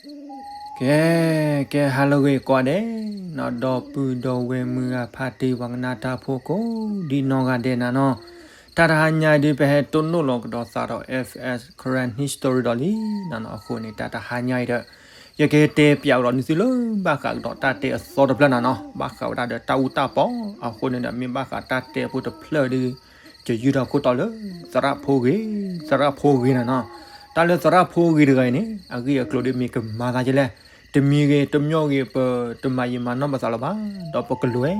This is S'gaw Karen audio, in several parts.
ကဲ, ကဲ ဟါလၢအဂ့ၤကိးဂၤဒဲး, နီၢ်ဒီပုၢ်ဒီဝဲၢ်မုၢ်ဂၤဖါတံၢ် ပှၤကနၣ်တၢ်ဖိကိးဒံနီၢ်ဂၤဒဲးနၤနီၤ, တၢ်တဟါညါအံၤဒုး ပဟဲတိၢ်နီၣ်လီၤကဒီးသးဒီး F S Karen History ဒီးလံနၤနီၤ, အဃိန့ၣ် တၢ်တဟါညါအံၤဒီး ယကတဲပၠးကဒီးန့ၢ်သုလၢ ဘၣ်ဃးကဒီးတၢ်တဲအသီတဖျၢၣ်နၤနီၤ, ဘၣ်ဃးဝဲဒၣ်ဒီးတၢ်အူတၢ်ပီ, အဃိန့ၣ်ဒီး မ့ၢ်ဘၣ်ဃးတၢ်တဲဖိတဖျၢၣ်ဒီး ယယုၢ်ထီၣ်ခိၣ်တီလၢ သရၣ်ဖိဂ့ၤ, သရၣ်ဖိဂ့ၤနၤနီၤ, တၢ်လၢသရၣ်ဖိဂ့ၤတဂၤအံၤန့ၣ် အဂ့ၢ်အကျိၤဒီးမ့ၢ်ကမၤသးဒ်လဲၣ်, တမံၤဂ့ၤတမံၤဂ့ၤ ပတမၤယံာ်မၤနီၢ်ပသးလၢၤဘၣ်, ဒီးပကလဲၤ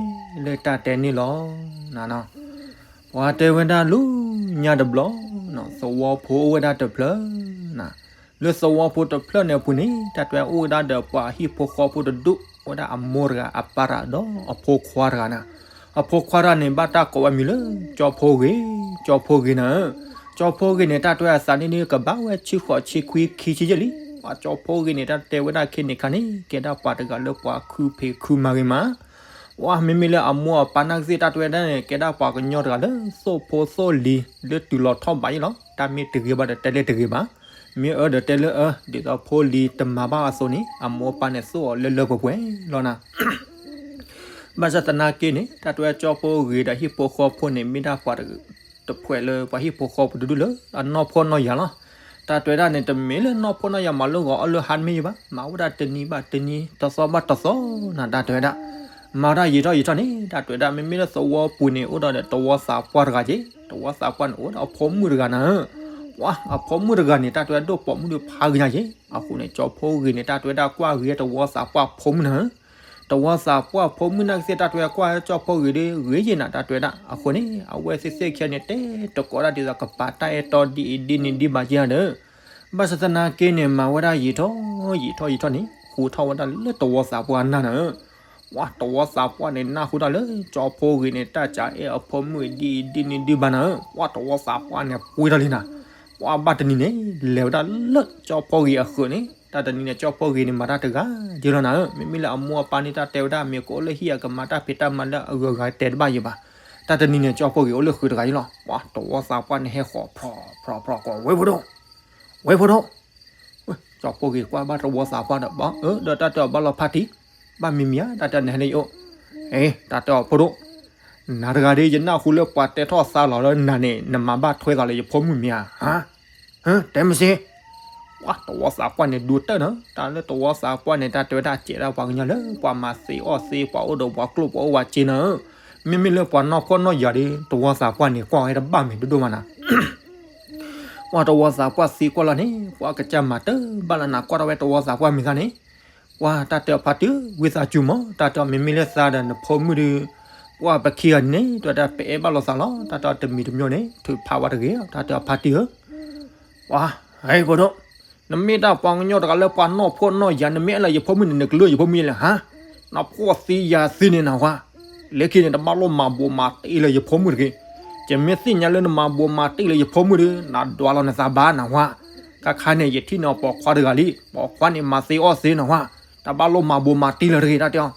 လၢတၢ်တဲန့ၣ်လီၤနၤနီၤ. ပှၤတဲဝဲဒၣ်လၢညါတဘျီ, သဝီဖိအိၣ်ဝဲဒၣ်တဖျၢၣ်နၤ, လၢသဝီဖိတဖျၢၣ်န့ၣ်အပူၤန့ၣ် တၢ်တဲအိၣ်ဝဲဒၣ်ဒီးပှၤဟံၣ်ဖိဃီဖိတဒူၣ်, အိၣ်ဝဲဒၣ်အမိၢ်တဂၤ အပၢ်တဂၤဒီးအဖိခွါတဂၤနၤ, အဖိခွါတဂၤန့ၣ် ဘၣ်တၢ်ကိးဝဲမံၤလၢ ကၠီဖိဂ့ၤ, ကၠီဖိဂ့ၤနၤဧၢ, ကၠီဖိဂ့ၤန့ၣ် တၢ်တဲအသးန့ၣ်ဒုး ကဘၣ်ဝဲဆံဃိးဆံခွံခံဆံယဲၢ်လံ, ပှၤကၠီဖိဂ့ၤန့ၣ် တၢ်တဲဝဲဒၣ်ခဲန့ၣ်ခါန့ၣ် ကဲဒၣ်ပှၤတဂၤလၢပှၤခုဖံးခုမၤဂ့ၤမး ပှၤမ့မ့ၢ်လၢအမိၢ်အပၢ်နာ်က့သ့ၣ် တၢ်တဲဝဲဒၣ်န့ၣ် ကဲဒၣ်ပှၤကညီတဂၤလၢ သိၣ်ဖိသိၣ်လံၤ လၢတုၤလီၤထီၣ်ဘးယဲၢ်လီၤ, တၢ်မ့ၢ်တဂ့ၤဘၣ်ဒီးတဲလၢတဂ့ၤဘၣ်, မ့ၢ်အၢဒီးတဲလၢအၢ, ဒ်သိးဖိလံၤတမၤဘၣ်အသိးန့ၣ် အမိၢ်အပၢ်န့ၣ်သိၣ်အီၤလၢလၢပှဲၤပှဲၤလီၤနၤ. ဘၣ်ဆၣ်သနာ်က့န့ၣ် တၢ်တဲဝဲကၠီဖိဂ့ၤဒီးဟံၣ်ဖိဃီဖိန့ၣ် မ့ၢ်ဒၣ်ပှၤတ တဖှဲးလၢပှၤဟံၣ်ဖိဃီဖိတဒူၣ်လၢအနီၢ်ဖှီၣ်နီၢ်ယာ်လီၤ. တၢ်တဲဝဲဒၣ်န့ၣ် တမ့ၢ်လၢနီၢ်ဖှီၣ်နီၢ်ယာ်မၤလၢဂီၤအီၣ်လၢဟါတမ့ၢ်ယံၤဘၣ်, မၤဝဲဒၣ်တနံၤဘၣ်တနံၤ တသီဘၣ်တသီနၤ တၢ်တဲဝဲဒၣ်, မၤဝဲဒၣ်ယံာ်ထီၣ်ယံာ်ထီၣ်န့ၣ် တၢ်တဲဝဲဒၣ် မ့မ့ၢ်လၢသဝီပူၤန့ၣ် အိၣ်ဒီးဒီးသဝီသးပှၢ်တဂၤက့, သဝီသးပှၢ်န့ၣ်အိၣ်ဒီးအဖိမုၣ်တဂၤနၤဧၢ, ပှၤအဖိမုၣ်တဂၤန့ၣ် တၢ်တဲဝဲဒၣ်ဒိၣ်ပိာ်မုၣ်ဒုးဖးဂ့ၤညါက့, အဃိန့ၣ် ကၠီဖိဂ့ၤန့ၣ် တၢ်တဲဝဲဒၣ်ကွၢ်ဂ့ၤသဝီသးပှၢ်အဖိမုၣ်နၤဧၢ သဝီသးပှၢ်ဖိမုၣ်နာ်က့သ့ၣ် တၢ်တဲဝဲကွၢ်ကၠီဖိဂ့ၤဒီး ဂ့ၤယဲၢ်နၤ တၢ်တဲဝဲဒၣ်, အဃိန့ၣ် အဝဲသ့ၣ်သ့ၣ်ခံဂၤန့ၣ် တဲတကိးဒၣ်ဒ်သိးကပာ်တၢ်အဲၣ်တီဒ်အံၤဒ်န့ၣ်ဒ်ဘၣ်က့ဒီး, ဘၣ်ဆၣ်သနာ်က့န့ၣ် မၤဝဲဒၣ်ယံာ်ထီၣ်ယံာ်ထီၣ်ယံာ်ထီၣ်န့ၣ် ဃုထီၣ်ဝဲဒၣ်လၢသဝီသးပှၢ်အနၢ်နၤဧၢ, ပှၤသဝီသးပှၢ်န့ၣ် နၢ်ဟူတၢ်လၢ ကၠီဖိဂ့ၤန့ၣ် တၢ်စံးအဲၣ်အဖိမုၣ်ဒ်အံၤဒ်န့ၣ်ဒ်ဘၣ်နၤဧၢ, ပှၤသဝီသးပှၢ်န့ၣ် ပှ့ၤထီၣ်လံနၤ, ပှၤဘၣ်တနံၤန့ၣ် လဲၤဝဲဒၣ်လၢကၠီဖိဂ့ၤအဃၢၤန့ၣ် တၢ်တနံၤန့ၣ် ကၠီဖိဂ့ၤန့ၣ် မၤတၢ်တဂၤက့လီၤနၤဧၢ, မ့မ့ၢ်လၢအမိၢ်အပၢ်န့ၣ် တၢ်တဲဝဲဒၣ် မ့ၢ်ကအိၣ်လၢဟံၣ်အကမၤတၢ်ဖံးတၢ်မၤလၢအဂုၤအဂၤတဲတဘၣ်ယံၤဘၣ်, တၢ်တနံၤန့ၣ် ကၠီဖိဂ့ၤအိၣ်လၢဃုာ်တဂၤအံၤလီၤ, ပှၤသဝီသးပှၢ်န့ၣ် ဟဲဃီၤဖျီဖျီဖျီကိး ဝဲဖိဒိၣ်, ဝဲဖိဒိၣ် ကၠီဖိဂ့ၤကွၢ်ဘၣ်သဝီသးပှၢ်ဒီး ဘၣ်အၢ ဒီးတၢ်တဲအီၤဘၣ်လီၤဖးတံၢ်, ဘၣ်မံၤမံၤဧါ တၢ်တဲန့ၣ်ဟဲလၢယအိၣ်, အ့ တၢ်တဲအီၤဖိဒိၣ်, နၤတဂၤဒီး ယနၢ်ဟူလၢပှၤတဲထီၣ်သါလီၤလၢနၤန့ၣ် နမၤဘၣ်ထွဲသးလၢယဖိမုၣ်မ့ၢ်ဧါ, ဟါ, ဟါ, တဲမ့ၢ်စ့ ပှၤသဝီသးပှၢ်န့ၣ် ဒိတၢၢ်နၤ, တၢ်လၢသဝီသးပှၢ်န့ၣ် တၢ်တဲဝဲဒၣ်စဲးဒၣ်ပှၤကညီလၢ ပှၤမၤသ့အီၣ်သ့ ပှၤအိၣ်ဒီးပှၤကျိၣ်ပှၤအိၣ်ဝဲစ့နၤဧၢ, မ့မ့ၢ်လၢပှၤနီၢ်ဖှီၣ်နီၢ်ယာ်ဒီး သဝီသးပှၢ်န့ၣ် ကွၢ်ဝဲတဘၣ်မ့ၢ်ဒိၣ်ဒိၣ်မးနၤ ပှၤသဝီသးပှၢ်သံကွၢ်လီၤန့ၣ် ပှၤကစၢ်မၤတၢ်ဘၣ်လၢနၤ ကွၢ်ထီၣ်ဝဲသဝီသးပှၢ်မ့ၢ်သးန့ၣ်, ပှၤတၢ်တဲအီၤဖါတံၢ် ဝံသးစူၤမး တၢ်တဲအီၤမ့မ့ၢ်လၢသးဒီးနဖိမုၣ်ဒီး, ပှၤပခံဂၤန့ၣ် တၢ်တဲပအဲၣ်ဘၣ်လိာ်သးလီၤ တၢ်တဲအီၤတမံၤတမံၤန့ၣ် ထုးဖးဝဲတဂ့ၤ တၢ်တဲအီၤဖါတံၢ်ဧၢ ပှၤ, ဟဲဖိဒိၣ်, နမ့ၢ်တၢ်ပှၤကညီတဂၤလၢပှၤနီၢ်ဖှီၣ်နီၢ်ယာ် နမ့ၢ်အဲၣ်လၢယဖိမုၣ်န့ၣ် နကလုၢ်ယဖိမုၣ်လဲၣ်ဟါ, နဖှီၣ်သံယာ်သံန့ၣ်နဟါ, လၢခံန့ၣ် တဘၣ်လိၣ်မၤဘိးမၤတ့ၢ်လၢယဖိမုၣ်တဂ့ၤ, ယမ့ၢ်သ့ၣ်ညါလၢနမၤဘိးမၤတ့ၢ်လၢယဖိမုၣ်ဒီး နဒွးလီၤနသးဘၣ်နဟါ, ခါခါန့ၣ် ယထံၣ်န့ၢ်ပိာ်ခွါတဂၤလံ ပိာ်ခွါန့ၣ်မၤသ့အီၣ်သ့နဟါ, တဘၣ်လိၣ်မၤဘိးမၤတ့ၢ်လၢၤတဂ့ၤ တၢ်တဲအီၤ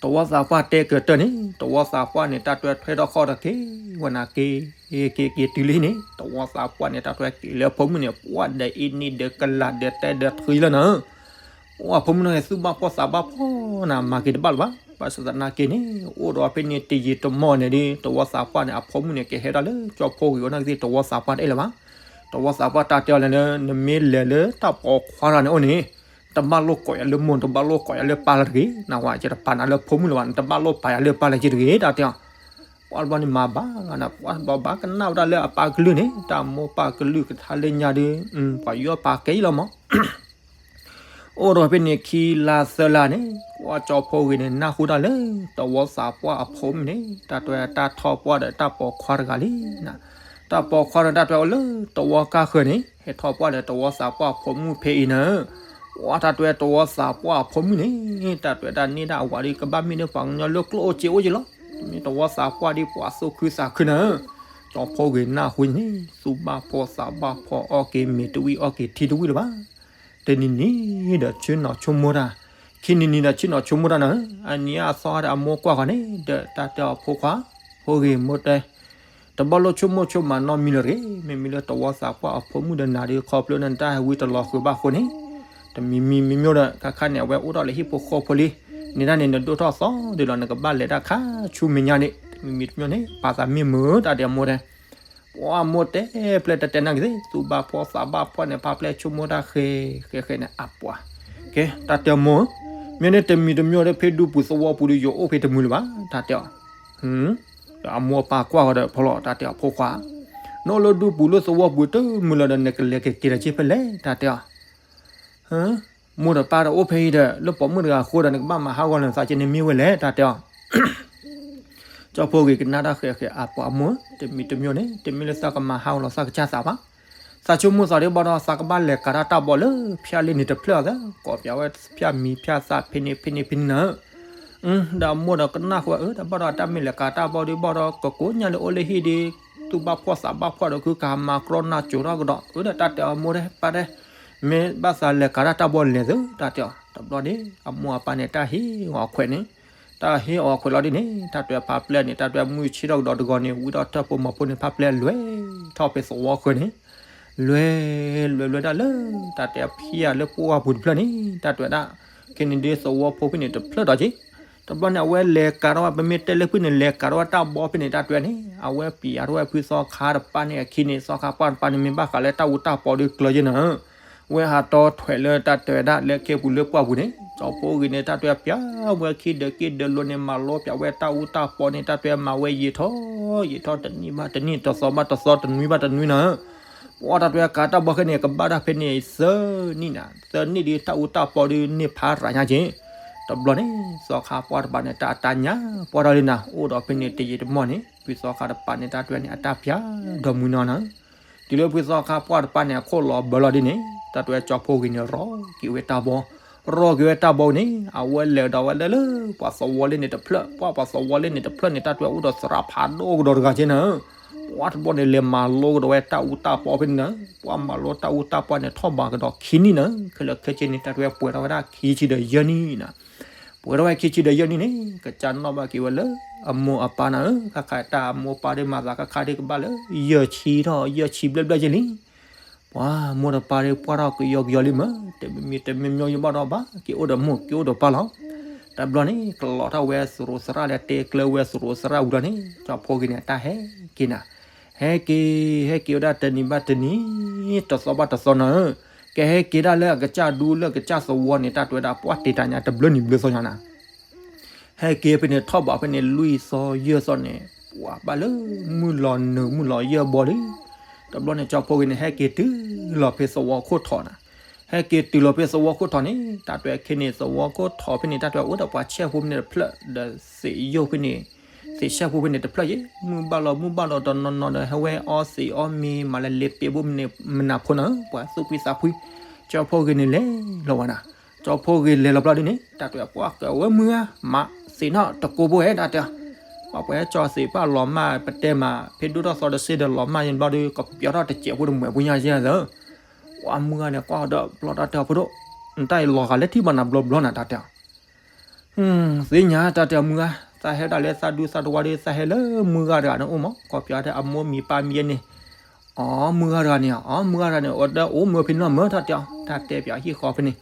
သဝီသးပှၢ်တဲကတၢၢ်န့ၣ် သဝီသးပှၢ်န့ၣ် တၢ်တဲထွဲထီၣ်ဃီၣ်ဒီးက့ၤဝဲနၤက့ၤ, က့ၤက့ၤတုၤလံန့ၣ် သဝီသးပှၢ်န့ၣ် တၢ်တဲက့ၤလၢအဖိမုၣ်န့ၣ် ပှၤဒီးအ့ၣ်နံၣ်ဒီးကလးဒီးတဲဒီးထွံလၢနၤဧၢ, ပှၤဖိမုၣ်န့ၣ် သူၣ်ဘၣ်ဖှီၣ်သးဘၣ်ဖှီၣ်နၤ မၤက့ၤတဘၣ်လၢၤဘၣ်, ဘၣ်ဆၣ်သနာ်က့န့ၣ် အိၣ်ဒီးဖဲန့ၣ်တယံာ်တမီၢ်န့ၣ်ဒီး သဝီသးပှၢ်န့ၣ် အဖိမုၣ်န့ၣ် ကဟဲဒၣ်လၢကၠီဖိဂ့ၤအအိၣ်နာ်က့သ့ၣ် သဝီသးပှၢ်တအဲၣ်လၢၤဘၣ်, သဝီသးပှၢ်တၢ်တဲအီၤလဲၣ်လၢ နမ့ၢ်လဲၤလၢတၢ်ပိာ်ခွါတဂၤန့ၣ်အိၣ်န့ၣ် တဘၣ်လိၣ်ကိးယၤလၢမိၢ် တဘၣ်လိၣ်ကိးယၤလၢပၢ်လၢၤတဂ့ၤ, နဝဲ ယတပာ်နၤလၢဖိမုၣ်လၢၤဘၣ်, နတဘၣ်လိၣ်ပာ်ယၤလၢပၢ်လၢၤက့ၤတဂ့ၤ တၢ်တဲအီၤ, ပှၤတဘျီန့ၣ်မၤဘၣ်လီၤနၤ, ပှၤဘၣ်ကနၣ်ဝဲဒၣ်လၢအပၢ်ကလုၢ်န့ၣ် တၢ်မိၢ်ပၢ်ကလုၢ်ကထါလၢညါဒီး ပှၤယီၢ်ပာ်ကဲအံၤလီၤမး အိၣ်ဒီးဖဲန့ၣ်ခံလါသၢလါန့ၣ် ပှၤကၠီဖိဂ့ၤန့ၣ် နၢ်ဟူတၢ်လၢ သဝီသးပှၢ်အဖိမုၣ်န့ၣ် တၢ်တဲတၢ်ထီၣ်ပှၢ်ဒီးတၢ်ပိာ်ခွါတဂၤလံနၤ, တၢ်ပိာ်ခွါဒီးတၢ်တဲအိၣ်လၢသဝီကါဃၢၤန့ၣ် ဟဲထီၣ်ပှၢ်ဒီးသဝီသးပှၢ်အဖိမုၣ်ဖဲအံၤနၤ, ပှၤတၢ်တဲသဝီသးပှၢ်အဖိမုၣ်န့ၣ် တၢ်တဲတၢ်န့ၢ်ဒၣ်အဝၤဒီး ကဘၣ်မ့ၢ်ဒၣ်ပှၤကညီလၢကျိၣ်အိၣ်စ့အိၣ်က့ၤလီၤ, မ့ၢ်သဝီသးပှၢ်ဒီးပှၤသူၣ်ခုသးခုနၤ ကၠီဖိဂ့ၤနၢ်ဟူန့ၣ် သူၣ်ဘၣ်ဖှီၣ်သးဘၣ်ဖှီၣ် အီၣ်က့ၤမ့ၤတဝံၣ်အီၣ်က့ၤထံတဝံၣ်လၢၤဘၣ်, တနံၤနံၤဒီးဆ့ၣ်နီၤဆိကမိၣ်တၢ်, ခံနံၤနံၤဒီးဆ့ၣ်နီၤဆိကမိၣ်တၢ်နၤ, အနံၤအါအသီဒီးအမိၢ်ကွၢ်ဃီန့ၣ် ဒီးတၢ်တဲအီၤဖိခွါ, ဖိဂ့ၤမိၢ်တဲ, တဘၣ်လိၣ်ဆိကမိၣ်ဆိကမးနီတမံၤလၢၤတဂ့ၤ, မ့မ့ၢ်လၢသဝီသးပှၢ်အဖိမုၣ်ဒီးနၤဒီး ခီဖျိနတၢ်ဟဲဝံတလီၤဃုာ်ဘၣ်အဃိန့ၣ်, တမံၤမံၤမ့မ့ၢ်ဒီး ခါခါန့ၣ် အဝဲအိၣ်ဒီးလၢဟံၣ်ဖိဃီဖိလံ, န့ၣ်ဒၣ်န့ၣ် နဒိၣ်ထီၣ်သီဒံးလီၤ နကဘၣ်လဲၤတၢ်ခါဆူမဲာ်ညါန့ၣ် တမံၤမံၤတမံၤန့ၣ် ပာ်သးမ့ၢ်မုာ်တၢ်တဲအမိၢ်တဲ ပှၤအမိၢ်တဲပျဲတတဲနာ်က့ၤသ့ၣ် သူၣ်ဘၣ်ဖှီၣ်သးဘၣ်ဖှီၣ်န့ၣ် ဖါပျဲၢ်ဆိကမိၣ်တၢ်ဃဲဃဲဃဲန့ၣ် အပှၤ, ကဲ တၢ်တဲအမိၢ်ဧၢ, မ့ၢ်န့ၣ်တမံၤတမံၤဒီး ဖဲဒူပူၤသဝီပူၤဒီး ယအိၣ်ဖဲတမုာ်လၢၤဘၣ် တၢ်တဲအီၤ, ဒီးအမိၢ်အပၢ်ကွၢ်ဃီဒီး ဖီလီၤ တၢ်တဲအီၤ ဖိခွါ, နအိၣ်လၢဒူပူၤလၢသဝီပူၤတမုာ်လၢၤဒီး နကလဲၤကက့ၤဒီးက့ၤဖဲလဲၣ် တၢ်တဲအီၤ မိၢ်ဒီးပၢ်ဒီးအိၣ်ဖဲအံၤဒီး လၢပိာ်မုၣ်တဂၤအဃိဒီး နကဘၣ်မၤဟးဂီၤလၢသးက့န့ၣ်မ့ၢ်ဝဲလဲၣ် တၢ်တဲအီၤ ကၠီဖီဂ့ၤကနၣ်တၢ်ဃဲးဃဲး အပှၤမိၢ်ဧၢ, တမံၤတမံၤန့ၣ် တမ့ၢ်လၢသးကမၤဟးဂီၤလီၤသးကစၢ်သးဘၣ်. သးဆိကမိၣ်သးဒ်ဘၣ်ဒီး သးကဘၣ်လဲၤကၤတၢ်တၢ်ဘီလၢ ဖၠၣ်လ့ၣ်န့ၣ်တဖျၢၣ်သၢ, ကိးပၠးဝဲဖၠၣ်မံၤဖၠၣ်သၣ်ဖဲန့ၣ်ဖဲန့ၣ်ဖဲန့ၣ်နၤဧၢ. ဒီးအမိၢ်ဒီးကနၣ်ဃုာ်ဝဲ အၢ တၢ်ဘၣ်ဒီး တၢ်မ့ၢ်လဲၤကၤတၢ်ဘီဒ်ဘၣ်ဒီး ကကိးညါလၢအိၣ်လၢဟံၣ်ဒီး သူၣ်ဘၣ်ဖှီၣ်သးဘၣ်ဖှီၣ်ဒီး ခုကဟးမၤကြီနၢ်ကၠိထီၣ်ကဒီး အၢ ဒီးတၢ်တဲအီၤမိၢ်ဒီးပၢ်ဒီး မ့ၢ်ဘၣ်သးလဲၤကၤတၢ်တၢ်ဘီလဲၤသၢ တၢ်တဲအီၤ. တဘျီန့ၣ် အမိၢ်အပၢ်န့ၣ် တၢ်ဟ့ၣ်အီၤခွဲးန့ၣ်, တၢ်ဟ့ၣ်အီၤခွဲးလီၤဒ်န့ၣ် တၢ်တဲဖါပျဲၢ်န့ၣ် တၢ်တဲမုၢ်ဆ့ၣ်ထီၣ်ကဒီးတဂီၤန့ၣ် ဝံထီၣ်ထၢၣ်ဖိမီၤဖိန့ၣ် ဖါပျဲၢ်လဲၤထီၣ်ဖဲသဝီဃၢၤန့ၣ် လဲၤ လဲၤလဲၤဒၣ်လၢ တၢ်တဲဖၠၣ်လၢပှၢ်ပူၤတဖျၢၣ်န့ၣ် တၢ်တဲဝဲဒၣ် ခဲန့ၣ်ဒ်သဝီဖိဖဲန့ၣ်တဖျၢၣ်ဒီးက့ တဘျီန့ၣ် အဝဲလဲၤကၤထီၣ်ဝဲ ပမ့ၢ်တဲလၢဖဲန့ၣ် လဲၤကၤထီၣ်ဝဲတၢ်ဘီဖဲန့ၣ် တၢ်တဲန့ၣ် အဝဲပျးထီၣ်ဝဲဖုသီခါတပၤန့ၣ် အခံန့ၣ် သီခါပှၢ်တပၤန့ၣ် မ့ၢ်ဘၣ်ဃးလၢတၢ်အူတၢ်ပီဒီးကျၢၤယဲၢ်နၤဧၢ. ဝဲဟးတီထွဲးလၢတၢ်တဲဝဲဒၣ်လၢခဲပူၤလၢပှၢ်ပူၤန့ၣ် ကၠီဖီဂ့ၤန့ၣ် တၢ်တဲပၠးဝဲခံဒၢးက့ဒၢးလိၤန့ၣ် မၤလိပၠးဝဲတၢ်အူတၢ်ပီန့ၣ် တၢ်တဲမၤဝဲယံာ်ထီၣ် ယံာ်ထီၣ် တနံၣ်ဘၣ်တနံၣ် တသီဘၣ်တသီ တနွံဘၣ်တနွံနၤဧၢ. ပှၤတၢ်တဲကၤတၢ်ဘီခဲန့ၣ် ကဘၣ်တၢ်ဖဲန့ၣ်သၢနံၣ်နၤ သၢနံၣ်ဒီးတၢ်အူတၢ်ပီဒီးန့ၢ်ဖးရၤညါက့ တဘျီန့ၣ် သီခါပှၢ်တပၤန့ၣ် တၢ်တၢ်ညါပှၢ်ထီၣ်လံနၤ အိၣ်ဒီးဖဲန့ၣ်တယံာ်တမီၢ်န့ၣ် ဖုသီခါတပၤန့ၣ် တၢ်တဲန့ၣ် အတၢ်ပၠးဒီးမုၢ်နီၤနၤဧၢ. တုၤလၢဖုသီခါပှၢ်တပၤန့ၣ် အခိၣ်လီၤဘၢလီၤဒ်န့ၣ် တၢ်တဲကၠီဖီဂ့ၤန့ၣ် ရီက့ၤဝဲတၢ်ဘီ, ရီက့ၤဝဲတၢ်ဘီန့ၣ် အဝဲလဲၤဒီးဝဲလၢလၢ ပှၤသဝီလ့န့ၣ်တဖျၢၣ်, ပှၤပှၤသဝီလ့န့ၣ်တဖျၢၣ်န့ၣ် တၢ်တဲအိၣ်ဒီးသရၣ်ဖးဒိၣ်ကဒီးတဂၤက့နၤဧၢ. ပှၤတဘျီန့ၣ် လဲၤမၤလိကဒီးဝဲတၢ်အူတၢ်ပီဖဲန့ၣ်နၤ, ပှၤမၤလိတၢ်အူတၢ်ပီန့ၣ် ထီၣ်ဘးကဒီးခံနံၣ်နၤ, ခဲလၢာ်ခဲဆ့န့ၣ် တၢ်တဲပှဲၤထီၣ်ဝဲဒၣ်ခံဆံဒီးယဲၢ်နံၣ်နၤ ပှဲၤထီၣ်ဝဲခံဆံဒီးယဲၢ်နံၣ်န့ၣ် ကစၢ်နီၣ်ဘၣ်က့ၤဝဲလၢ အမိၢ်အပၢ်နၤဧၢ, ခါခါတၢ်အမိၢ်ပၢ်ဒီးမၤသးခါခါဒ်ကဘၣ်လၢ ယဲၢ်ဆံထီၣ် ယဲၢ်ဆံဘျဲၣ်ဘျဲၣ်ယဲၢ်လံ. ပှၤမိၢ်ဒီးပၢ်ဒီးပှၢ်ထီၣ်ကယီကယီလံမး, တမံၤမံၤတမံၤမံၤယဘၣ်ဒီးဘၣ် က့ၤအိၣ်ဒီးမိၢ်က့ၤအိၣ်ဒီးပၢ်လီၤ. တဘျီန့ၣ် ကလီၤထီၣ်ဝဲသရိာ်သရၣ်လၢတဲကျၢၤဝဲသရိာ်သရၣ်ဝံၤလီၤန့ၣ် ကၠီဖီဂ့ၤန့ၣ် တၢ်ဟဲက့ၤနၤ ဟဲက့ၤ ဟဲက့ၤဝဲဒၣ်တနံၤဘၣ်တနံၤ တသီဘၣ်တသီနၤဧၢ, ကဟဲက့ၤဒၣ်လၢအကစၢ်ဒူလၢအကစၢ်သဝီန့ၣ် တၢ်တဲဝဲဒၣ် ပှၤတ့တၢ်ညါတဘျုးနံၤဘျုးသီညါနၤ ဟဲက့ၤဖဲန့ၣ်ထီၣ်ဘးဖဲန့ၣ်လွံၢ်သီယဲၢ်သီန့ၣ် ပှၤဘၣ်လၢမုၢ်လီၤနုာ်မုၢ်လီၤယဲၢ်ဘီလံ. တဘျီန့ၣ် ကၠီဖီဂ့ၤန့ၣ် ဟဲက့ၤတုၤလီၤဖဲသဝီခိၣ်ထီးနၤ, ဟဲက့ၤတုၤလီၤဖဲသဝီခိၣ်ထီးန့ၣ် တၢ်တဲခဲန့ၣ် သဝီခိၣ်ထီးဖဲန့ၣ် တၢ်တဲအိၣ်ဒီးပှၤဆဲးဖိဖဲန့ၣ်တဖျၢၣ် ဒီးသ့ၣ်ယိၣ်ဖဲန့ၣ် သ့ၣ်ဆဲးဖိဖဲန့ၣ်တဖျၢၣ်ယဲၢ် မုၢ်ဘၣ်လီၤမုၢ်ဘၣ်လီၤတနီၤနီၤဒီး ဟဲဝဲအီသံးအီမ့ၤ မၤလၢလဲၤပ့ၤဘိမနၤဖိနၤဧၢ ပှၤသူၣ်ဖှံသးဖှံ, ကၠီဖီဂ့ၤန့ၣ်လဲၤလီၤဝဲနၤ, ကၠီဖီဂ့ၤလဲၤလီၤဘျီဒ်န့ၣ် တၢ်တဲပှၤကဝဲမုၢ်ဧါ မၤသ့ၣ်နီၣ်တကိးဘိဟဲ တၢ်တဲ ပှၤပှဲၤကၠီသ့ၣ်ပာ်လီၤမၢ်ပတဲမး ဖဲဒိၣ်ထီၣ်သီတစ့ဒီးလီၤမၢ်ယဘျီဒီး ကပျီထီၣ်တစဲးဖိတမှဲးဖိညါယဲၢ်သၢ ပှၤမုၢ်ဂၤန့ၣ် ကွၢ်ဒီးဘျီတၢ်တဲအီၤဖိဒိၣ်, နတၢ်အံၤလီၤဂာ်လၢထံဘၣ်နၤဘျီဘျီနၤ တၢ်တဲ သ့ၣ်ညါတၢ်တဲအီၤမုၢ်ဂၤ, သးဟဲဒၣ်လၢသးဒူသးတဝါဒီး သးဟဲလၢမုၢ်ဂၤတဂၤန့ၣ်အိၣ်မး ကိးပၠးဒီးအမိၢ်မံၤပၢ်မံၤယဲၢ်န့ၣ်, အီ မုၢ်ဂၤတဂၤန့ၣ် အီ မုၢ်ဂၤတဂၤန့ၣ် အိၣ်ဒီးအိၣ်မၢဖဲန့ၣ်လီၤမၢ တၢ်တဲ, တၢ်တဲပၠးဟံၣ်ဃီဖဲန့ၣ်,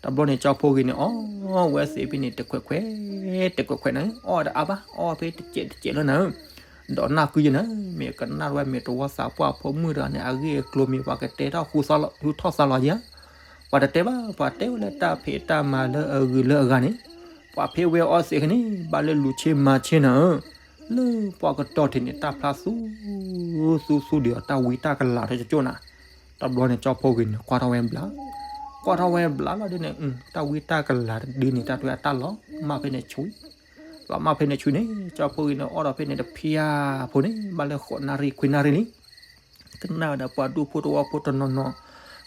တဘျီန့ၣ် ကၠီဖီဂ့ၤန့ၣ် အီဝဲသ့ၣ်ဖဲန့ၣ် တခွဲးခွဲး, တခွဲးခွဲးနၤ, အီဒီးအါဘၣ် အီဖဲတစဲးတစဲးလီၤနၤ ဒီးနၢ်ကုယဲၢ်နၤ, မ့ၢ်ကနၣ်ဝဲမ့ၢ်တဝီသးပှၢ်ဖိမုၣ်တဂၤန့ၣ် အဂ့ၢ်အကျိၤမ့ၢ်ပှၤကတဲထီၣ်ဃူထီၣ်သးလီၤယဲၢ်ဧါ, ပှၤတတဲဘၣ် ပှၤတဲဝဲလၢတၢ်ဖံးတၢ်မၤလၢအဂုၤလၢအဂၤန့ၣ်, ပှၤဖဲဝဲအီသံးခဲန့ၣ် ဘၣ်လၢလူၤဆ့မၤဆ့နၤဧၢ, လၢပှၤကတီၢ်ထံးန့ၣ် တၢ်ဖျါသူ သူသူဒံးအီၤ တၢ်ဝံတၢ်ကလၤထီၣ်ကၠိၣ်နၤ, တဘျီန့ၣ် ကၠီဖီဂ့ၤန့ၣ် ကွၢ်ထီၣ်ဝဲဘျး, ကွၢ်ထီၣ်ဝဲဘျးလီၤဒ်န့ၣ် တၢ်ဝံတၢ်ကလၤဒ်န့ၣ် တၢ်တဲအတၢ်လီၤမၢ်ဖဲန့ၣ်ဆူ လီၤမၢ်ဖဲန့ၣ်ဆူန့ၣ် ကၠီဖီဂ့ၤန့ၣ် အီဒီးဖဲန့ၣ်တဖၠၣ်ဖိန့ၣ် ဘၣ်လၢဃိးနၣ်ရံၣ်ခွံနၣ်ရံၣ်လံ ကနၣ်ဝဲဒီးပှၤဒူဖိတဝီဖိတနီၤနီၤ,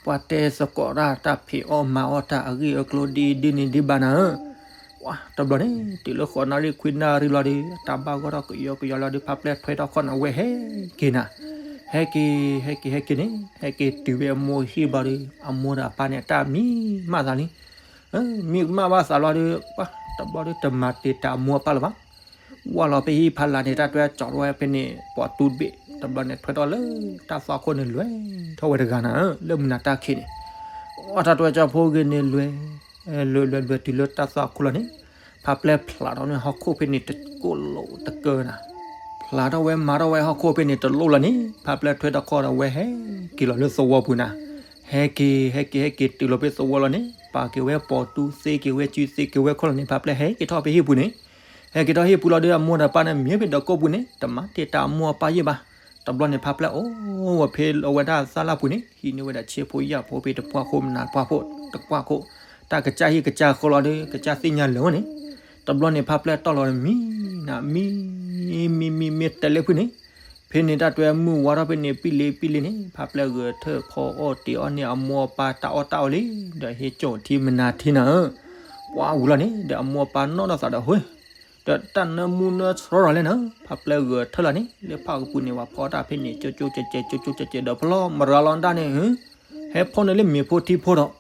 ပှၤတဲသကိးတၢ် တၢ်ဖံးအီၣ်မၤအီၣ်တၢ်အဂ့ၢ်အကျိၤဒ်ဒ်န့ၣ်ဒ်ဘၣ်နၤဧၢ, ပှၤတဘျီန့ၣ် တုၤလၢဃိးနၣ်ရံၣ်ခွံနၣ်ရံၣ်လီၤဒီး တၢ်ဘၣ်ဂီၢ်ထီၣ်ကယီကယီလီၤဒီး ဖါပျဲၢ်ထွဲထီၣ်ခီၣ်နၤဝဲဟဲက့ၤနၤ, ဟဲက့ၤ ဟဲက့ၤ ဟဲက့ၤန့ၣ် ဟဲက့ၤတုၤဝဲအမိၢ်ဟံၣ်ဘျီဒီး အမိၢ်ဒီးအပၢ်န့ၣ် တၢ်မံမၢ်သးလံ မံမၢ်ဘၣ်သးလီၤဒီး ပှၤတဘျီဒီးတမၤတ့ၢ်တၢ်အမိၢ်အပၢ်လၢၤဘၣ်, ဝၢ်လီၤဖဲဟံၣ်ဖးလၢ်န့ၣ် တၢ်တဲကၠီထီၣ်ဝဲဖဲန့ၣ် ပှၤတူၢ်တဘ့ၣ် တဘျီန့ၣ်ထွဲထီၣ်လၢတၢ်သွၣ်ခိၣ်န့ၣ် လဲၤထီၣ်ဝဲတဂၤနၤဧၢ, လၢမုၢ်နၤတၢ်ခံးန့ၣ်, အတၢ်ထွဲကၠီဖိဂ့ၤန့ၣ် လဲၤ လဲၤလဲၤလဲၤတုၤလၢတၢ်သွၣ်ခိၣ်လီၤန့ၣ်, ဖးပျဲၢ်ဖျးထီၣ်န့ၣ် ဟီၣ်ခိၣ်ဖဲန့ၣ်တကိၣ်လိာ်တကၢနၤ, ဖျးထီၣ်ဝဲမၤထီၣ်ဝဲဟီၣ်ခိၣ်ဖဲန့ၣ်တလိၣ်လီၤန့ၣ် ဖးပျဲၢ်ထွဲထီၣ်ခီဒီးဝဲဟဲက့ၤလီၤလၢသဝီပူၤနၤ, ဟဲက့ၤ ဟဲက့ၤ ဟဲက့ၤတုၤလီၤဖဲသဝီလီၤန့ၣ် ပာ်က့ၤဝဲပိာ်တူ သ့က့ၤဝဲစု သ့က့ၤဝဲခီလီၤန့ၣ် ဖးပျဲၢ်ဟဲက့ၤထီၣ်ဖဲဟံၣ်ပူၤန့ၣ်, ဟဲက့ၤထီၣ်ဟံၣ်ပူၤလီၤဒီး အမိၢ်ဒီးပၢ်န့ၣ် မ့ၢ်ဖဲဒီးကိၣ်ပူၤန့ၣ် တမၤတ့ၢ်တၢ်အမိၢ်အပၢ်ယဲၢ်ဘၣ်. တဘျီန့ၣ် ဖးပျဲၢ်အိၣ်ဝဲဖဲလီၤဝဲဒၣ်သၣ်လၢ်ပူၤန့ၣ် ဟံးန့ၢ်ဝဲဒၣ်ဆ့ဖိယာ်ဖိဖဲတပှၢ်ခိၣ်မနၤပှၢ်ခိၣ်တပှၢ်ခိၣ်, တၢ်ကစၢ်ဟံၣ်ကစၢ်ဃီလီၤဒီး ကစၢ်သ့ၣ်ညါလၢာ်ဝဲန့ၣ်, တဘျီန့ၣ် ဖးပျဲၢ်တီၢ်လီၤမံနၤ မံ မံ မံ မံတဲလၢဖုန့ၣ်, ဖဲန့ၣ်တၢ်တွဲမုၢ်ဝါထီၣ်ဖဲန့ၣ် ပံလ့ပံလ့န့ၣ် ဖးပျဲၢ်ဂဲၤထၢၣ်ဖီအီၣ်တ့ၤအီၣ်န့ၢ် အမိၢ်အပၢ်တၢ်အီၣ်တၢ်အီလံ, ဒီးဟ့ၣ်ကၠိၣ်ထံမနၤထံနၤဧၢ, ပှၤဝံၤလီၤန့ၣ် ဒီးအမိၢ်အပၢ်နီၣ်ထီၣ်သးဒီး ဟ့ၣ် ဒီးတၢ်နၢမူနၢဆှီလီၤလဲၣ်နၤ, ဖးပျဲၢ်ဂဲၤထၢၣ်လီၤန့ၣ် လၢဖၣ်ကပူၤန့ၣ် ပှၤဖီတၢ်ဖဲန့ၣ် ကၠိကၠိကဲကဲ ကၠိကၠိကဲကဲဒီး ဖလီၢ်မရၤလီၤဒၣ်န့ၣ် ဟဲဖီန့ၣ်လၢမ့ၤဖိထံဖိဒီး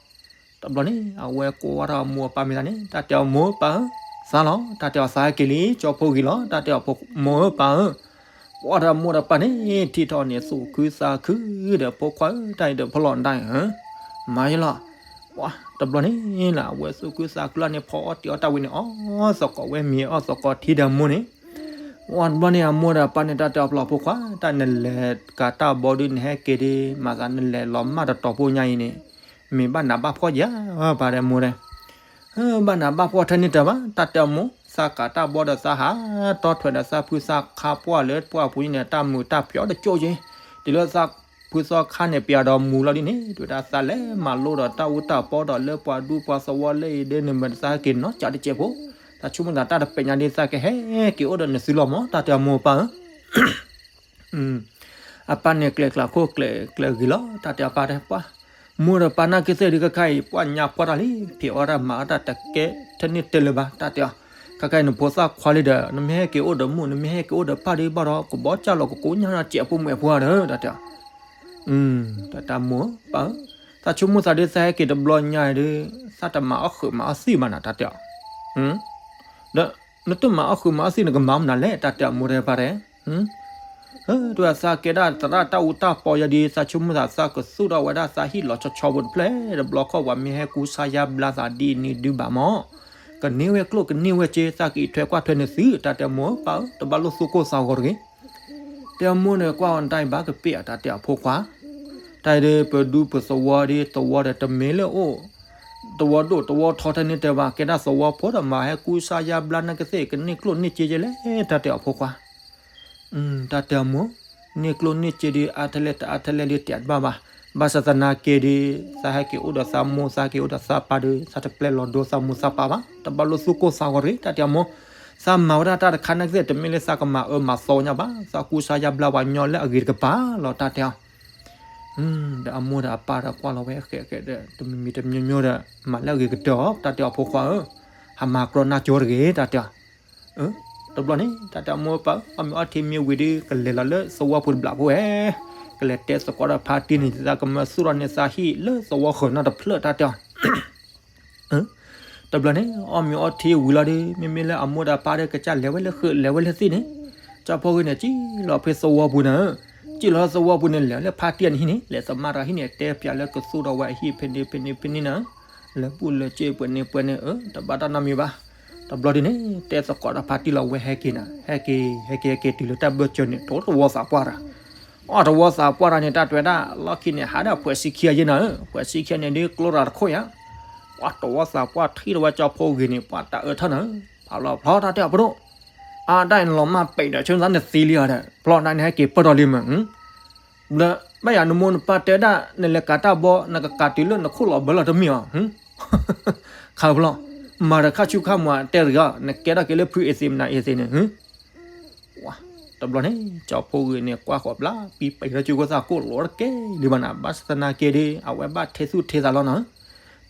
တဘျီန့ၣ် အဝဲကိးဝဲဒၣ်အမိၢ်အပၢ်မ့ၢ်သးန့ၣ် တၢ်တဲအီၤ မိၢ်ပၢ်ဧၢ, သးလီၤ, တၢ်တဲအီၤ သးဟဲက့ၤလံ ကၠီဖိဂ့ၤလီၤ, တၢ်တဲအီၤ မိၢ်ဧၢပၢ်ဧၢ, ပှၤဒီးအမိၢ်ဒီးပၢ်န့ၣ် ထံၣ်ထီၣ်န့ၣ် သူၣ်ခုသးခုဒီး ဖိခွါဧၢ တၢ်အံၤဒီးဖလီၢ်ဒၣ်ဧၢ, မၤယလီၤ, ပှၤတဘျီန့ၣ်လၢ အဝဲသူၣ်ခုသးခုလီၤန့ၣ် ဖီအီၣ်တ့ၤအီၣ်တၢ်ဝံၤန့ၣ် အီၣ်သကိးဝဲမ့ၤ အီၣ်သကိးထံဒီးမိၢ်န့ၣ် ပှၤတဘျီန့ၣ် အမိၢ်ဒီးပၢ်န့ၣ် တၢ်တဲအီၤ ပျီဖိခွါ တၢ်နလဲၤကၤတၢ်ဘီဒုး နဟဲက့ၤဒုး မၤသးနလဲၤလီၤမၢ်တတီၤဖိညါအံၤန့ၣ် မ့ၢ်ဘၣ်နးဘၣ်ဖှီၣ်ယါ ပၢ်ဒီးမိၢ်ဒီး ဘၣ်နးဘၣ်ဖှီၣ်ထဲန့ၣ်တၢ်ဘၣ် တၢ်တဲအီၤမိၢ် သးကၤတၢ်ဘီဒီးသးဟးတီထွဲဒီးသးဖုသးခါပှၢ်လၢပှၢ်ပူၤန့ၣ် တၢ်မုာ်တၢ်ပျီတကၠိၣ်က့ၤ တုၤလၢသးဖုသးခါန့ၣ် ပျီဒီးမူလီၤဒ်န့ၣ် တုၤဒၣ်သးလဲၤမၤလိဒီးတၢ်အူတၢ်ပီဒီးလၢပှၤဒူပှၤသဝီလၢအံၤဒ်န့ၣ် မ့ၢ်သးဟဲက့ၤနီၢ်ကၠးတစဲးဖိ သးဆိကမိၣ်သးတၢ်တပဲာ်ညါဒ်သးကဟဲက့ၤအိၣ်ဒီးနသုလီၤမး တၢ်တဲအီၤမိၢ်ပၢ်ဧၢ အပၢ်န့ၣ်ကျဲၤကျးခိၣ်ကျဲၤကျဲၤဂ့ၤလီၤ တၢ်တဲအီၤပၢ်တဲပှၢ် မိၢ်ဒီးပၢ်နာ်က့သ့ၣ်ဒုး ခဲခါအံၤ ပှၢ်ညါပှၢ်တၢ်လံ ဖံးအီၣ်တၢ်မၤအီၣ်တၢ်တကဲထဲန့ၣ်တဲလၢၤဘၣ် တၢ်တဲအီၤ ခဲခါအံၤ နဖိသၣ်ခွါလံဒီး နမ့ၢ်ဟဲက့ၤအိၣ်ဒီးမိၢ် နမ့ၢ်ဟဲက့ၤအိၣ်ဒီးပၢ်ဒုးဘၣ်ဒီး ကဘီကၢ်လီၤကကိညၢ်ဒီးစဲးဖိမွဲးဖိဧါဒီး တၢ်တဲအီၤ တၢ်တဲမိၢ်ပၢ်ဧၢ သးဆိကမိၣ်သးဒုးသးဟဲက့ၤတဘျီညါအံၤဒုး သးတမၤအီၣ်ဃုာ်မၤအီၣ်သံၣ်ဘၣ်နၤ တၢ်တဲအီၤ ဒီး နတမၤအီၣ်ဃုာ်မၤအီၣ်သံၣ် နကမၤမနုၤလဲၣ် တၢ်တဲအီၤမိၢ်တဲပၢ်တဲ တုၤသးကဲဒၣ်သရၣ်တၢ်အူတၢ်ပီယါဒ် သးဆိကမိၣ်သးသးကသူၣ်ထီၣ်ဝဲဒၣ်သးဟံၣ်လီၤဆီဆီဖိတဖျၢၣ် တဘျီခီၣ်ပှၤမ့ၢ်ဟဲကူစါယါဘျါသးဒ်န့ၣ်ဒုးဘၣ်မး ကန့ၢ်ဝဲကျိၣ်ကန့ၢ်ဝဲစ့ သးကအံးထွဲကွၢ်ထွဲနသု တၢ်တဲမိၢ်ပၢ်ဧၢ တဘၣ်လိၣ်သူၣ်ကိၢ်သးဂီၤတဂ့ၤ တဲမိၢ်န့ၣ်ကွၢ်အီၤတၢ်အံၤဘၣ်ကပ့ၢ်အတၢ်တဲအီၤဖိခွါ တၢ်အံၤဒုးပဒူပသဝီဒ် သဝီဒီးတမ့ၢ်လၢအိၣ် သဝီဒိၣ်သဝီထီထဲန့ၣ်တဲဘၣ် ကဲဒၣ်သဝီဖိဒီးမၤဟဲကူစါယါဘျါနာ်က့သ့ၣ် ကန့ၢ်ကျိၣ်န့ၢ်စ့ယဲလဲၣ် တၢ်တဲအီၤဖိခွါ တၢ်တဲအီၤမိၢ် န့ၢ်ကျိၣ်န့ၢ်စ့ဒုး အါထဲလဲၣ်တအါထဲလဲၣ်ဒုးတဲတဘၣ်ဘၣ် ဘၣ်ဆၣ်သနာ်က့ဒုး သးဟဲက့ၤအိၣ်ဒီးသးမိၢ် သးဟဲက့ၤအိၣ်ဒီးသးပၢ်ဒုး သးတပျဲလီၤဒိသးမိၢ်သးပၢ်ဘၣ် တဘၣ်လိၣ်သူၣ်ကိၢ်သးဂီၤတဂ့ၤ တၢ်တဲအီၤမိၢ် သးမၤဝဲဒၣ်တၢ်တခါနာ်က့သ့ၣ် တမ့ၢ်လၢသးကမၤအၢမၤသီညါဘၣ် သးကူစါယါဘျါပှၤညီလၢအဂ့ၤတကပၤလီၤ တၢ်တဲအီၤ ဒီးအမိၢ်ဒီးအပၢ်ဒီးကွၢ်လီၤဝဲဃဲးဃဲးဒီး တမံၤမံၤတမံၤမံၤဒီး မၤလၢအဂ့ၤကတၢၢ်အီၤ တၢ်တဲအီၤဖိခွါဧၢ ဟးမၤကြီတဂ့ၤ တၢ်တဲအီၤ တဘျီန့ၣ် တၢ်တဲအီၤမိၢ်ပၢ်ဧၢ အီၣ်မ့ၤအီထံမ့ၢ်ဝံၤဒုး ကလဲၤလီၤလၢသဝီပူၤတဘျီဖိဝဲ ကလဲၤတဲသကိးဒီးဖါတံၢ်န့ၣ် သးကမၢသူၣ်ထီၣ်န့ၢ်သးဟံၣ်လၢသဝီဃၢၤနီတဖျၢၣ် တၢ်တဲအီၤ တဘျီန့ၣ် အီၣ်မ့ၤအီထံဝံၤလီၤဒီး မ့မ့ၢ်လၢအမိၢ်ဒီးပၢ်ဒီးကစၢ်လဲၤဝဲလၢဃုာ်လဲၤဝဲလၢသံၣ်န့ၣ် ကၠီဖိဂ့ၤန့ၣ် စံၣ်လီၤဖဲသဝီပူၤန့ၣ် စံၣ်လီၤသဝီပူၤန့ၣ် လဲၤလၢဖါတံၢ်အဟံၣ်န့ၣ် လဲၤသမါတၢ်ဟံၣ်န့ၣ်တဲပၠးလၢကသူၣ်ထီၣ်ဝဲအဟံၣ်ဖဲန့ၣ်ဖဲန့ၣ်ဖဲန့ၣ်နၤ လဲၤဘူၣ်လဲၤစ့ပှဲၤန့ၣ်ပှဲၤန့ၣ် အၢ တဘၣ်တၢ်နီတမံၤဘၣ် တဘျီဒ်န့ၣ် တဲသကိးဒီးဖါတံၢ်လီၤဝဲဟဲက့ၤနၤ ဟဲက့ၤ ဟဲက့ၤဟဲက့ၤတုၤလၢတၢ်ဘၢၣ်စၢၤန့ၣ် တိသဝီသးပှၢ်တၢ် အီၣ်တဝီသးပှၢ်တၢ်န့ၣ် တၢ်တွဲဒၣ်လီၢ်ခံန့ၣ် ဟးဒၣ်ဖှဲးဆံခံအယဲၢ်နၤဧၢ ဖှဲးဆံခံန့ၣ်ဒ်ကျိရၤတခိၣ်ယါ ပှၤတဝီသးပှၢ်ထံၣ်ထီၣ်ဝဲကၠီဖိဂ့ၤန့ၣ် ပှၤတၢ်အၢထီၣ်နၤဧၢ ဖးလီၤဖျီတၢ်တဲအီၤပဒိၣ် အါတၢ်အံၤနလီၤမၢ်ပဲာ်ဒီး ဆိသးနသံလံအီၤဒီး ဖျီနၤန့ၣ်ဟဲက့ၤပၢၢ်ထီၣ်လံမး ဘျၢ ဘၣ်ယၤနမိၢ်နပၢ်တဲဒၣ် နလဲၤကၤတၢ်ဘီ နကကၤတုၤလၢနခိၣ်လီၤဘၢလီၤတမ့ၢ်အီၤ ခးဖျီ မၤဒီးခါဆူခါမးတဲတဂ့ၤ နကဲထီၣ်က့ၤလၢဖုအ့သ့ၣ်မနၤအ့သ့ၣ်န့ၣ် တဘျီန့ၣ် ကၠီဖိဂ့ၤန့ၣ် ကွၢ်ဃီၤဘျါ ပံပံၤထီၣ်ကၠူကီၢ်သးကိၣ်လိာ်တက့ၢ်လံဘၣ်နၤ ဘၣ်ဆၣ်သနာ်က့ဒီး အဝဲဘၣ်ထဲသူၣ်ထဲသးလီၤနၤ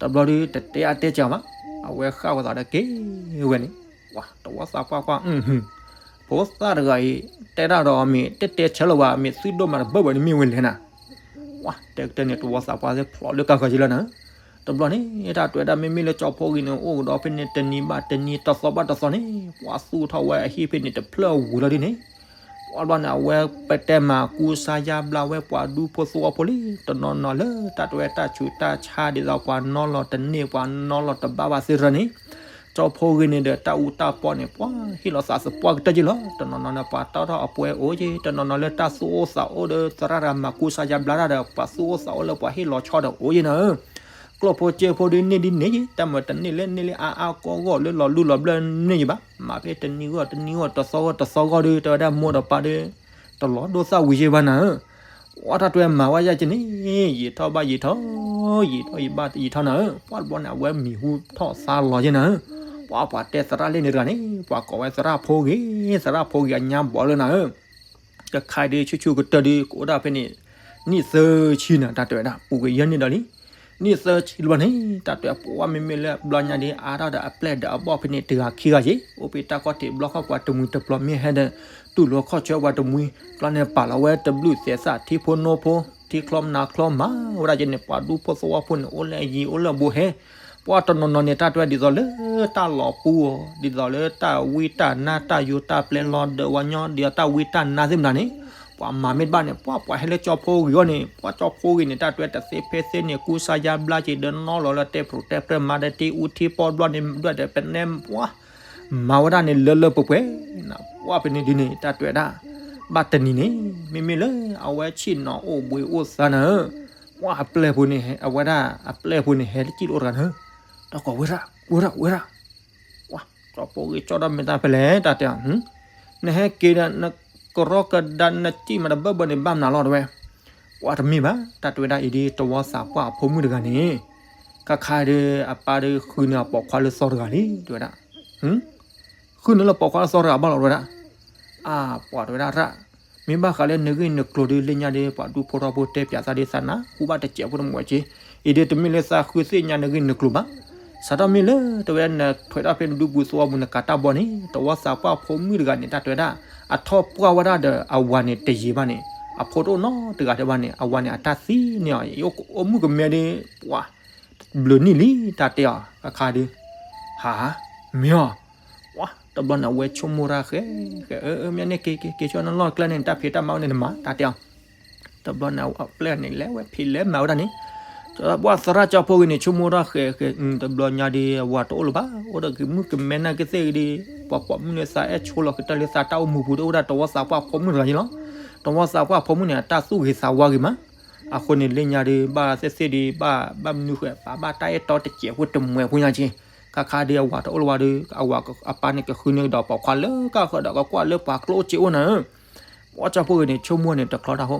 တဘျီဒီး တတဲအါတဲစှၤဘၣ် အဝဲဃၣ်ဝဲသးဒီးက့ၤဝဲန့ၣ် ပှၤတဝီသးပှၢ်ကွၢ် ဖိသၣ်တဂၤအံၤ တဲဒၣ်ဒီးမ့ၢ်တဲတဲဆၢလီၤဘၣ် မ့ၢ်သုဒိၣ်မးတဘၢၣ်ဘၢၣ်န့ၣ်မ့ၢ်ဝဲလဲၣ်နၤ ပှၤတဲကတၢၢ်န့ၣ် တဝီသးပှၢ်သ့ၣ်ဖျိးလၢကါဃၢၤက့လီၤနၤ တဘျီန့ၣ် တၢ်တွဲဒၣ်မ့မ့ၢ်လၢကၠီဖိဂ့ၤန့ၣ် အိၣ်ကဒီးဖဲန့ၣ် တနံၤဘၣ်တနံၤ တသီဘၣ်တသီန့ၣ် ပှၤသူၣ်ထီၣ်ဝဲအဟံၣ်ဖဲန့ၣ် တဖျၢၣ်ဝံၤလီၤဒ်န့ၣ် ပှၤဘျီန့ၣ် အဝဲပတဲမၤကူစါယါဘျါဝဲပှၤဒူဖိသဝီဖိလံ တနီၤနီၤလၢတၢ်တဝဲတၢ်ဆူးတၢ်ဆါဒ်သိးပှၤနီလီၤတန့ၢ် ပှၤနီလီၤတဘၣ်ဘၣ်သ့ၣ်တဖၣ်န့ၣ် ကၠီဖိဂ့ၤန့ၣ်ဒီးတၢ်အူတၢ်ပီန့ၣ် ပှၤဟ့ၣ်လီၤသးသပှၢ်ကတၢၢ်က့လီၤ. တနီၤနီၤန့ၣ် ပှၤတီထီၣ်အပှဲၤအိၣ်က့, တနီၤနီၤလၢတၢ်သူၣ်အိၣ်သးအိၣ်ဒီးသရၣ်တဂၤမၤကူစါယါဘျါတၢ်ဒီး ပှၤသူၣ်အိၣ်သးအိၣ်လၢပှၤဟ့ၣ်လီၤဆီဒီးအိၣ်က့နၤဧၢ. ကျိၣ်ဖိစ့ဖိဒုးန့ၢ်ဒ်န့ၣ်က့, တၢ်မၤတန့ၢ်လၢန့ၢ်လၢအါအါဂီၢ်ဂီၢ်လၢလီၤလူလီၤဘျၢန့ၢ်က့ဘၣ်. မၤဖဲတနံၤဂီၢ်တနံၤဂီၢ် တသီဂီၢ်တသီဂီၢ်ဒီး တဲဝဲဒၣ်မိၢ်ဒီးပၢ်ဒီး တလီၤဒိသၣ်ဝံၤက့ဘၣ်နၤဧၢ. ပှၤတၢ်တဝဲမၤဝဲယဲက့န့ၣ် ယံာ်ထီၣ်ဘၣ်ယံာ်ထီၣ်, ယံာ်ထီၣ်ယံာ်ဘၣ်ယံာ်ထီၣ်နၤဧၢ. ပှၤတဘျီန့ၣ် အဝဲမံၤဟူထီၣ်သါလီၤက့နၤဧၢ. ပှၤပှၤတဲသရၣ်လၢန့ၣ်တဂၤန့ၣ် ပှၤကိးဝဲသရၣ်ဖိဂ့ၤ, သရၣ်ဖိဂ့ၤအညါဘီလၢနၤဧၢ. တခါဒုးဆူၣ်ဆူၣ်ကတၢၢ်ဒုး ကအိၣ်ဒၣ်ဖဲန့ၣ် နံၣ်သၢဆံနၤ တၢ်တဲဝဲဒၣ် ပူၤကွံာ်ယဲၢ်နံၣ်ဒီးလံ. နံၣ်သၢဆံတဘျီန့ၣ် တၢ်တဲပှၤမ့မ့ၢ်လၢဘျီညါဒုး အါထီၣ်ဒီးအပျဲၢ်ဒီးအဘီၣ်ဖဲန့ၣ် တဂၤခံဂၤက့, အိၣ်ဖဲတၢ်ခီၣ်ထံးဘျီခီၣ်ပှၤတမှံၤတဘျီမ့ၢ်ဟဲဒီး တူၢ်လိာ်ခီၣ်ဆၢပှၤတမှံၤ ဘျီန့ၣ်ပာ်လီၤဝဲတဘျုးသဲးသၣ်ထံဖိနိဖိ ထံချီမနၤချီမၤဝဲဒၣ်က့န့ၣ် ပှၤဒူဖိသဝီဖိန့ၣ် အိၣ်လၢအယံၤအိၣ်လၢအဘူးဟဲ ပှၤတနီၤနီၤန့ၣ် တၢ်တဝဲဒ်သိးလၢတၢ်လီၤပူအီၤ ဒ်သိးလၢတၢ်ဝံတၢ်နါတၢ်ယိၤတၢ်ပျဲလီၤဒၢးဝဲညီ ဒ်သိးတၢ်ဝံတၢ်နါသ့ၣ်မနၤန့ၣ် ပှၤမၤမ့ၢ်တဘၣ်န့ၣ် ပှၤပှၤဟဲလၢကၠီဖိဂ့ၤအီၤန့ၣ် ပှၤကၠီဖိဂ့ၤန့ၣ် တၢ်တဝဲတသ့ဖဲသ့န့ၣ် ကူစါယါဘျါက့ဒီးနီလီၤလၢတဲပြိးတဲပြဲမၤဒီးတ့အူထံပီဘျီန့ၣ် ဒွဲၣ်ဒီးပနဲ ပှၤ မၤဝဲဒၣ်န့ၣ်လၢလၢပှဲၤပှဲၤ ပှၤဖဲန့ၣ်ဒုးန့ၣ် တၢ်တဝဲဒၣ် ဘၣ်တနံၤန့ၣ် မ့မ့ၢ်လၢအဝဲဆ့ၣ်နီၤအိၣ်ဘှံးအိၣ်သါနၤဧၢ ပှၤအပျဲၢ်ဖိန့ၣ် အဝဲဒၣ်အပျဲၢ်ဖိန့ၣ် ဟဲလၢကံၣ်လိာ်တဂၤနၤဧၢ တၢ်ကိးဝဲဒၣ် ဝဲဒၣ် ဝဲဒၣ် ပှၤကၠီဖိဂ့ၤကၠီဒီးမ့ၢ်တၢ်ဖဲလဲၣ် တၢ်တဲအီၤ နဟဲက့ၤဒီး နကရီကဒါနစံၣ်မးတဘၢဘၢန့ၣ် ဘၣ်မနုၤလီၤတဝဲ ပှၤတမ့ၢ်ဘၣ် တၢ်တဲဝဲဒၣ်အံၤဒ် တဝီသးပှၢ်အဖိမုၣ်တဂၤန့ၣ် ခါခါဒီး အပၢ်ဒီးဃုန့ၢ်အပိာ်ခွါလၢသီတဂၤလံ တဲဝဲဒၣ် ဃုန့ၢ်လၢပိာ်ခွါလၢသီတဂၤဘၣ်လီၤ တဲဝဲဒၣ် အါ ပှၤတဲဝဲဒၣ်ရၣ် မ့ၢ်ဘၣ်ဃးလၢနဂ့ၢ်နကျိၤဒုး လၢညါဒီး ပှၤဒူဖိထီဖိတဲပၠးသးဒ်သးနါ ဟူဘၣ်တစဲးဖိတမှဲးက့ အံၤဒ်တမ့ၢ်လၢသးဃုသ့ၣ်ညါနဂ့ၢ်နကျိၤဘၣ် စးထီၣ်မ့ၢ်လၢ တဝဲနထွဲးထီၣ်ဖဲနဒူပူၤသဝီပူၤနကးတၢ်ဘီန့ၣ် တဝီသးပှၢ်ဖိမုၣ်တဂၤန့ၣ် တၢ်တဲဝဲဒၣ် အထီၣ်ပှၢ်ဝဲဒၣ်ဒီးအဝၤန့ၣ်တယံာ်ဘၣ်န့ၣ် အဖိတအိၣ်နီတဂၤဒံးဘၣ်န့ၣ် အဝၤန့ၣ်အတၢ်သံန့ၢ်အီၤ ယအိၣ်မုၣ်ကမဲဒ် ပှၤ ဘျုးနံၣ်လံ တၢ်တဲအီၤ အခါဒုး ဟါ မ့ၢ်အီၤ ပှၤတဘျီန့ၣ် အဝဲဆိကမိၣ်တၢ်ဃဲ ဃဲ အၢ အၢ မ့ၢ်န့ၣ် က့ၤ က့ၤ က့ၤဆိနလီၢ်ကျဲန့ၣ် တၢ်ဖံးတၢ်မၤအိၣ်န့ၣ် နမၤ တၢ်တဲအီၤ တဘျီန့ၣ် အပျဲၢ်န့ၣ် လဲၤဝဲဖံးလဲၤမၤဝဲဒၣ်န့ၣ် ပှၤသရၣ်ကၠီဖိဂ့ၤန့ၣ် ဆိကမိၣ်တၢ်ဃဲ ဃဲ တဘျီညါဒုး အဝၤတအိၣ်လၢၤဘၣ် အိၣ်ဒီးကမုၣ်ကမဲနာ်က့သ့ၣ်ဂ့ၤဒုး ပှၤပိာ်မုၣ်လၢသးအဲၣ်ဆိလီၤကတၢၢ်လၢသးတၢ်အိၣ်မူပူၤဒီး အိၣ်ဝဲဒၣ်တဝီသးပှၢ်ဖိမုၣ်တဂၤန့ၣ်လီၤ တဝီသးပှၢ်ဖိမုၣ်န့ၣ် အတၢ်သူၣ်ဂ့ၤသးဝါဂ့ၤမး အဃိန့ၣ် လၢညါဒုး ဘၣ်သ့ၣ်သ့ၣ်ဒုး ဘၣ် ဘၣ်မနုၤဃဲ ပာ်ဘၣ်တၢ်အဲၣ်တီတစဲးဖိတမှဲးဖိညါက့ ခါခါဒုး အဝၤတအိၣ်လၢၤဘၣ်ဒီး အဝၤအပၢ်န့ၣ် ကဃုန့ၢ်ကဒီးပိာ်ခွါလၢကၢ်ဃၢၤဒီး ကကွၢ်လၢပှၤကျိၣ်အိၣ်စ့အိၣ်နၤဧၢ ပှၤကၠီဖိဂ့ၤန့ၣ် ဆိကမိၣ်န့ၣ် တချီတၢ်ဖိ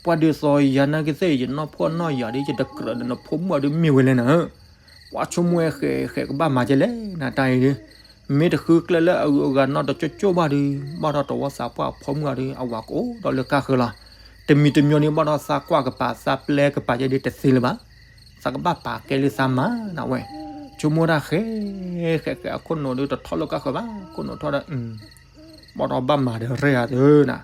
ပှၤဒုးသီယၤနာ်က့သ့ၣ် ယနီၢ်ဖှီၣ်နီၢ်ယာ်ဒုး ယတကြၢးဒီးနဖိမုၣ်အီၤဒုးမ့ၢ်ဝဲလဲၣ်နၤဧၢ ပှၤဆိကမိၣ်ဝဲဃဲ ဃဲကဘၣ်မၤကဲလဲၣ် နတၢ်အံၤဒုး မ့ၢ်တဃုကျဲလၢအဂုၤအဂၤနီတကၠိၣ်ကၠိၣ်ဘၣ်ဒုး ဘၣ်ဒီးတဝီသးပှၢ်အဖိမုၣ်အီၤဒုး အဝၤကအိၣ်ဒီးလၢကၢ်ဃၢၤလီၤ တမံၤတမံၤဒုး ဘၣ်ဒီးသးကွၢ်ကပၤ သးပျဲကပၤယဲဒုးတသ့လၢၤဘၣ် သးကဘၣ်ပာ်ကဲလၢသးမၤနၤဝဲ ဆိကမိၣ်တၢ်ဃဲ ဃဲဃဲအခိၣ်နူာ်ဒုးတထီၣ်လၢကၢ်ဃၢၤဘၣ် ခိၣ်နူာ်ထီၣ်ဒီး ဘၣ်ဒီးဘၣ်မၤဒီးရဲၣ်ဧါသၢနၤ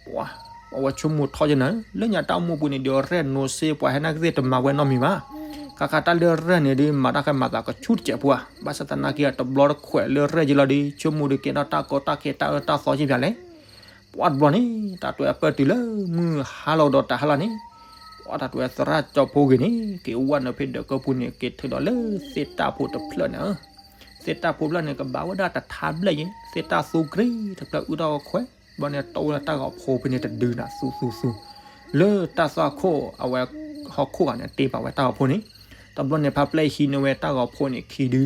ပှၤ ပှၤဝဲဆိကမိၣ်ထီၣ်ယဲနၤ လၢညါတၢ်အိၣ်မူပူၤန့ၣ် ဒုးရဲၣ်နိစ့ ပှၤဟဲနာ်က့သ့ၣ်တမၤဝဲနီတမံၤဘၣ် ခါခါတၢ်လၢရဲၣ်န့ၣ်ဒုး မၤတၢ်ဃဲမၤသးကဆူၣ်တစဲးဖိဧါ ဘၣ်ဆၣ်သနာ်က့တဘျီတခွဲးလၢရဲၣ်ယံၤလီၤဒုး ဆိကမိၣ်ဒုးကဲထီၣ်တၢ်ကီတၢ်ခဲတၢ်အၢတၢ်သီက့ပၠးလဲၣ် ပှၤတဘျီန့ၣ် တၢ်တဝဲအပၢၢ်တုၤလၢမုၢ်ဟါလီၤဒီးတၢ်ဟါလီၤန့ၣ် ပှၤတၢ်တဝဲသရၣ်ကၠီဖိဂ့ၤန့ၣ် က့ၤဝဲနုာ်ဖဲဒၢးကၢပူၤန့ၣ် က့ၤထုးဒီးလၢသ့ၣ်တၢ်ဖိတဖျၢၣ်န့ၣ် သ့ၣ်တၢ်ဖိဖျၢၣ်န့ၣ် ကဘၣ်ဝဲဒၣ်တထါဘျဲၣ်ယဲ သ့ၣ်တၢ်သူကြ့တဖျၢၣ်အုၣ်ထီၣ်ခွဲး ဘျီန့ၣ် တိၢ်ဝဲဒၣ်တၢ်ဂီၤဖိဖဲန့ၣ်တဒုနၤ သူသူသူ လၢတၢ်သွၣ်ခိၣ် အဝဲဟီၣ်ခိၣ်ဂၤန့ၣ် တ့ပာ်ဝဲတၢ်ဂီၤဖိန့ၣ် တဘျီန့ၣ် ဖါပျဲၢ်ဟံးန့ၢ်ဝဲတၢ်ဂီၤဖိန့ၣ်ခံဒု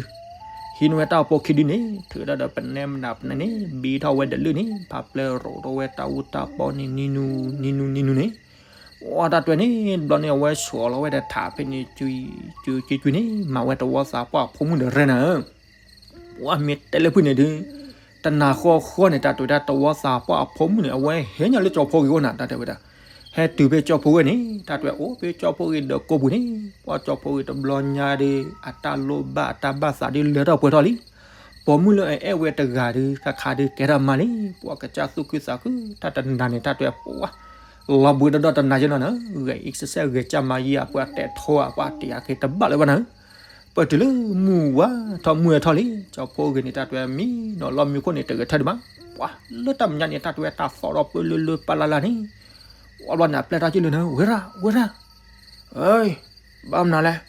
ဟံးန့ၢ်ဝဲတၢ်ဂီၤဖိခံဒုန့ၣ် ထုးထီၣ်ဒီးပနဲမနုၤပနဲန့ၣ် ဘံထီၣ်ဝဲဒီးလၢန့ၣ် ဖါပျဲၢ်ရိးထီၣ်ဝဲတၢ်အူတၢ်ပီန့ၣ် နံၤနူၤ နံၤနူၤ နံၤနူၤန့ၣ် ပှၤတၢ်တဝဲန့ၣ် တဘျီန့ၣ် အဝဲဆိးလီၤဝဲဒီးထးဖဲန့ၣ် ကွံကွံကွံန့ၣ် မၤဝဲတဝီသးပှၢ်အဖိမုၣ်ဒီးရဲၣ်နၤဧၢ ပှၤမ့ၢ်တဲလၢဖုၣ်န့ၣ်ဒုး တနၤဃီဃီန့ၣ် တၢ်တဝဲဒၣ်တဝီသးပှၢ်အဖိမုၣ်န့ၣ် အဝဲဟဲညါလၢကၠီဖိဂ့ၤအိၣ်နၤ တၢ်တဲဝဲဒၣ် ဟဲတုၤဖဲကၠီဖိဂ့ၤန့ၣ် တၢ်တဝဲအိၣ်ဖဲကၠီဖိဂ့ၤဒီးကိးပူၤန့ၣ် ပှၤကၠီဖိဂ့ၤတဘျီညါဒီး အတၢ်လိၣ်ဘၣ်အတၢ်ဘၣ်သးဒုးလၢထီၣ်ပှဲၤထီၣ်လံ ပိာ်မုၣ်လၢအအဲၣ်ဝဲတဂၤဒုး ခါခါဒုးကဲထီၣ်မးလံ ပှၤကစၢ်သူၣ်ခုသးခု တၢ်တနၤန့ၣ် တၢ်တဝဲပှၤ လီၤဘှံးဒီးဒီးတနၤယဲနီၤနၤ ဂဲၤအံၤစဲးစဲးဂဲၤကၢ်မၤယံၤ အပှၤတဲာ်ထီၣ် အပှၤတဲာ်အက့ၤတဘၣ်လၢၤဘၣ်နၤ ပၢၢ်တုၤလၢမုၢ်ဝါထီၣ်မုၢ်ဝဲထီၣ်လံ ကၠီဖိဂ့ၤန့ၣ် တၢ်တဝဲမံနီၤလီၢ်မံခိၣ်န့ၣ် တဂဲၤထၢၣ်ဒံးဘၣ် ပှၤလၢတၢ်မဲာ်ညါန့ၣ် တၢ်တဲဝဲတၢ်သီၣ်ဒီးပၢလၢလၢပၢ်လၢ်လၢ်န့ၣ်, ဝံၤဘျီန့ၣ် အပျဲၢ်တၢ်က့ၢ်လၢနၤ ဝဲဒၣ် ဝဲဒၣ်, ဘၣ်မနုၤလဲၣ်,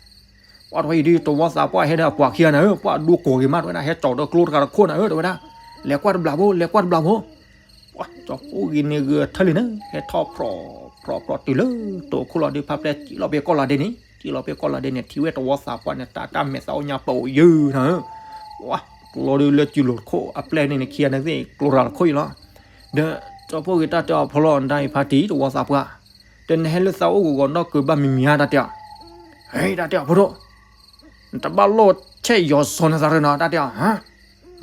ပှၤတဝီအံၤဒ်တဝီသးပှၢ်ဟဲဒီးအပှၤခံဂၤနၤဧၢ, ပှၤဒိကိးဂ့ၤမး တဝဲဒၣ် ဟဲကၠီၤဒီးကျိတဂၤတခိၣ်နၤဧၢ တဝဲဒၣ်, လဲၤကွၢ်တဘျီဖိ လဲၤကွၢ်တဘျီဖိ, ပှၤကၠီဖီဂ့ၤန့ၣ်ဂဲၤထၢၣ်လံနၤ, ဟဲထီၣ်ဖြီၣ်ဖြီၣ်တုၤလၢတိာ်ခိၣ်လီၤဒီး ဖါပျဲၢ်စံၣ်လီၤဖဲကီၢ်လီၤဒ့န့ၣ်, စံၣ်လီၤဖဲကီၢ်လီၤဒ့န့ၣ် ထံၣ်ဝဲတဝီသးပှၢ်န့ၣ် တၢ်တၢ်မဲာ်သၣ်အိၣ်ညါပအိၣ်ယုၢ်နၤဧၢ, ပှၤကျီဒုးလၢစူၤလိာ်ခိၣ်အပျဲၢ်န့ၣ်န့ၣ် ခံဂၤန့ၣ်သ့ၣ်ကျိရၤလၢခိၣ်အံၤလီၤ, ဒီးကၠီဖီဂ့ၤတၢ်တဲအီၤဖီလီၤ နတၢ်အံၤဖါတံၢ် တဝီသးပှၢ်, ဒီးနဟဲလၢသးအိၣ်ဂီၤဂီၤနီၢ်ကၢဘၣ်မံၤမံၤဧါ တၢ်တဲအီၤ, ဟဲ တၢ်တဲအီၤဖိဒိၣ် နတဘၣ်လိၣ်ဆဲးယီၤစီၤနသးရၢနီၤ တၢ်တဲအီၤ,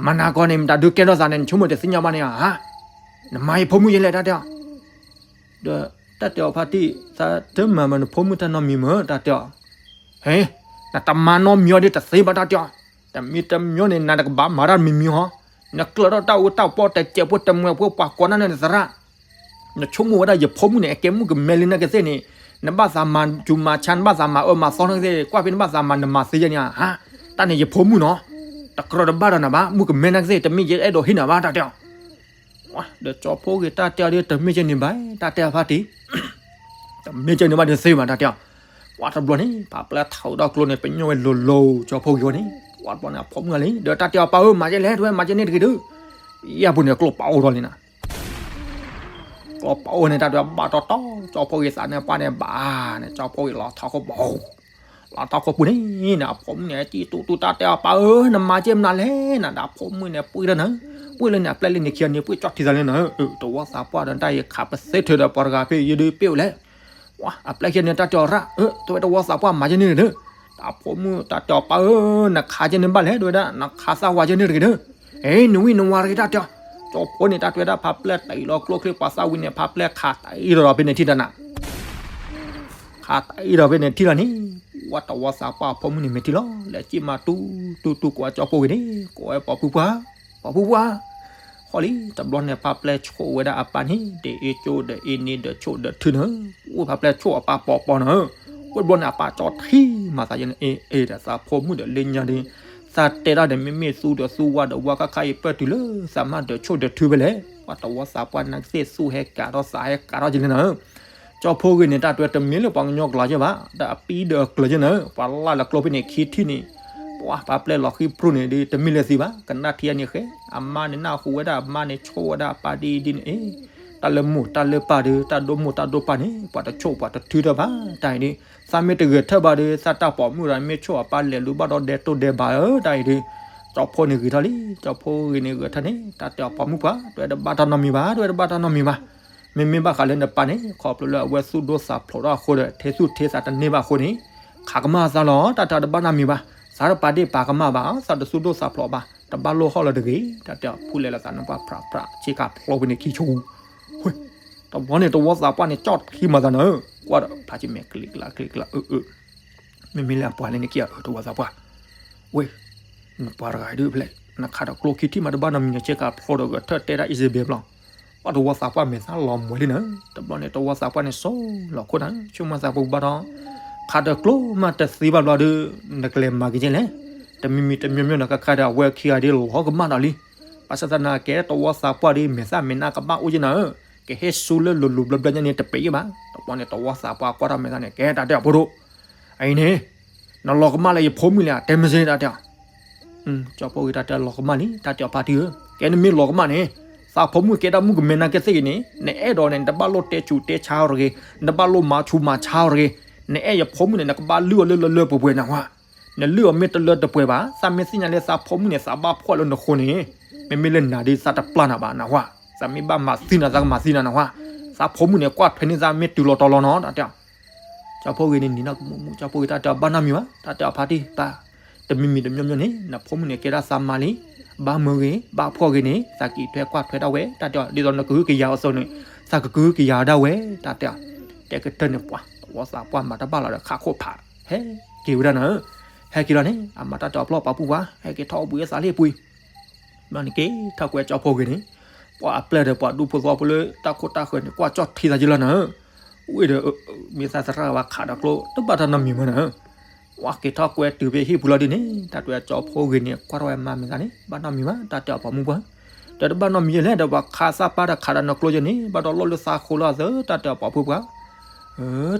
မၤနၤကီးန့ၣ် မတၤဒုးကဲထီၣ်သးန့ၣ် နဆိကမိၣ်တသ့ၣ်ညါဘၣ်န့ၣ်ဧါ, နမၤယဖိမုၣ်ယဲလဲၣ် တၢ်တဲအီၤ, ဒီးတၢ်တဲအီၤဖါတံၢ် သးတမၤမၤနဖိမုၣ်တၢ်နီတမံၤမ့ၢ် တၢ်တဲအီၤ, ဟဲ နတမၤနီတမံၤအီၤဒ်တသ့ဘၣ် တၢ်တဲအီၤ, တမ့ၢ်တမံၤန့ၣ် နတကဘၣ်မၤတၢ်တမံၤမံၤဟီ, နကျၢၤထီၣ်တၢ်အူတၢ်ပီတစဲးဖိတမှဲးဖိ ပှၤကိးနၤန့ၣ်နသရၣ် နဆိကမိၣ်ဝဲဒၣ်ယဖိမုၣ်န့ၣ် အကဲမုၣ်ကမဲလံနာ်က့သ့ၣ်န့ၣ်, နဘၣ်သးမၤစူၤမၤဆါ နဘၣ်သးမၤအၢမၤသီနာ်က့သ့ၣ် ကွၢ်ဖဲနဘၣ်သးမၤနမၤသ့ယဲန့ၣ်ဧါ, တၢ်န့ၣ်ယဖိမုၣ်နီၤ, တကြၢးတဘၣ်ဒီးနၤဘၣ် မုၣ်ကမဲနာ်က့သ့ၣ် တမ့ၢ်ယအဲၣ်ဒိးဟ့ၣ်နၤဘၣ် တၢ်တဲအီၤ, ဒီးကၠီဖီဂ့ၤတၢ်တဲအီၤဒ် တမ့ၢ်ကဲန့ၣ်ဘၣ် တၢ်တဲအီၤဖါတံၢ် တမ့ၢ်ကဲန့ၣ်ဘၣ်ဒ်သ့ဘၣ် တၢ်တဲအီၤ, ပှၤတဘျီန့ၣ် ဖါပျဲၢ်ထီၣ်ဒီးကျိန့ၣ် ပညိၣ်ဝဲလိၤလိၤ ကၠီဖီဂ့ၤဝဲန့ၣ်, ပှၤတဘျီန့ၣ် အဖိမုၣ်လံ ဒီးတၢ်တဲအီၤပၢ်ဧၢ မၤကဲလဲၣ် တဝဲမၤကဲန့ၣ်တဂ့ၤဒုး, ယဲၢ်ပူၤန့ၣ် ကျိပာ်အိၣ်ထီၣ်လံနၤ ကျိပာ်အိၣ်န့ၣ် တၢ်တဲအီၤဘၣ်တီတီ ကၠီဖီဂ့ၤသးန့ၣ်ပှၢ်န့ၣ်ဘၣ်န့ၣ် ကၠီဖီဂ့ၤလီၤထီၣ်ခိၣ်ပူၤ, လီၤထီၣ်ခိၣ်ပူၤန့ၣ် အဖိမုၣ်န့ၣ် စံၣ်တူၢ်တူၢ်တၢ်တဲအီၤပၢ်ဧၢ နမၤကဲမနုၤလဲၣ်နၤ ဒီးအဖိမုၣ်န့ၣ် ပှ့ၢ်ထီၣ်နၤ, ပှ့ၢ်လၢန့ၣ် အပျဲၢ်လၢန့ၣ်ခံဂၤန့ၣ် ပှ့ၢ်ကၠီထံသးလၢနၤ, တဝီသးပှၢ်ဒီးတၢ်အံၤခးပသ့ထုးဒီးပှၤတဂၤဖဲယဒုးပ့ၢ်အိၣ်လဲၣ် အပျဲၢ်ခံဂၤန့ၣ် တၢ်တဲအီၤရၣ်, တဝဲတဝီသးပှၢ်မၤကဲန့ၣ်တဂ့ၤဒုး, ဒီးအဖိမုၣ်တၢ်တဲအီၤပၢ်ဧၢ နခးကဲန့ၣ်ဘၣ်လဲၣ် တဝဲဒၣ် နခးသးဝးကဲန့ၣ်တဂ့ၤဒုး, အဲ နဝံၣ်နဝါတဂ့ၤတၢ်တဲအီၤ, ကၠီဖီန့ၣ် တၢ်တဲဝဲဒၣ် ဖါပျဲၢ်တၢ်အံၤလီၤကျိချ့ပှၤသးဝံၤန့ၣ် ဖါပျဲၢ်ခးတၢ်အံၤဒီးဖဲန့ၣ်ထံၣ်တၢ်နၤ ခးတၢ်အံၤဒီးဖဲန့ၣ်ထံၣ်လီၤန့ၣ်, ဝဲတဝီသးပှၢ်အဖိမုၣ်န့ၣ်မ့ၢ်ထံၣ်လီၤ လဲၤစံၣ်မၤတူတူတူကိးဝဲကၠီဖီဂ့ၤန့ၣ် ကိးဝဲပှၤဖုပှၢ်, ပှၤဖုပှၢ်, ဃီလံ တဘျီန့ၣ် ဖါပျဲၢ်ဆိၣ်ဝဲဒၣ်အပၢ်န့ၣ် ဒ်အ့ၣ်ကၠိဒီးအ့ၣ်နံဒီးဆိၣ်ဒီးထုန့ၣ်, အိၣ်ဖါပျဲၢ်ဆိၣ်အပၢ်ပီၤပီၤန့ၣ်, အိၣ်တဘျီန့ၣ် အပၢ်ကၠီထံမၤသးယဲန့ၣ် အ့ၣ် အ့ၣ်ဒီးသးဖိမုၣ်ဒီးလၢညါဒီး သးတဲတၢ်ဒီးမ့မ့ၢ်သူဒီးသူဝါဒီးဝါခါခါအံၤပၢၢ်တုၤလၢ သးမါဒီးဆိၣ်ဒီးထုဖဲလဲၣ်, ပှၤတဝီသးပှၢ်နာ်က့သ့ၣ်သူဟဲကးထီၣ်သးဟဲကးထီၣ်ကဲလၢနၤ ကၠီဖီဂ့ၤန့ၣ် တၢ်တဲတမ့ၢ်လၢပှၤကညီကျါကဲဘၣ် ဒီးအပံဒီးအကျါကဲနၤ, ပှၤလၢ်လၢကျိဖဲန့ၣ်ခံထံၣ်န့ၣ်, ပှၤဖါပျဲၢ်လီၤဃံပြူၢ်န့ၣ်ဒီး တမ့ၢ်လၢသ့ဘၣ် ကနၣ်ထံအန့ၣ်ဃဲ, အမါန့ၣ်နၢ်ဟူဝဲဒၣ်အမါန့ၣ်ဆိၣ်ဝဲဒၣ်အပၢ်ဒ်အံၤဒ်န့ၣ်အ့ၣ်, တၢ်လၢမိၢ်တၢ်လၢပၢ်ဒီး တၢ်ဒိၣ်မိၢ်တၢ်ဒိၣ်ပၢ်န့ၣ် ပှၤတဆိၣ်ပှၤတထုတၢ်ဘၣ် တၢ်အံၤဒီး, သးမ့ၢ်တဂဲၤထၢၣ်ဘၣ်ဒီး သးတၢ်ပိာ်မုၣ်ဒီးမ့ၢ်ဆိၣ်အပၢ်လဲၤလူၤဘၣ်ဒီးဒဲးတိၢ်ဒဲးဘးဧၢ တၢ်အံၤဒီး, ကၠီဖီန့ၣ်ဂ့ၤထီၣ်လံ ကၠီဖီဂ့ၤန့ၣ်ဂဲၤထၢၣ်န့ၣ် တၢ်တဲအီၤပိာ်မုၣ်ပှၢ် တဝဲတဘၣ်တၢ်နီတမံၤဘၣ် တဝဲတဘၣ်တၢ်နီတမံၤဘၣ်, မ့မ့ၢ်ဘၣ်ဃးလၢနပၢ်န့ၣ် ခီဖျိလၢအဝဲသူၣ်ဒိၣ်သးဖျိးထီၣ်အဃိဒီး ထဲသူၣ်ထဲသးတန့ၢ်ဘၣ်အဃိန့ၣ်, ခးကမၣ်သးလီၤ တၢ်တဲအီၤတဘၣ်နီတမံၤဘၣ်, သးတပာ်ဒ့ၣ်ပာ်ကမၣ်ဘၣ် သးတသူၣ်ဒိၣ်သးဖျိးဘၣ် တဘၣ်လိၣ်ဟီၣ်လၢၤတဂ့ၤ တၢ်တဲအီၤဖူလဲလၢသးန့ၣ်ပှၢ်ဖြးဖြးဆ့ကၤဖျိဖဲန့ၣ်ခံဆိ, တဘျီန့ၣ်တဝီသးပှၢ်န့ၣ် ကၠီထံမၤသးနၤ, ကွၢ်ဒီးဖးဆံမဲာ်ကျံကျါကျံကျါအၢအၢ မ့မ့ၢ်လၢအပှၤန့ၣ်နက့ၤအၢ တဝီသးပှၢ်, ဝ့ၢ်, နပှၤတဂၤဒုးဖဲလဲၣ် နခးဒီးကျိခံထံၣ်မးတဘၣ်နီတမံၤ ဆ့ကၤဖျိဒီးဂဲၤထၢၣ်တဲဒၣ်အံၤစ့ဘဲဘျီ, ပှၤတဝီသးပှၢ်မဲာ်သၣ်လီၤမှဲၤလံနၤ, တဘျီန့ၣ်တဝီသးပှၢ်န့ၣ်စိၤလီၤခိၣ်နၤ ဆိကမိၣ်သးပှၢ်ဘၣ်ဒီး, ခးဒီးကျိမးတသ့ဘၣ်ဘျီဒီး, နကလဲၤမၤက့ၤကဲလဲၣ်, တမံၤမံၤတမံၤမံၤနကခးဒီးအဝဲခံဂၤဒ်လီၤကမၣ်ဒီးလံ, ဘၣ်ဆၣ်သနာ်က့တဝီသးပှၢ်ဒ်မဲာ်သၣ်မဲာ်နါကဘၣ်အိၣ်က့နၤဧၢ, ကဟဲဆူလၢလိၤလိၤဘျီဘျီညါန့ၣ်တပ့ၤဘၣ်, တဘျီန့ၣ်တဝီသးပှၢ်ကွၢ်ထီၣ်မဲာ်သၣ်န့ၣ် ကဲတၢ်တဲအီၤဖိဒိၣ်, အအံၤန့ၣ်, နလီၤကမၣ်လၢယဖိမုၣ်လဲၣ် တဲမ့ၢ်စ့ၢ်တၢ်တဲအီၤ ကၠီဖီဂ့ၤတၢ်တဲလီၤကမၣ်လံ တၢ်တဲအီၤဖါတံၢ်ဧၢ, ကဲနမ့ၢ်လီၤကမၣ်န့ၣ်, သးဖိမုၣ်ကဲဒၣ်မုၣ်ကမဲနာ်က့သ့ၣ်ဂ့ၤန့ၣ် နအဲၣ်ဒိးန့ၣ် နတဘၣ်လိၣ်တဲဆူးတဲဆါအီၤတဂ့ၤ, နတဘၣ်လိၣ်မၤဆူးမၤဆါအီၤတဂ့ၤ, နအဲၣ်ယဖိမုၣ်န့ၣ် နကဘၣ်လုၢ်အီၤလၢလၢလၢပှဲၤပှဲၤနၢ်ဟူဧါ, နလုၢ်အီၤမ့ၢ်တလၢတပှဲၤဘၣ် သးမ့ၢ်သ့ၣ်ညါလၢသးဖိမုၣ်န့ၣ် သးဘၣ်ဖှီၣ်လၢနဃိန့ၣ်, မ့မ့ၢ်လၢနၤဒ်သးတပျၢ်နၤဘၣ်နၢ်ဟူဧါ, သးမ့ၢ်ဘၣ်မၤသံနၤ သးကမၤသံနၤနၢ်ဟူဧါ, သးဖိမုၣ်န့ၣ်ကွၢ်ထွဲန့ၢ်သးမ့ၢ်တုၤလီၤတီၤလီၤနီၤ တၢ်တဲအီၤ ကၠီဖီဂ့ၤန့ၣ်နံၤနီၢ်ကမူးမူး ကၠီဖီဂ့ၤတၢ်တဲအီၤဘၣ်နီတမံၤဘၣ် တၢ်တဲအီၤဖါတံၢ်ပၢ်, တမံၤမံၤတမံၤမံၤန့ၣ် နဖိမုၣ်န့ၣ်ကဲဒၣ်သးမါလံ, ဘၣ်မၢဂ့ၤ ဘၣ်ဖှီၣ်ဂ့ၤန့ၣ် သးကံၣ်ထွဲကွၢ်ထွဲဒၣ်ဝဲ တၢ်တဲအီၤ ဒ်သိးနကဟုကယာ်အသိးန့ၣ်, သးကကဟုကယာ်ဒၣ်ဝဲ တၢ်တဲအီၤ, တဲကတၢၢ်န့ၣ်ပှၤ တဝီသးပှၢ်မၤတဘၣ်လီၤဒီးခးခိၣ်ဖး, ဟဲက့ၤဝဲဒၣ်နၤဧၢ, ဟဲက့ၤလီၤန့ၣ် အမၤတၢ်တဲအီၤဖျီပာ်ပူၤပှၤ ဟဲက့ၤထီၣ်အိၣ်ဘှံးအသးလံပှံၤ ဘျီန့ၣ်က့ၤထီၣ်ကွဲးကၠီဖီဂ့ၤန့ၣ်, ပှၤအပျဲၢ်ဒီးပှၤဒူဖိသဝီဖိလၢတၢ်ခိၣ်တၢ်ဃၢၤန့ၣ် ကွၢ်ကၠီထံသးယလီၤနၤဧၢ, ဝ့ၢ်ဒီး, မ့ၢ်သးသရၣ်ဝဲခးဒီးကျိ တဘၣ်တၢ်နီတမံၤမးနၤဧၢ, ပှၤက့ၤထီၣ်ကွဲးတုၤဖဲဟံၣ်ပူၤလီၤဒ်န့ၣ် တၢ်တဲအီၤကၠီဖီဂ့ၤန့ၣ် ကွၢ်ထီၣ်ဝဲမါမဲာ်သၣ်န့ၣ် ဘၣ်နီတမံၤဘၣ် တၢ်တဲအီၤပိာ်မုၣ်ပှၢ်, ဒီးတဘၣ်နီတမံၤယဲလဲၣ်, ဒီးပှၤခးသးပၢ်ဒီးခးဒီးနကျိယဲန့ၣ် ဘၣ်ဒီးလီၢ်လၢသးဃိလီၤအသး တၢ်တဲအီၤပှၤဖိပှၢ်,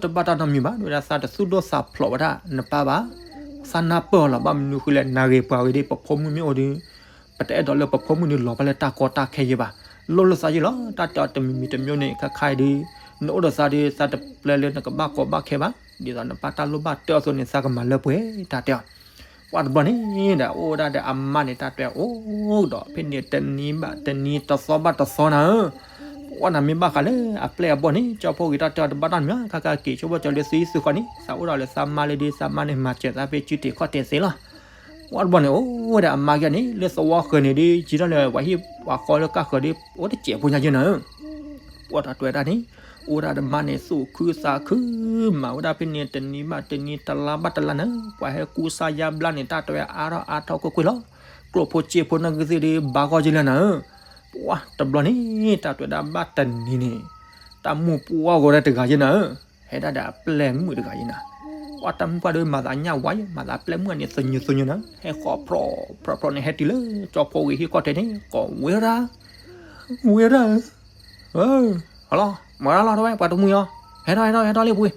တဘၣ်တၢ်နီတမံၤဘၣ်, ဝဲဒၣ်သးတသူၣ်ဒိၣ်သးဖျိးဝဲဒၣ်နပၢ်ဘၣ်, သးနၢ်ပၢၢ်လီၤ. ဘၣ်မနုၤဃိလဲၣ်, နဂ့ၤပှၤဂ့ၤဒီး ပဖိမုၣ်မ့ၢ်အိၣ်ဒီး ပတအဲၣ်ဒိးလၢပဖိမုၣ်ဒီးလီၤဘၣ်လၢတၢ်ကီတၢ်ခဲယဲဘၣ်, လီၢ်လၢသးယဲလီၤ. တၢ်တဲအီၤတမံၤမံၤတမံၤန့ၣ် ခဲခါအံၤဒီး နအိၣ်ဒီးသးဒီး သးတပျဲလၢနကဘၣ်ကီဘၣ်ခဲဘၣ်, ဒ်သိးနပၢ်တၢ်လိၣ်ဘၣ်တဲအီၤအသိးန့ၣ် သးကမၤလၢပှဲၤ တၢ်တဲအီၤ ပှၤတဘျီန့ၣ်ဒီး အိၣ်ဝဲဒၣ်ဒီးအမါန့ၣ် တၢ်တဲအိၣ်ဒီး ဖဲန့ၣ်တနံၤဘၣ်တနံၤ တသီဘၣ်တသီနၤဧၢ, ပှၤနမ့ၢ်ဘၣ်ဃးလၢအပျဲၢ်အဘီၣ်န့ၣ် ကၠီဖိဂ့ၤ တၢ်တဲအီၤတဘၣ်တၢ်နီတမံၤ ခါခါက့ၤဆိကမိၣ်ကၠီလၢသုဟံၣ်သုဃီန့ၣ် သးအိၣ်ဒီးလၢသးမါလၢဒုး သးမါန့ၣ် မၤစၢၤသးဖဲစုတံၤခီၣ်တဲာ်သ့လီၤ. ပှၤတဘျီန့ၣ် အိၣ်ဝဲဒၣ်အမါကဲန့ၣ် လၢသဝီဃၢၤန့ၣ်ဒီး ယံၤထီၣ်လၢပှၤဟံၣ်ပှၤဃီလၢကၢ်ဃၢၤဒီး အိၣ်တစဲးဖိညါယဲနၤဧၢ ပှၤတၢ်တဲဝဲဒၣ်န့ၣ် အိၣ်ဝဲဒၣ်ဒီးမါန့ၣ် သူၣ်ခုသးခု မၤဝဲဒၣ်ဖဲန့ၣ်တနံၤဘၣ်တနံၤ တလါဘၣ်တလါနၤဧၢ, ပှၤဟဲကူစါယါဘျါန့ၣ် တၢ်တဲဝဲအါထီၣ်အါထီၣ်ကွ့ၢ်ကွ့ၢ်လီၤ. ကျိၣ်ဖိစ့ဖိနီၣ်ဂံၢ်သ့ၣ်ဒီး ဘါဂီၢ်ယဲလဲၣ်နၤဧၢ, ပှၤတဘျီန့ၣ် တၢ်တဲဝဲဒၣ်ဘၣ်တနံၤန့ၣ် တၢ်မုၣ်ပှၢ်ဂီၤဒဲးတဂၤယဲနၤဧၢ, ဟဲဒၣ်ဒီးအပျဲၢ်မုၣ်တဂၤယဲနၤ, ပှၤတၢ်မုၣ်ပှၢ်ဒီး မၤသးညၣ်ဝါယဲ မၤသးပျဲၢ်မုၣ်န့ၣ် သညိသညိနၤ, ဟဲဃီၤဖြီၣ်ဖြီၣ်ဖြီၣ်န့ၣ် ဟဲတုၤလၢကၠီဖိဂ့ၤဟံၣ်ခီၣ်တဲာ်န့ၣ် ကိးဝဲဒၣ် ဝဲဒၣ်ဧၢ, ဟလီၤ မၤရၤလီၤတဝဲ ပှၤတမှံၤအီၤ, ဟဲထီၣ်ဟဲထီၣ်ဟဲထီၣ်လၢပူၤ,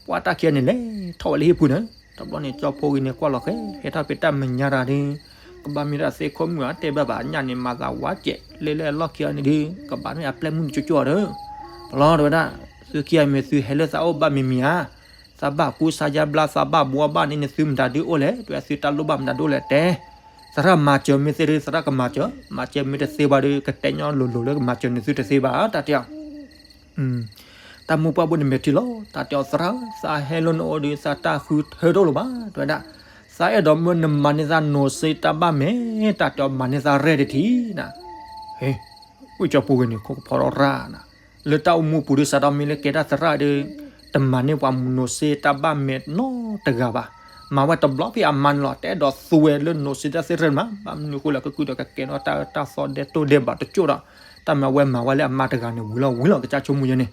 ပှၤတၢ်ခံဂၤန့ၣ် လဲၤထီၣ်ဝဲလၢဟံၣ်ပူၤန့ၣ်, တဘျီန့ၣ် ကၠီဖိဂ့ၤန့ၣ် ကွၢ်လီၤဃဲ ဟဲထီၣ်ဖဲတၢ်မဲာ်ညါတၢ်ဒီး ကဘၣ်မ့ၢ်ဒၣ်သ့ၣ်ခိၣ်မုၣ်ဧါ တဲဘၣ်ဘၣ်ညၣ်န့ၣ် မၤသးဝါစဲး လဲၤလၢအလီၢ်ခံအီၤန့ၣ်ဒီး ကဘၣ်မ့ၢ်အပျဲၢ်မုၣ်န့ၣ်ကၠိကၠိအီၤဒီး, ပလီၢ်တဝဲဒၣ်, သုခံဂၤမ့ၢ်သုဟဲလၢသးအိၣ်ဘၣ်မံၤမံၤဧါ, သးဘၣ်ကူစါယါဘျါ သးဘၣ်ဘှီဘၣ်န့ၣ်န့ၣ် သုမတၤဒုအိၣ်လဲၣ်, တဝဲသုတၢ်လိၣ်ဘၣ်မတၤဒုအိၣ်လဲၣ်တဲ, သရၣ်မၤစၢၤမ့ၢ်သ့ဒီး သရၣ်ကမၤစၢၤ, မၤစၢၤမ့ၢ်တသ့ဘၣ်ဒီး ကတဲညီလိၤလိၤလၢကမၤစၢၤန့ၣ်သုတသ့ဘၣ် တၢ်တဲအီၤ တၢ်မုၣ်ပှၢ်ဘိၣ်န့ၣ်မဲာ်ထံလီၤ, တၢ်တဲအီၤသရၣ်ဧၢ, သးဟဲလၢနအိၣ်ဒီး သးတၢ်ဃုထၢတအိၣ်လၢၤဘၣ်, တဝဲဒၣ်, သးအဲၣ်ဒိးမၢနမၤန့ၢ်သးနိၣ်စ့တၢ်ဘၣ်မဲာ်, တၢ်တဲအီၤမၤန့ၢ်သးရဲၣ်တထံးနၤ, ဟ့ၣ်, ဝံၣ်ကၠီဖိဂ့ၤန့ၣ် ခိၣ်ကဖီထီၣ်ရၣ်နၤ, လၢတၢ်အိၣ်မူပူၤဒီး စးထီၣ်မ့ၢ်လၢကဲတၢ်သရၣ်ဒီး တမၤန့ၢ်ပှၤနိၣ်စ့တၢ်ဘၣ်မဲာ်နီတဂၤဘၣ်, မၤဝဲတဘျီဖဲအမါန့ၣ်လီၤ, တအဲၣ်ဒိးသူဝဲလၢနိၣ်စ့တၢ်သ့ၣ်ရဲၣ်မး, ဘၣ်မနုၤဃိလဲၣ် ကကုၢ်ဒီးကကဲထီၣ်တၢ်အၢတၢ်သီဒဲးတိၢ်ဒဲးဘၣ်တကၠိၢ်ဒီး တၢ်မၤဝဲမၤဝဲလၢအမါတဂၤန့ၣ် ဝံၤလီၤဝံၤလီၤ ကစၢ်ဆိကမိၣ်ယဲန့ၣ်,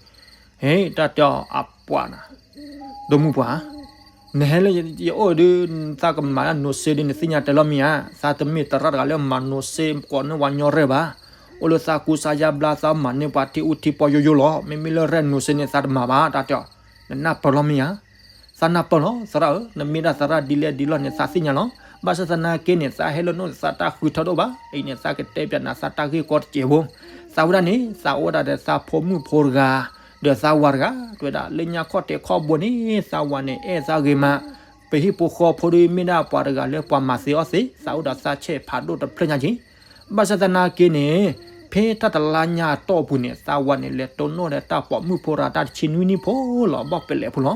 ဟ့ၣ် တၢ်တဲအီၤအပှၤနၤ, ဒီမုၣ်ပှၢ်, နဟဲလၢယအိၣ်ဒီး သးကမၤတၢ်နိၣ်စ့ဒီး နသ့ၣ်ညါတဲလီၤမ့ၢ်ဧါ, သးတမ့ၢ်သရၣ်တဂၤလၢမၤနိၣ်စ့ကိးန့ၢ်ဝဲညီရဲၣ်ဘၣ်, အိၣ်လၢသးကူစါယါဘျါ သးမၤန့ၢ်ပှၤထံအူထံပီယိယိလီၤ, မ့မ့ၢ်လၢရဲၣ်နိၣ်စ့န့ၣ် သးတမၤဘၣ် တၢ်တဲအီၤ, နနၢ်ပၢၢ်လီၤမ့ၢ်ဧါ သးနၢ်ပၢၢ်လီၤ သရၣ်ဧၢ, နမ့ၢ်ဒၣ်သရၣ်ဒ်လဲၣ်ဒ်လဲၣ်န့ၣ် သးသ့ၣ်ညါလီၤ, ဘၣ်ဆၣ်သနာ်က့န့ၣ် သးဟဲလၢနအိၣ်န့ၣ် သးတၢ်ဃုထၢတအိၣ်ဘၣ်, အံၤန့ၣ် သးကတဲပျးနၤသးတၢ်ဂ့ၢ်ကီတစဲးဖိ, သးဝဲဒၣ်န့ၣ် သးအိၣ်ဝဲဒၣ်ဒီးသးဖိမုၣ်ဖိတဂၤ, ဒီးသးဝၤတဂၤ, တဲဝဲဒၣ်လၢညါခီၣ်တဲာ်ခီၣ်ဘိန့ၣ် သးဝၤန့ၣ်အဲၣ်သးဂ့ၤမး, ပဟံၣ်ဖိဃီဖိဒီးမ့ၢ်ဒၣ်ပှၤတဂၤလၢပှၤမၤသ့အီၣ်သ့, သးအိၣ်ဒီးသးဆဲးဖးဒိၣ်တဖျၢၣ်ညါက့ၤ ဘၣ်ဆၣ်သနာ်က့န့ၣ်, ဖဲတၢ်တလါညါအတီၢ်ပူၤန့ၣ် သးဝၤန့ၣ် လဲၤတိၢ်နီၣ်ဒီးတၢ်ပိာ်မုၣ်ဖိတဂၤ တၢ်တဆံနွံနံၣ်ဖိလီၤ ဘီၣ်ပလဲာ်ဖိလီၤ.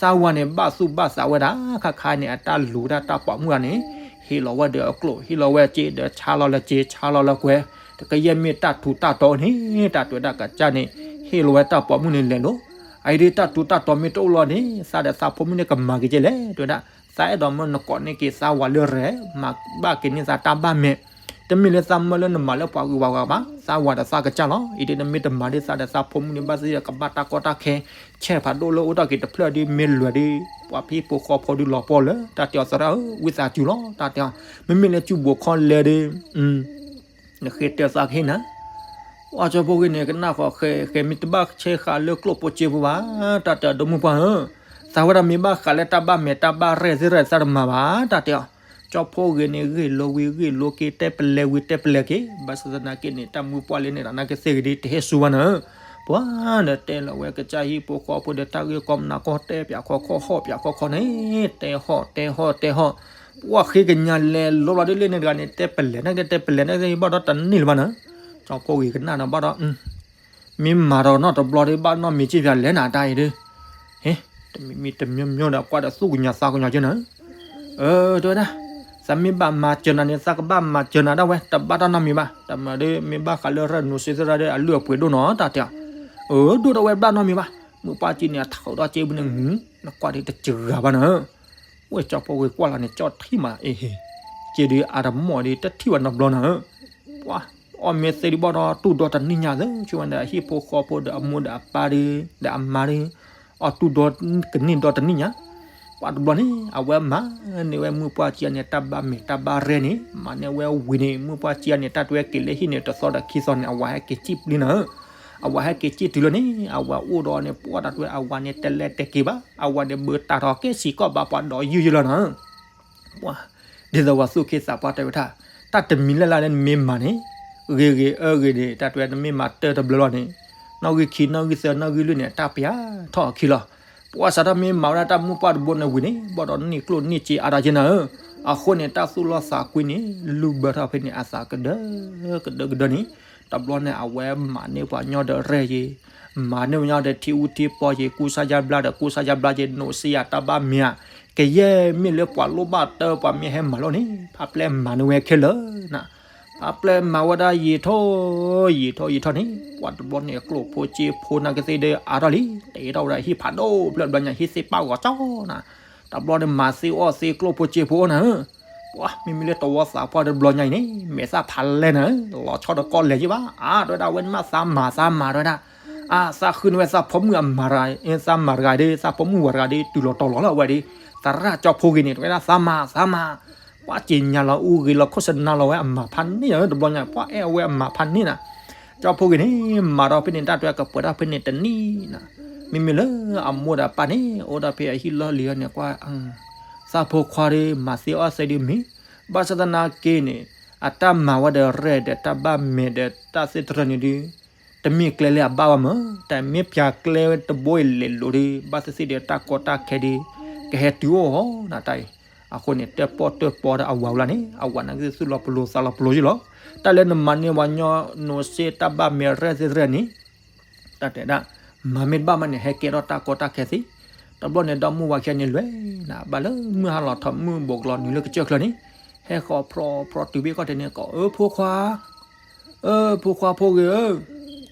သးဝၤန့ၣ် ဘၣ်သူၣ်ဘၣ်သးဝဲဒၣ် ခါခါန့ၣ် အတၢ်လူၤတၢ်တၢ်ပိာ်မုၣ်တဂၤန့ၣ်, ဟ့ၣ်လီၤဝဲဒီးအကျိၣ် ဟ့ၣ်လီၤဝဲစ့ဒီး ဆါလီၤလၢစ့ ဆါလီၤလၢကွဲ, တကယဲၢ်မ့ၢ်တၢ်ထူးတၢ်တီၤန့ၣ် တၢ်တဲဝဲဒၣ်ကစၢ်န့ၣ်, ဟ့ၣ်လီၤဝဲတၢ်ပိာ်မုၣ်န့ၣ်လဲၤလိၤ, အအံၤဒ်တၢ်ထူးတၢ်တီၤမ့ၢ်တအိၣ်လီၤန့ၣ် သးဒီးသးဖိမုၣ်န့ၣ်ကမၤက့ၤကဲလဲၣ် တဲဝဲဒၣ် သးအဲၣ်ဒိးမၢနကိးန့ၢ်က့ၤသးဝၤလၢရဲၣ်, မၤဘၣ်က့ၤန့ၢ်သးတၢ်ဘၣ်မဲာ်, တမ့ၢ်လၢသးမၢလၢနမၤလၢပှၤဂုၤပှၤဂၤဘၣ်, သးဝၤဒီးသးကစၢ်လီၤ. အံၤဒ်နမ့ၢ်တမၤဒ်သးဒီးသးဖိမုၣ်န့ၣ် ဘၣ်သ့ၣ်ဒီးကဘၣ်တၢ်ကီတၢ်ခဲ, ဆဲးဖးဒိၣ်လၢအိၣ်တ့ၢ်က့ၤတဖျၢၣ်ဒ်မ့ၢ်လွဲၤဒီး, ပှၤဖံဖိဃီဖိဒ်လီၤပီၢ်လၢ တၢ်တဲအီၤသရၣ်ဧၢ, ဝံသးစူၤလီၤ တၢ်တဲအီၤ, မ့မ့ၢ်လၢစုဘိးခီလဲၤဒီး နဃ့တဲသးကဟ့ၣ်နၤ ပှၤကၠီဖိဂ့ၤန့ၣ် ကနၣ်ဃီၤဃဲ ဃဲမ့ၢ်တဘၣ်ဆဲးဃာ်လၢကျိၣ်ဖိစ့ဖိဘၣ်, တၢ်တဲအီၤ ဒီမုၣ်ပှၢ်ဧၢ, သးဝဲဒၣ်မ့ၢ်ဘၣ်ဃးလၢတၢ်ဘၣ်မဲာ်တၢ်ဘၣ်ရဲၣ်သ့ၣ်ရဲၣ်သးတမၤဘၣ်, တၢ်တဲအီၤ, ကၠီဖိဂ့ၤန့ၣ် ဂ့ၢ်လိဝံၤဂ့ၢ်လိက့ၤ တဲပလဲဝံၤတဲပလဲက့ၤ, ဘၣ်ဆၣ်သနာ်က့န့ၣ် တၢ်မုၣ်ပှၢ်လၢန့ၣ်ဒီး နာ်က့သ့ၣ်ဂ့ၤဒ်တဟဲစူၤဘၣ်နၤဧၢ, ပှၤဒီးတဲလီၤဝဲကစၢ်ဟံၣ်ဖိဃီဖိဒီးတၢ်ဂ့ၢ်ကီမနၤကီၢ် တဲပၠးခီခီၣ်ဟီၣ်ပၠးခီခီန့ၣ်, တဲဟီၣ်တဲဟီၣ်တဲဟီၣ် ပှၤဃ့ကညးလဲၤလိလီၤဒ်လဲၣ်န့ၣ်တဂၤန့ၣ် တဲပလဲၤန့ၣ်က့ၤ တဲပလဲၤန့ၣ်က့ၤ ဘၣ်ဒီးတန့ၢ်လၢၤဘၣ်နၤ, ကၠီဖိဂ့ၤကနၣ်ဒီးဘၣ်ဒီး, မ့ၢ်မၤဒီးနီတဘျီဒီး ဘၣ်နီတမံၤစ့ၢ်ကီးလဲၣ်နၤတၢ်အံၤဒီး, ဟ့ၣ်, တမံၤမံၤတမံၤမံၤဒီး ကွၢ်ဒီးသူၣ်ကညီၤသးကညီၤက့ၤနၤ, အၢ တဲဝဲဒၣ်, သးမ့ၢ်ဘၣ်မၤစၢၤနၤန့ၣ် သးကဘၣ်မၤစၢၤနၤဒၣ်ဝဲ တဘၣ်တၢ်နီတမံၤဘၣ်, တမၤဒီး မ့ၢ်ဘၣ်ဃးလၢရဲၣ်နိၣ်စ့သရၣ်ဒီး အလုၢ်အပှ့ၤဒိၣ်နီၤ တၢ်တဲအီၤ, အၢ ဒိၣ်ဒီးဝဲဘၣ်နီတမံၤဘၣ်, မုၢ်ပှၢ်က့န့ၣ် အထီၣ်ဒီးက့ပူၤန့ၣ် နကွၢ်ဒီးတစှၤဘၣ်နၤ ဝဲကၠီဖိဂ့ၤကွၢ်လီၤန့ၣ် ကၠီထံၣ်မးအ့ၣ်, က့ဒုးအတမီၢ်ဒီး တထံၣ်ဝဲနီတဘျီနၤဧၢ, ပှၤအီၣ်မ့ၢ်သ့ဒုးဘၣ်ဒီး တူၢ်ဒီတနံၣ်ညါသၢ ဆိဝဲဒီးအဟံၣ်ဖိဃီဖိဒီးအမိၢ်ဒီးအပၢ်ဒီး ဒီးအမါဒီး အီၣ်တူၢ်ဒီကန့ၢ်ဒီတနံၣ်ညါ, ပှၤတဘျီန့ၣ် အဝဲမၤန့ၢ်ဝဲမုၣ်ပှၢ်ကံအန့ၣ် တၢ်ဘၣ်မဲာ်တၢ်ဘၣ်ရဲၣ်န့ၣ် မၤန့ၢ်ဝဲဝံၤန့ၣ် မုၣ်ပှၢ်ကံအန့ၣ် တၢ်တဲဝဲက့ၤလၢဟံၣ်န့ၣ် တသီဒီးခံသီန့ၣ် အဝၤဟဲက့ၤစံၣ်ပျံၤနၤဧၢ, အဝၤဟဲက့ၤစံၣ်တုၤလၢန့ၣ် အဝၤအိၣ်ဒီးန့ၣ် ပှၤတၢ်တဲဝဲအဝၤန့ၣ် တလဲၤတဲက့ၤဘၣ်, အဝၤန့ၣ်ဘၣ်တၢ်ထီၣ်ကဲဆံးကီးဘၣ်ပှၤဒီးယုၢ်ယုၢ်လီၤနၤဧၢ ပှၤ ဒ်သိးဝဲသူၣ်က့သးပှၢ်တဲဝဲဒၣ်, တၢ်တမံၤလၢ်လၢ်လၢနမ့ၢ်မၤန့ၣ်, ဂ့ၤဂ့ၤအၢဂ့ၤန့ၣ် တၢ်တဲဝဲနမ့ၢ်မၤတၢ်တဘျီလီၤန့ၣ်, နီၣ်ဂံၢ်ခံ နီၣ်ဂံၢ်သၢ နီၣ်ဂံၢ်လွံၢ်န့ၣ် တၢ်ပျၢ်ထီၣ်အခံလီၤ. ပှၤစးထီၣ်မ့ၢ်မၤဝဲဒၣ်တၢ်မုၣ်ပှၢ်တဘိန့ၣ်ဝံၤန့ၣ် ဘၣ်ဒီးန့ၢ်ကျိၣ်န့ၢ်စ့အါတၢ်က့နၤဧၢ, အဃိန့ၣ် တၢ်သူၣ်လီသးကွံန့ၣ် လုၢ်ဘၢထီၣ်ဖဲန့ၣ် အသးကဒၢကဒၢကဒၢန့ၣ်, တဘျီန့ၣ် အဝဲမၤန့ၢ်ပှၤညီဒီးရဲၣ်က့ၤ မၤန့ၢ်ပှၤညီဒီးထံအူထံပီက့ၤ ကူစါယါဘျါဒီး ကူစါယါဘျါက့ၤ နိးစ့ယၤတၢ်ဘၣ်မဲာ်ဧါ, ကယဲၢ်မ့ၢ်လၢပှၤလိၣ်ဘၣ်တၢ် ပှၤမ့ၢ်ဟဲမၤလိန့ၣ် ဖးပျဲမၤန့ၢ်ဝဲခဲလၢာ်နၤ, ဖးပျဲမၤဝဲဒၣ်ယံာ်ထီၣ် ယံာ်ထီၣ်ယံာ်ထီၣ်န့ၣ် ပှၤတဘျီန့ၣ် ကျိၣ်ဖိစ့ဖိနာ်က့သ့ၣ်ဒီးအါထီၣ်လံ, တအ့ၣ်ထီၣ်ဝဲဒၣ်ဟံၣ်ဖးဒိၣ်ဖျၢၣ်တဘျီညါ ဟံၣ်သ့ၣ်ပာ်ဂီၤကၠီနၤ, တဘျီန့ၣ် မၤသ့အီၣ်သ့ ကျိၣ်ဖိစ့ဖိအိၣ်နၤဧၢ ပှၤမ့မ့ၢ်လၢတဝီသးပှၢ်တဘျီညါအံၤန့ၣ် မဲာ်သၣ်ဖးလဲၢ်နၤဧၢ, လီၤဆီဒီးကီၢ်လဲၤယ့ၢ်ဘၣ်, အါ တဲဝဲဒၣ် ဝဲနမ့ၢ်သးမၤသးမၤတဲဝဲဒၣ်, အါ သးဃုန့ၢ်ဝဲသးဖိမုၣ်အမၤတဂၤ သးမၤတဂၤဒီး သးဖိမုၣ်ဝၤတဂၤဒီး တုၤလီၤတီၤလီၤလၢအဝဲဒီး, သရၣ်ကၠီဖိဂ့ၤန့ၣ် တဲဝဲဒၣ် သးမၤ သးမၤ, ပှၤက့ၤညါလီၤ အူဂ့ၤလီၤ ခိၣ်စနါလီၤဝဲအမၤဖးန့ၢ်နၤဧၢ, တဘျီညါ ပှၤအဲၣ်အဝဲအမၤဖးန့ၢ်နၤ, ကၠီဖိဂ့ၤန့ၣ် မၤဒီးဖဲန့ၣ် တၢ်တဲဝဲကပှဲၤထီၣ်ဖဲန့ၣ်တနံၣ်နၤ, မ့မ့ၢ်လၢအမိၢ်ဒီးပၢ်န့ၣ် အိၣ်ဒီးဖဲအဟံၣ်လီၢ်လံၤန့ၣ်ကွၢ် သးဖိခွါဒီး မၤသ့အီၣ်သ့ဒုးမ့ၢ်, ဘၣ်ဆၣ်သနာ်က့န့ၣ် အတၢ်မၤဝဲဒီးရဲၣ်ဒီးတၢ်ဘၣ်မဲာ်ဒီးတၢ်သ့တရၢန့ၣ်ဒုး တမ့ၢ်ကျဲလၢအဘၣ်ဘၣ်မၢ်, တၢ်မ့ၢ်ပျၢ်ကျဲဝဲတဘိအံၤလဲၤလိၤဒီး ဘၣ်သ့ၣ်သ့ၣ်ဒီးတၢ်ကီတၢ်ခဲဒီး ကဟဲတုၤအိၣ်ဟီနၤတၢ်အံၤ, အဃိန့ၣ် တၢၣ်ပီၣ်တၢၣ်ပီဒီးအဝၤဝဲလီၤန့ၣ် အဝၤနာ်က့သူၣ်လီၤပလိာ်သးလီၤပလိာ်ယ့ၢ်လီၤ, တၢ်လၢနမၤန့ၢ်ဝဲညီ နိးစ့တၢ်ဘၣ်မဲာ်ရဲၣ်သ့တရၢန့ၣ် တၢ်တဲဒၣ် မၤမ့ၢ်တဘၣ်မးန့ၣ် ဟဲကဲထီၣ်တၢ်ကီတၢ်ခဲသ့, တဘျီန့ၣ် ဒီမုၢ်ဝၤခံဂၤန့ၣ်လဲၤနၤ ဘၣ်လၢမုၢ်ဟါလီၤထီၣ်မုၢ်ဘူးကလီၤနုာ်လၢကစၢၢ်ချၢန့ၣ်, ဟဲဃီၤဖြီဖြီတုၤဘ့ၣ်ခီၣ်ထံးန့ၣ် ကိးအၢဖိခွါ, အၢဖိခွါဖိဂ့ၤဧၢ,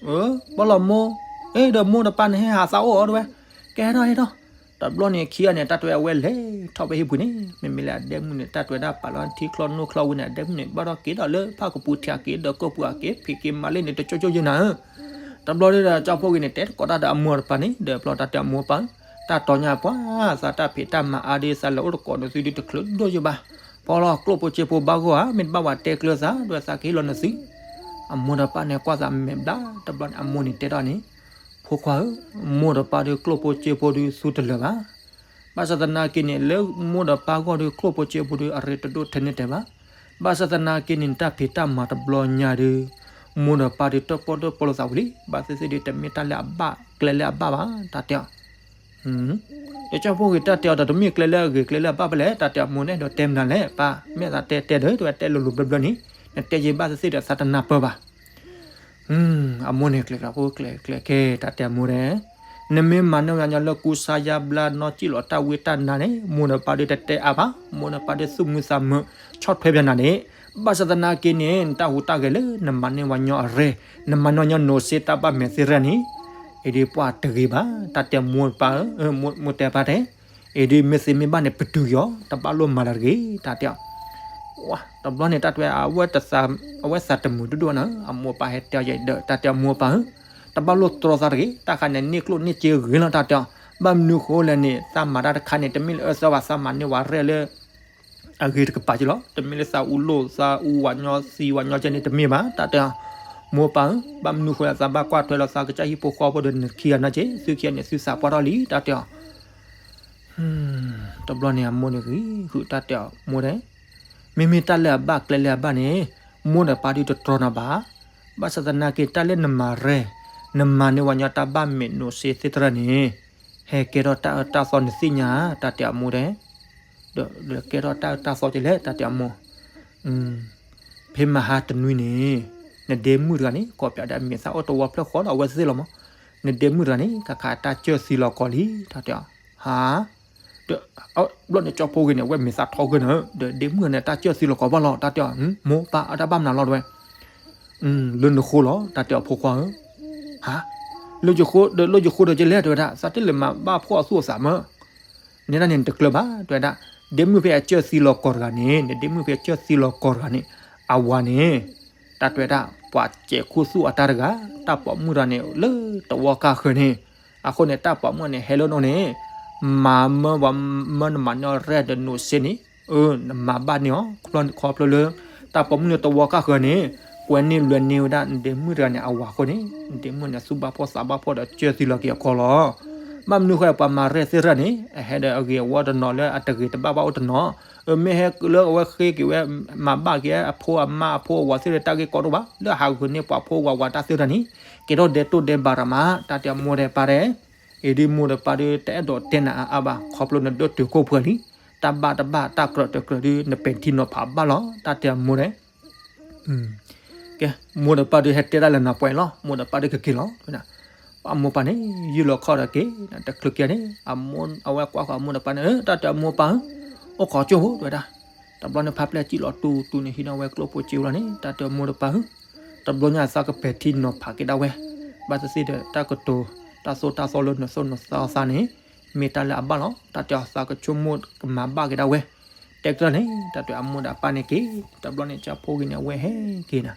ဘီလီၤမိၢ်, အဲ ဒီးမိၢ်ဒီးပၢ်န့ၣ်ဟဲဟးသးအိၣ်အီၤတဲဝဲ, ကဲဟဲထီၣ်ဟဲထီၣ်, တဘျီန့ၣ်ခံဂၤန့ၣ် တၢ်တဲဝဲအဝဲလဲၤထီၣ်ဖဲဟံၣ်ပူၤန့ၣ် မ့မ့ၢ်လၢအဒဲမုၣ်န့ၣ် တၢ်တဲဝဲဒၣ်ပာ်လီၤထံချီနိချီဝံၤန့ၣ် အဒဲမုၣ်န့ၣ် ဘၣ်ထီၣ်က့ၤဒီးလၢဖၣ်ကပူၤထံးက့ၤဒီးကီၢ်ပူၤအက့ၤ ဖံးက့ၤမၤလ့န့ၣ် တကၠိကၠိယဲၢ်နၤဧၢ တဘျီဒီး ကၠီဖိဂ့ၤန့ၣ် တဲတကိးတၢ်ဒီးအမိၢ်တပၢ်န့ၣ် ဒီးဘျီတၢ်တဲအမိၢ်ပၢ်ဧၢ, တၢ်တီညါပှၤ သးတၢ်ဖံးတၢ်မၤအါဒီး သးလဲၤအိၣ်တကိးနသုဒုတချုးဒိၣ်ယိာ်ဘၣ်, ဖီလီၤကျိၣ်ဖိစ့ဖိဘၣ်ဂီၢ်ဧါ, မ့ၢ်တဘၣ်ဝဲတဲကျၢၤသး ဒီးသးကဟ့ၣ်လီၤနသု, အမိၢ်ဒီးပၢ်န့ၣ် ကွၢ်သးမဲာ်ဘျါ တဘျီန့ၣ် အမိၢ်န့ၣ်တဲထီၣ်န့ၣ်, ဖိခွါဧၢ, မိၢ်ဒီးပၢ်ဒုးကျိၣ်ဖိစ့ဖိဒုးသူတလၢာ်ဘၣ် ဘၣ်ဆၣ်သနာ်က့န့ၣ် လၢမိၢ်ဒီးပၢ်ဂီၢ်ဒီးကျိၣ်ဖိစ့ဖိဒီးအရ့တဒိၣ်ထဲန့ၣ်တဲဘၣ်. ဘၣ်ဆၣ်သနာ်က့န့ၣ် တၢ်ဖံးတၢ်မၤတဘျီညါဒီး မိၢ်ဒီးပၢ်ဒီးတၢၣ်ပီၣ်တၢၣ်ပီလိာ်သးဝံၤလံ. ဘၣ်သ့ၣ်သ့ၣ်ဒီး တမ့ၢ်တၢ်လၢအဘၣ်ကျဲလၢအဘၣ်ဘၣ် တၢ်တဲအီၤ. ဒီးကၠီဖိဂ့ၤတၢ်တဲအီၤဒီး တမ့ၢ်ကျဲလၢအဂ့ၤကျဲလၢအဘၣ်ဖဲလဲၣ် တၢ်တဲအမိၢ်န့ၣ်ဒီး တဲမနုၤလဲၣ် ပၢ် မ့ၢ်သးတဲတဲဒီး တဝဲတဲလိၤလိၤဘျၢဘျၢန့ၣ် နတဲယဲဘၣ်သ့ၣ်သ့ၣ်ဒီးသးတနၢ်ပၢၢ်ဘၣ် အမိၢ်န့ၣ် ကျဲၤကျဲၤဖိကျဲၤကျဲၤကဲ တၢ်တဲအမိၢ်ဒဲး, နမ့ၢ်မၤန့ၢ်ဝဲညီလၢကူစါယါဘျါနီၢ်စံၣ်လီၤတၢ်ဝံတၢ်နါန့ၣ် မိၢ်ဒီးပၢ်ဒုးတတဲအါဘၣ်, မိၢ်ဒီးပၢ်ဒုးသူၣ်မုာ်သးမုာ် ဆီၣ်ထွဲပျဲနၤန့ၣ်, ဘၣ်ဆၣ်သနာ်က့န့ၣ် နတၢ်ဟူးတၢ်ဂဲၤလၢ နမၤန့ၢ်ဝဲညီအရဲၣ်, နမၤန့ၢ်ဝဲညီနိးစ့တၢ်ဘၣ်မဲာ်သ့ၣ်တဖၣ်န့ၣ်, အံၤဒုးပှၤတဂ့ၤဘၣ်, တၢ်တဲမိၢ်ပၢ်ဧၢ, မိၢ်တဲပၢ်တဲ အံၤဒုးမ့ၢ်သ့မ့ၢ်ဘၣ်န့ၣ် ပတုာ်က့ၤအီၤ, တဘၣ်လိၣ်မၤလၢၤတဂ့ၤ တၢ်တဲအီၤ. တဘျီန့ၣ် တၢ်တဲဝဲ အဝဲသးတမုာ်ဒိၣ်ဒိၣ်နၤ, အမိၢ်ပၢ်ဟဲတဲအီၤယဲဒီး တၢ်တဲအမိၢ်ပၢ်ဧၢ, တဘၣ်လိၣ်တြီသးတဂ့ၤ, တၢ်ခါန့ၣ် န့ၢ်ကျိၣ်န့ၢ်စ့ဂ့ၤလီၤ တၢ်တဲအီၤ. ဘၣ်မနုၤဃိလဲၣ်န့ၣ် သးမၤတၢ်တခါန့ၣ် တမ့ၢ်လၢအၢသီဘၣ်, သးမၤန့ၢ်ဝဲရဲၣ်လၢ အဂ့ၤတကပၤက့လီၤ. တမ့ၢ်လၢသးအူလိၣ် သးအူဝဲညီသံဝဲညီကဲန့ၣ် တမ့ၢ်ဘၣ် တၢ်တဲအီၤ. မိၢ်ပၢ်ဧၢ, ဘၣ်မနုၤဃိလဲၣ် သးဘၣ်ကွၢ်ထွဲလီၤသးကစၢ်ဟံၣ်ဖိဃီဖိဒီးနခံဂၤနီၢ်ကဲ, သုခံဂၤန့ၣ် သုသးပှၢ်ထီၣ်လံ တၢ်တဲအီၤ. တဘျီန့ၣ် အမိၢ်န့ၣ်ဂံၢ်ဃုာ်တၢ်တဲအီၤ မိၢ်ဒဲး, မ့မ့ၢ်တၢ်လၢအဘၣ်ကျဲလၢအဘၣ်န့ၣ် မိၢ်ဒီးပၢ်ဒုးတတြီနၤဘၣ်. ဘၣ်ဆၣ်သနာ်က့ တၢ်လၢနမၤရဲၣ်, နမၤန့ၢ်ဝဲညီတၢ်ဘၣ်မဲာ်နိးစ့သ့ၣ်တဖၣ်န့ၣ် ဟဲကဲထီၣ်တၢ်အၢတၢ်သီနသ့ၣ်ညါ တၢ်တဲအမိၢ်ဒဲး. ဒီးကဲထီၣ်တၢ်အၢတၢ်သီက့လဲၣ် တၢ်တဲအမိၢ် ဖဲမဟါတနွံန့ၣ် နဒဲမုၣ်တဂၤန့ၣ် ကိးပၠးဒီးအမဲာ်သၣ်အိၣ်တဝီဖျၢၣ်ဃီဒီးအဝဲသ့ၣ်လီၤမး, နဒဲမုၣ်တဂၤန့ၣ် ခါခါတၢ်စၢၢ်သံလီၤကီးလံ တၢ်တဲအီၤ. ဟါ, ဒီးဘျီန့ၣ် ကၠီဖိဂ့ၤန့ၣ် အဝဲမဲာ်သၣ်ထီဂၢၢ်နၤ, ဒီးဒဲမုၣ်တဂၤန့ၣ် တၢ်စၢၢ်သံလီၤကီးဘၣ်လီၤ တၢ်တဲအီၤ. မိၢ်ပၢ်အတၢ်ဘၣ်မနုၤလီၤတဲဝဲ လၢနဃိလီၤ တၢ်တဲအီၤဖိခွါဧၢ. ဟါ, လၢယဃိဒီး လၢယဃိဒီးကလဲၣ် တဲဝဲဒၣ် သးတလဲၤမၤဘၣ်ဖှီၣ်အသူၣ်အသးမး နဲဒၣ်န့ၣ် နတကျၢၤဘၣ် တဲဝဲဒၣ်, ဒ့မုၣ်ဖဲအစၢၢ်သံလီၤကီးတဂၤန့ၣ် နဒ့မုၣ်ဖဲအစၢၢ်သံလီၤကီးတဂၤန့ၣ် အဝၤန့ၣ် တၢ်တဲဝဲဒၣ် ပှၤစဲးခူသူၣ်အတၢ်တဂၤ, တၢ်ပိာ်မုၣ်တဂၤန့ၣ် လၢတဝီကါဃၢၤန့ၣ်, အဃိန့ၣ် တၢ်ပိာ်မုၣ်န့ၣ် ဟဲလၢနအိၣ်န့ၣ်, မၤမၢပှၤမၢနမၤန့ၢ်အီၤရဲၣ်ဒီးနိးစ့န့ၣ်, အၢ နမၤဘၣ်န့ၢ်အီၤ, ခီဖျိလၢ တၢ်ပိာ်မုၣ်န့ၣ်တဝီကၢ်ဃၢၤန့ၣ် ကွဲန့ၢ်လွဲန့ၢ်ဝဲဒၣ် နဒဲမုၣ်တဂၤန့ၣ် အဝၤအဃိန့ၣ် နဒဲမုၣ်န့ၣ် သူၣ်ဘၣ်ဖှီၣ်သးဘၣ်ဖှီၣ်ဒီး ကၢၢ်သံလီၤက့ၤအခီလီၤ. ဘၣ်မနုၤဃိ ပှၤမၤရဲၣ်သ့ၣ်တဖၣ်န့ၣ် အဟဲဒီးအဂ့ၤအဝီတနီၤ လၢအတဂ့ၤတဘၣ်ဘၣ်အိၣ်တနီၤ, အမ့ၢ်ဟဲလၢအဝဲဃ့က့ၤဝဲ မၤဘၣ်က့ၤအဖိအမါအဖိအဝၤသ့ၣ်တဖၣ်တၢ်ဂ့ၢ်ကီတအိၣ်ဘၣ်, လၢဟးဂူာ်န့ၢ်ပှၤဖိပှၤဝၤတၢ်သ့ၣ်တဖၣ်န့ၣ် ကဲထီၣ်ဒဲတိၢ်ဒဲဘးရၤမး, တၢ်တဲအမိၢ်ဒဲပၢ်ဒဲ အံၤဒ်မိၢ်ဒီးပၢ်ဒီး တအဲၣ်ဒိးတဲနၤအါအါဘၣ်, ခီဖျိနဒိၣ်တုာ်ခိၣ်ပှဲၤလံ, တၢ်ဘၣ်တဘၣ် တၢ်ကြၢးတကြၢးဒီး နပဲာ်ထံနီၤဖးဘၣ်လီၤ, တၢ်တဲအမိၢ်ဒဲ. ကဲ, မိၢ်ဒီးပၢ်ဒီးဟဲတဲတၢ်လၢနၤပှဲၤလီၤ, မိၢ်ဒီးပၢ်ဒီးကက့ၤလီၤ, အမိၢ်ပၢ်န့ၣ် ယုၢ်လီၤခီၣ်ဒီးက့ၤ, တချုးက့ၤန့ၣ် အမိၢ်အဝဲကွၢ်ဃီၤအမိၢ်ဒီးပၢ်န့ၣ်, တၢ်တဲအမိၢ်ပၢ်ဧၢ, အိၣ်ခိးကၠိဖိတဲဝဲဒၣ်, တဘျီန့ၣ် ဖါပျဲၢ်စံၣ်လီၤတူၢ်တူၢ်န့ၣ် ဟံးန့ၢ်ဝဲကျိၣ်ဖိစ့လီၤန့ၣ် တၢ်တဲအမိၢ်ဒီးပၢ်ဧၢ, တဘျီညါသးကပဲာ်ထံနီၤဖးက့ၤဒၣ်ဝဲ, ဘၣ်သ့ၣ်သ့ၣ်ဒီး တၢ်ကတိၤ တၢ်သိၣ်တၢ်သီလၢနသိၣ်နသီသးန့ၣ် မ့ၢ်တၢ်လၢအဘၣ်လီၤ, တၢ်တဲအီၤသးကဆိကမိၣ်ကမၤဘၣ်က့ၤဒၣ်ဝဲ, တဲကတၢၢ်န့ၣ် တၢ်တဲအမိၢ်ဒီးပၢ်န့ၣ်က့ၤ, တဘျီန့ၣ် ကၠီဖိဂ့ၤန့ၣ် အဝဲဟဲက့ၤနၤ,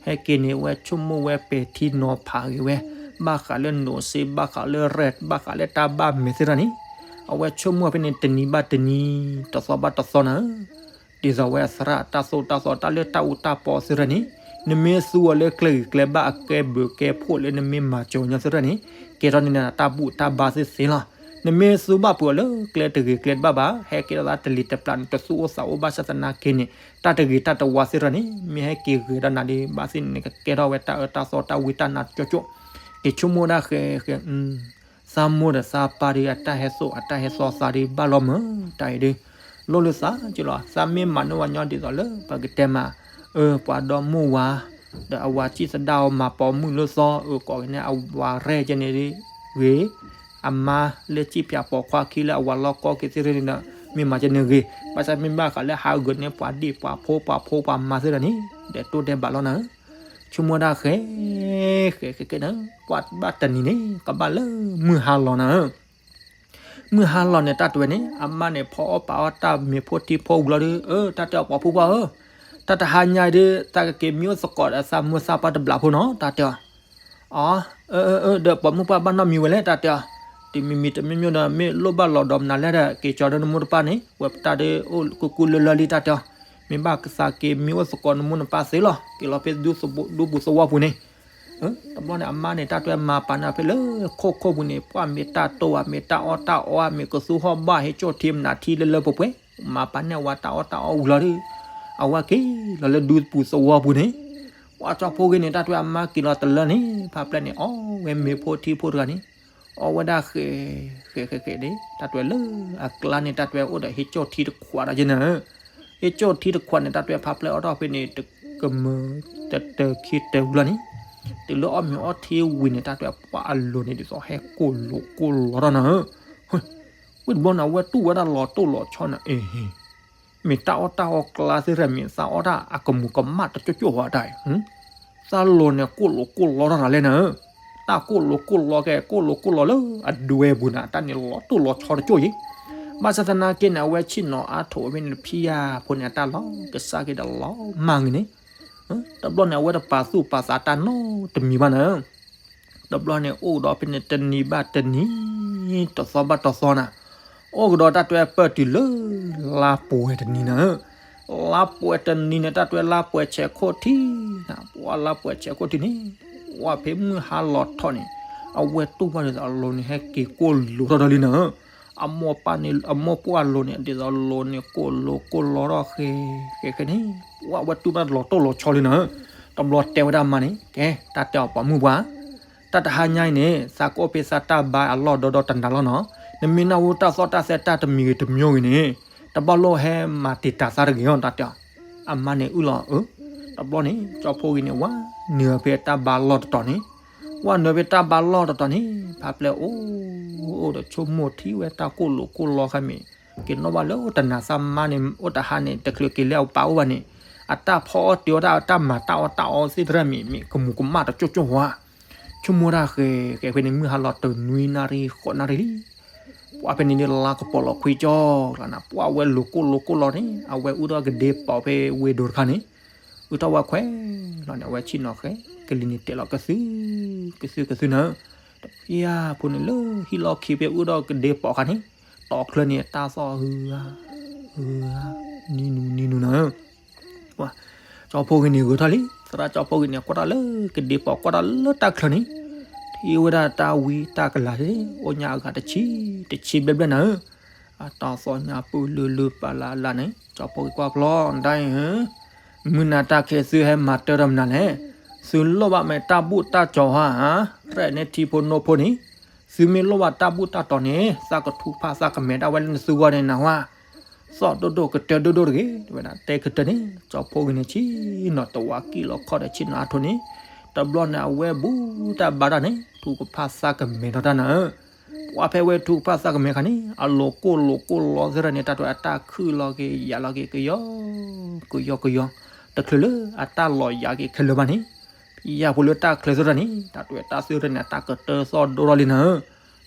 ဟဲက့ၤန့ၣ် အဝဲဆိကမိၣ်ဝဲပဲာ်ထံနီၤဖးဂ့ၤဝဲ, ဘၣ်ဃးလၢနိးစ့ ဘၣ်ဃးလၢရဲၣ် ဘၣ်ဃးလၢတၢ်ဘၣ်မဲာ်သ့ၣ်တဖၣ်န့ၣ်, အဝဲဆိကမိၣ်ဖဲန့ၣ် တနံၤဘၣ်တနံၤ တသီဘၣ်တသီနၤဧၢ ဒ်သိးဝဲအသရၣ်တၢ်သိၣ်တၢ်သီတၢ်လၢတၢ်အူတၢ်ပီသ့ၣ်တဖၣ်န့ၣ်, နမ့ၢ်သူအီၤလၢကျဲဂ့ၤကျဲဘၣ်အကဲဘျုးကဲဖှိၣ်လၢနမ့ၢ်မၤစၢၤညီသ့ၣ်တဖၣ်န့ၣ်, ကဲထီၣ်န့ၢ်နၤတၢ်ဘူၣ်တၢ်ဘါသ့ၣ်သ့လီၤ. နမ့ၢ်သူဘၣ်ပှၤလၢကျဲတဂ့ၤကျဲတဘၣ်ဘၣ်, ဟဲကဲထီၣ်သးတလံၤတပျၢ်န့ၣ် တသူၣ်အိၣ်သးအိၣ်ဘၣ်ဆၣ်သနာ်က့န့ၣ်, တၢ်တဂ့ၤတၢ်တဝါသ့ၣ်တဖၣ်န့ၣ် မ့ၢ်ဟဲက့ၤဂ့ၤဒီးနၤဒီး ဘၣ်သ့ၣ်န့ၣ် နကကဲထီၣ်ဝဲတၢ်အၢတၢ်သီတၢ်ဝံတၢ်နါကၠိကၠိ, က့ၤဆိကမိၣ်ဒၣ်ဃဲဃဲ သးမိၢ်ဒီးသးပၢ်ဒီး အတၢ်ဟဲသိၣ်အတၢ်ဟဲသီသးဒီးဘၣ်လီၤမၢ်, တၢ်အံၤဒီး လိၣ်လၢသးကလီၤ, သးမ့ၢ်မၤန့ၢ်ဝဲညီဒ်သိးလၢ ပကတဲမး, အၢ ပှၤဒီမိၢ်ဝၤ ဒီးအဝၤစံၣ်သဒါအီၤမၤပိာ်မုၣ်လၢသီ အၢ ကိးဂၤန့ၣ် အဝၤရဲၣ်ကဲန့ၣ်ဂ့ၤ, အမါလၢစံၣ်ဖၠးပိာ်ခွါခံလၢအဝၤလီၢ်ကီက့ၤသ့ၣ်တဖၣ်န့ၣ်ဒီး မ့ၢ်မၤကဲန့ၣ်ဂ့ၤ, ဘၣ်ဆၣ်မ့ၢ်ဘၣ်ဃးလၢဟးဂူာ်န့ၢ်ပှၤဒံၣ်ပှၤဖိပှၤဖိပှၤမါသ့ၣ်တဖၣ်န့ၣ် ဒဲးတိၢ်ဒဲးဘးလီၤနၤဧၢ ဆိကမိၣ်ဒၣ်ဃဲ ဃဲဃဲဃဲန့ၣ် ကွၢ်ဘၣ်တနံၤန့ၣ် ကဘၣ်လၢမုၢ်ဟါလီၤနၤဧၢ, မုၢ်ဟါလီၤန့ၣ် တၢ်တဲဝဲန့ၣ် အမါန့ၣ် ဖီအီၣ်ပာ်အီၣ်တၢ်မ့ၤဖိထံဖိဝံၤလီၤဒီး အၢ တၢ်တဲအီၤပှၤဖိပှၢ်ဧၢ, တၢ်တဟါညါအံၤဒီး သးကက့ၤမံအိၣ်သကိးဒီးသးမိၢ်သးပၢ်တဘျီဖိနီၤ တၢ်တဲအီၤ အၢ အၢ အၢ ဒီးပှၤမိၢ်ပှၢ်ဘၣ်နီတမံၤဝဲလဲၣ် တၢ်တဲအီၤ, တမံၤမံၤတမံၤမံၤဒီး မ့ၢ်လိၣ်ဘၣ်လီၤဒီးမနုၤလဲၣ်ဒီး က့ၤကၠီဒီးနမိၢ်တပၢ်န့ၣ် ဝဲပတၢ်ဒီးအိၣ်ကူကူလၢလၢလံ တၢ်တဲအီၤ, မ့ၢ်ဘၣ်သးက့ၤမံအိၣ်သကိးနမိၢ်နပၢ်သ့လီၤ က့ၤလီၤဖဲဒူပူၤသဝီပူၤန့ၣ်, တဘျီန့ၣ် အမါန့ၣ် တၢ်တဲမၤပာ်န့ၢ်ဖဲလၢခိၣ်ခိၣ်ပူၤန့ၣ် ပှၢ်မ့ၢ်တၢ်တိၢ်ဧါ မ့ၢ်တၢ်အီၣ်တၢ်အီဧါ မ့ၢ်ကသူဟီၣ်ဘၣ်ဟ့ၣ်ကၠိၣ်ထံမနုၤထံလၢလၢပှဲၤပှဲၤ, မၤပာ်န့ၢ်အဝၤတၢ်အီၣ်တၢ်အီဝံၤလီၤဒီး အဝဲက့ၤလီၤလၢဒူပူၤသဝီပူၤန့ၣ်, ပှၢ်ကၠီဖိဂ့ၤန့ၣ် တၢ်တဲအမါက့ၤလီၤတလၢန့ၣ် ဖါပျဲၢ်န့ၣ် အီဝဲမ့ၤဖိထံဖိတဂၤန့ၣ်, အီဝဲဒၣ်ဃဲ ဃဲဃဲဃဲန့ၣ် တၢ်တဲလၢအကျါန့ၣ် တၢ်တဲအိၣ်ဒီးဟ့ၣ်ကၠိၣ်ထံတခွးဒီးက့ၤနၤဧၢ, ဟ့ၣ်ကၠိၣ်ထံတခွးန့ၣ် တၢ်တဲဖါပျဲၢ်အီၣ်ထီၣ်ဖဲန့ၣ် တကမၢတတၢခံတၢဝံၤလီၤန့ၣ်, တုၤလၢအီၣ်မ့ၤအီထံဝံၤန့ၣ် တၢ်တဲပှၢ်အလိၤန့ၣ် ဒ်သိးဟဲကိၢ်လိာ်ကိၢ်လီၤထီၣ်နၤဧၢ, ဝံၤတဘျီန့ၣ် အဝဲတူၢ်ဝဲဒၣ်လီၤတိၢ်လီၤဆီနၤအံၤ မ့ၢ်တၢ်အီၣ်တၢ်အီကျါသ့ၣ်တဖၣ် မ့ၢ်သးအီၣ်တၢ်အကမူးကမၣ်တကၠိၣ်ကၠိၣ်ဟီတၢ်အံၤ, သးလိၤန့ၣ် ကိၢ်လိာ်ကိၢ်လီထီၣ်တၢ်လဲၣ်နၤဧၢ, တၢ်ကိၢ်လိာ်ကိၢ်လီကဲ ကိၢ်လိာ်ကိၢ်လီလၢအဒွဲပူၤန့ၣ် တၢ်န့ၣ်လီၤတိၢ်လီၤဆီတကၠိၣ်အံၤ, ဘၣ်ဆၣ်သနာ်က့န့ၣ် အဝဲဆ့ၣ်နီၤအါထီၣ်ဝဲဖဲန့ၣ် ဖံယၢ်ဖိန့ၣ် အတၢ်လီၤကစၢ်က့ၤဒီးလီၤမၢ်ဂ့ၤန့ၣ်, တဘျီန့ၣ် အဝဲတပာ်သူၣ်ပာ်သးတၢ်နီတမံၤဘၣ်နၤဧၢ တဘျီန့ၣ် အိၣ်ကဒီးဖဲန့ၣ် တနံၤဘၣ်တနံၤ, တသီဘၣ်တသီနၤ, အိၣ်ကဒီးတၢ်တဲပၢၢ်တုၤလၢ လါပှဲၤတနံၤနၤဧၢ, လါပှဲၤတနံၤန့ၣ် တၢ်တဲလါပှဲၤဆဲးခိၣ်ထံးနၤ, ပှၢ်လါပှဲၤဆဲးခိၣ်ထံးန့ၣ်, ပှၢ်ဖဲမုၢ်ဟါလီၤထီၣ်န့ၣ်, အဝဲတူၢ်ဘၣ်ဒ်သိးအလိၤန့ၣ် ဟဲက့ၤကိၢ်လိာ်ထီၣ်ဒီးလံနၤဧၢ, အမိၢ်ပၢ်န့ၣ် အမိၢ်ပှၢ်အလိၤန့ၣ် ဒ်သိးအလိၤန့ၣ် ကိၢ်လိာ်ကိၢ်လီထီၣ်ဃဲ ဃဲဃဲန့ၣ်, ပှၢ်ဝဲတူၢ်ဘၣ်လီၤတိၢ်လီၤဆီလံနၤဧၢ, တဘျီတဲဝဲဒၣ်မါန့ၣ် ကဲ တၢ်တဲအီၤပှၤမုၣ်ပှၢ် တၢ်တဟါညါအံၤန့ၣ် သးကအိၣ်ဖဲသးတၢ်ဘါအလီၢ်ဒီဒီတနၤလီၤနီၤ, နမ့ၢ်နၢ်ဟူတၢ်သီၣ်တၢ်သဲတၢ်တမံၤဂ့ၤတမံၤဂ့ၤန့ၣ်, တဘၣ်လိၣ်ဟဲမၤတံာ်တာ်သးတဂ့ၤအီၤ တၢ်တဲအီၤ, အမါန့ၣ်အုၣ်လီၤအၢ, တဘျီန့ၣ် ကၠီဖိဂ့ၤန့ၣ် ဝဲနုာ်ဖဲတၢ်ဘါလီၢ်တတီၤန့ၣ်, ဝဲနုာ်ဖဲတၢ်ဘါလီၢ်တတီၤန့ၣ် ဖါပျဲၢ်အိၣ်, အိၣ်ဒီးဆိကမိၣ်ထံဝဲတၢ်ကိၢ်လိာ်ကိၢ်လီခါမ့ၢ်, က့ၤနီၣ်ဘၣ်လၢတနၤသးမါန့ၣ် အိၣ်တဟါန့ၣ် တချုးက့ၤလၢအပၢ်အိၣ်ဘၣ်န့ၣ်, အတၢ်ဖီအီၣ်တ့ၤအီၣ်တၢ် တၢ်မၤတၢ်အီၣ်တၢ်အီသ့ၣ်တဖၣ်မ့ၢ် မ့ၢ်ကမူးကမၣ်တကၠိၣ်ကၠိၣ်ဧါ ဆိကမိၣ်တၢ်ဃဲ ဃဲဖဲန့ၣ် မုၢ်ဟါလီၤတုၤနွံနၣ်ရံၣ်ဃိးနၣ်ရံၣ်လံ, ပှၢ်ဖဲန့ၣ်ဒ်လါကပီၤလီၤခွံကၠီလီၤနၤ, ပှၢ်ဝဲလိၤကိၢ်လိာ်ကိၢ်လီန့ၣ် အဝဲအုၣ်ထီၣ်ကဒ့ပီးဖဲဝ့ၢ်ဒိၣ်တခါန့ၣ်, အုၣ်ထီၣ်ဝဲခွဲးလီၤန့ၣ် အဝဲဆ့ၣ်နီၤဃဲ ကလံၤန့ၣ်တဲာ်လီၤကသု ကသုကသုနၤ, တဖျၢၣ်ဖိန့ၣ်လၢဟံၣ်လီၢ်ခံဖဲအုၣ်ထီၣ်ကဒ့ပီးအခါန့ၣ်, တီၤချၢန့ၣ် တၢ်သီၣ်ဟု ဟု နံၤနူၤနံၤနူၤနၤဧၢ, ကၠီဖီဂ့ၤန့ၣ်ဂဲၤထီၣ်လံ, သရၣ်ကၠီဖီဂ့ၤန့ၣ် ကွၢ်တၢ်လၢကဒ့ပီၤ ကွၢ်တၢ်လၢတၢ်ချၢန့ၣ်, ထံၣ်ဝဲဒၣ်တၢ်ဝံတၢ်ကလၤ အိၣ်ညါအဂၤတဆံး တဆံးဘျဲၣ်ဘျဲၣ်နၤဧၢ, အတၢ်သီၣ်ညါပူၤလုာ်လုာ်ပာ်လၢ်လၢ်န့ၣ် ကၠီဖီဂ့ၤကွၢ်ကျီၢ်ဒၣ်အံၤ မုၢ်နၤတၢ်ခဲသုဟဲမၤတၢ်ဒီးမနုၤလဲၣ်, သုလိၣ်ဘၣ်မ့ၢ်တၢ်ဘူၣ်တၢ်တီၤဧါ, ရဲၣ်န့ၢ်ထံဖိနိဖိန့ၣ်, သုမ့ၢ်လိၣ်ဘၣ်တၢ်ဘူၣ်တၢ်တီၤန့ၣ် သးကထုကဖၣ်သးကမဲာ်ဒၣ်ဝဲလၢနသုဂီၢ်န့ၣ်နဟါ, သီၣ်ဒိၣ်ဒိၣ်ကတၢၢ်ဒိၣ်ဒိၣ်တဂ့ၤ, တဲဝဲဒၣ်တဲကတၢၢ်န့ၣ် ကၠီဖီဂ့ၤန့ၣ် ဆ့ၣ်နီၤတဝးကံၣ်လီၤခီၣ်ဒီးဆ့ၣ်နီၤအါထိးန့ၣ်, တဘျီန့ၣ်အဝဲဘူးတၢ်ဘါတၢ်န့ၣ် ထုကဖၣ်သးကမဲာ်ထီၣ်တၢ်နၤဧၢ, ပှၤဖဲဝဲထုကဖၣ်သးကမဲာ်ခါန့ၣ် အလိၤကိၢ်လိၤကိၢ်လီသ့ၣ်တဖၣ်န့ၣ် တၢ်တဲအတၢ်ခုၣ်လီၤက့ၤယၤလီၤက့ၤ ကယီ ကယီကယီ, တချုးလၢအတၢ်လီၤယၤက့ၤခဲလၢာ်ဘၣ်န့ၣ်, ဖဲယၢ်ဖိလၢတၢ်ချၢသ့ၣ်တဖၣ်န့ၣ် တၢ်တဲတၢ်သ့ၣ်တဖၣ်န့ၣ် အတၢ်ကတၢၢ်သီၣ်ဒိၣ်ထီၣ်လံနၤဧၢ,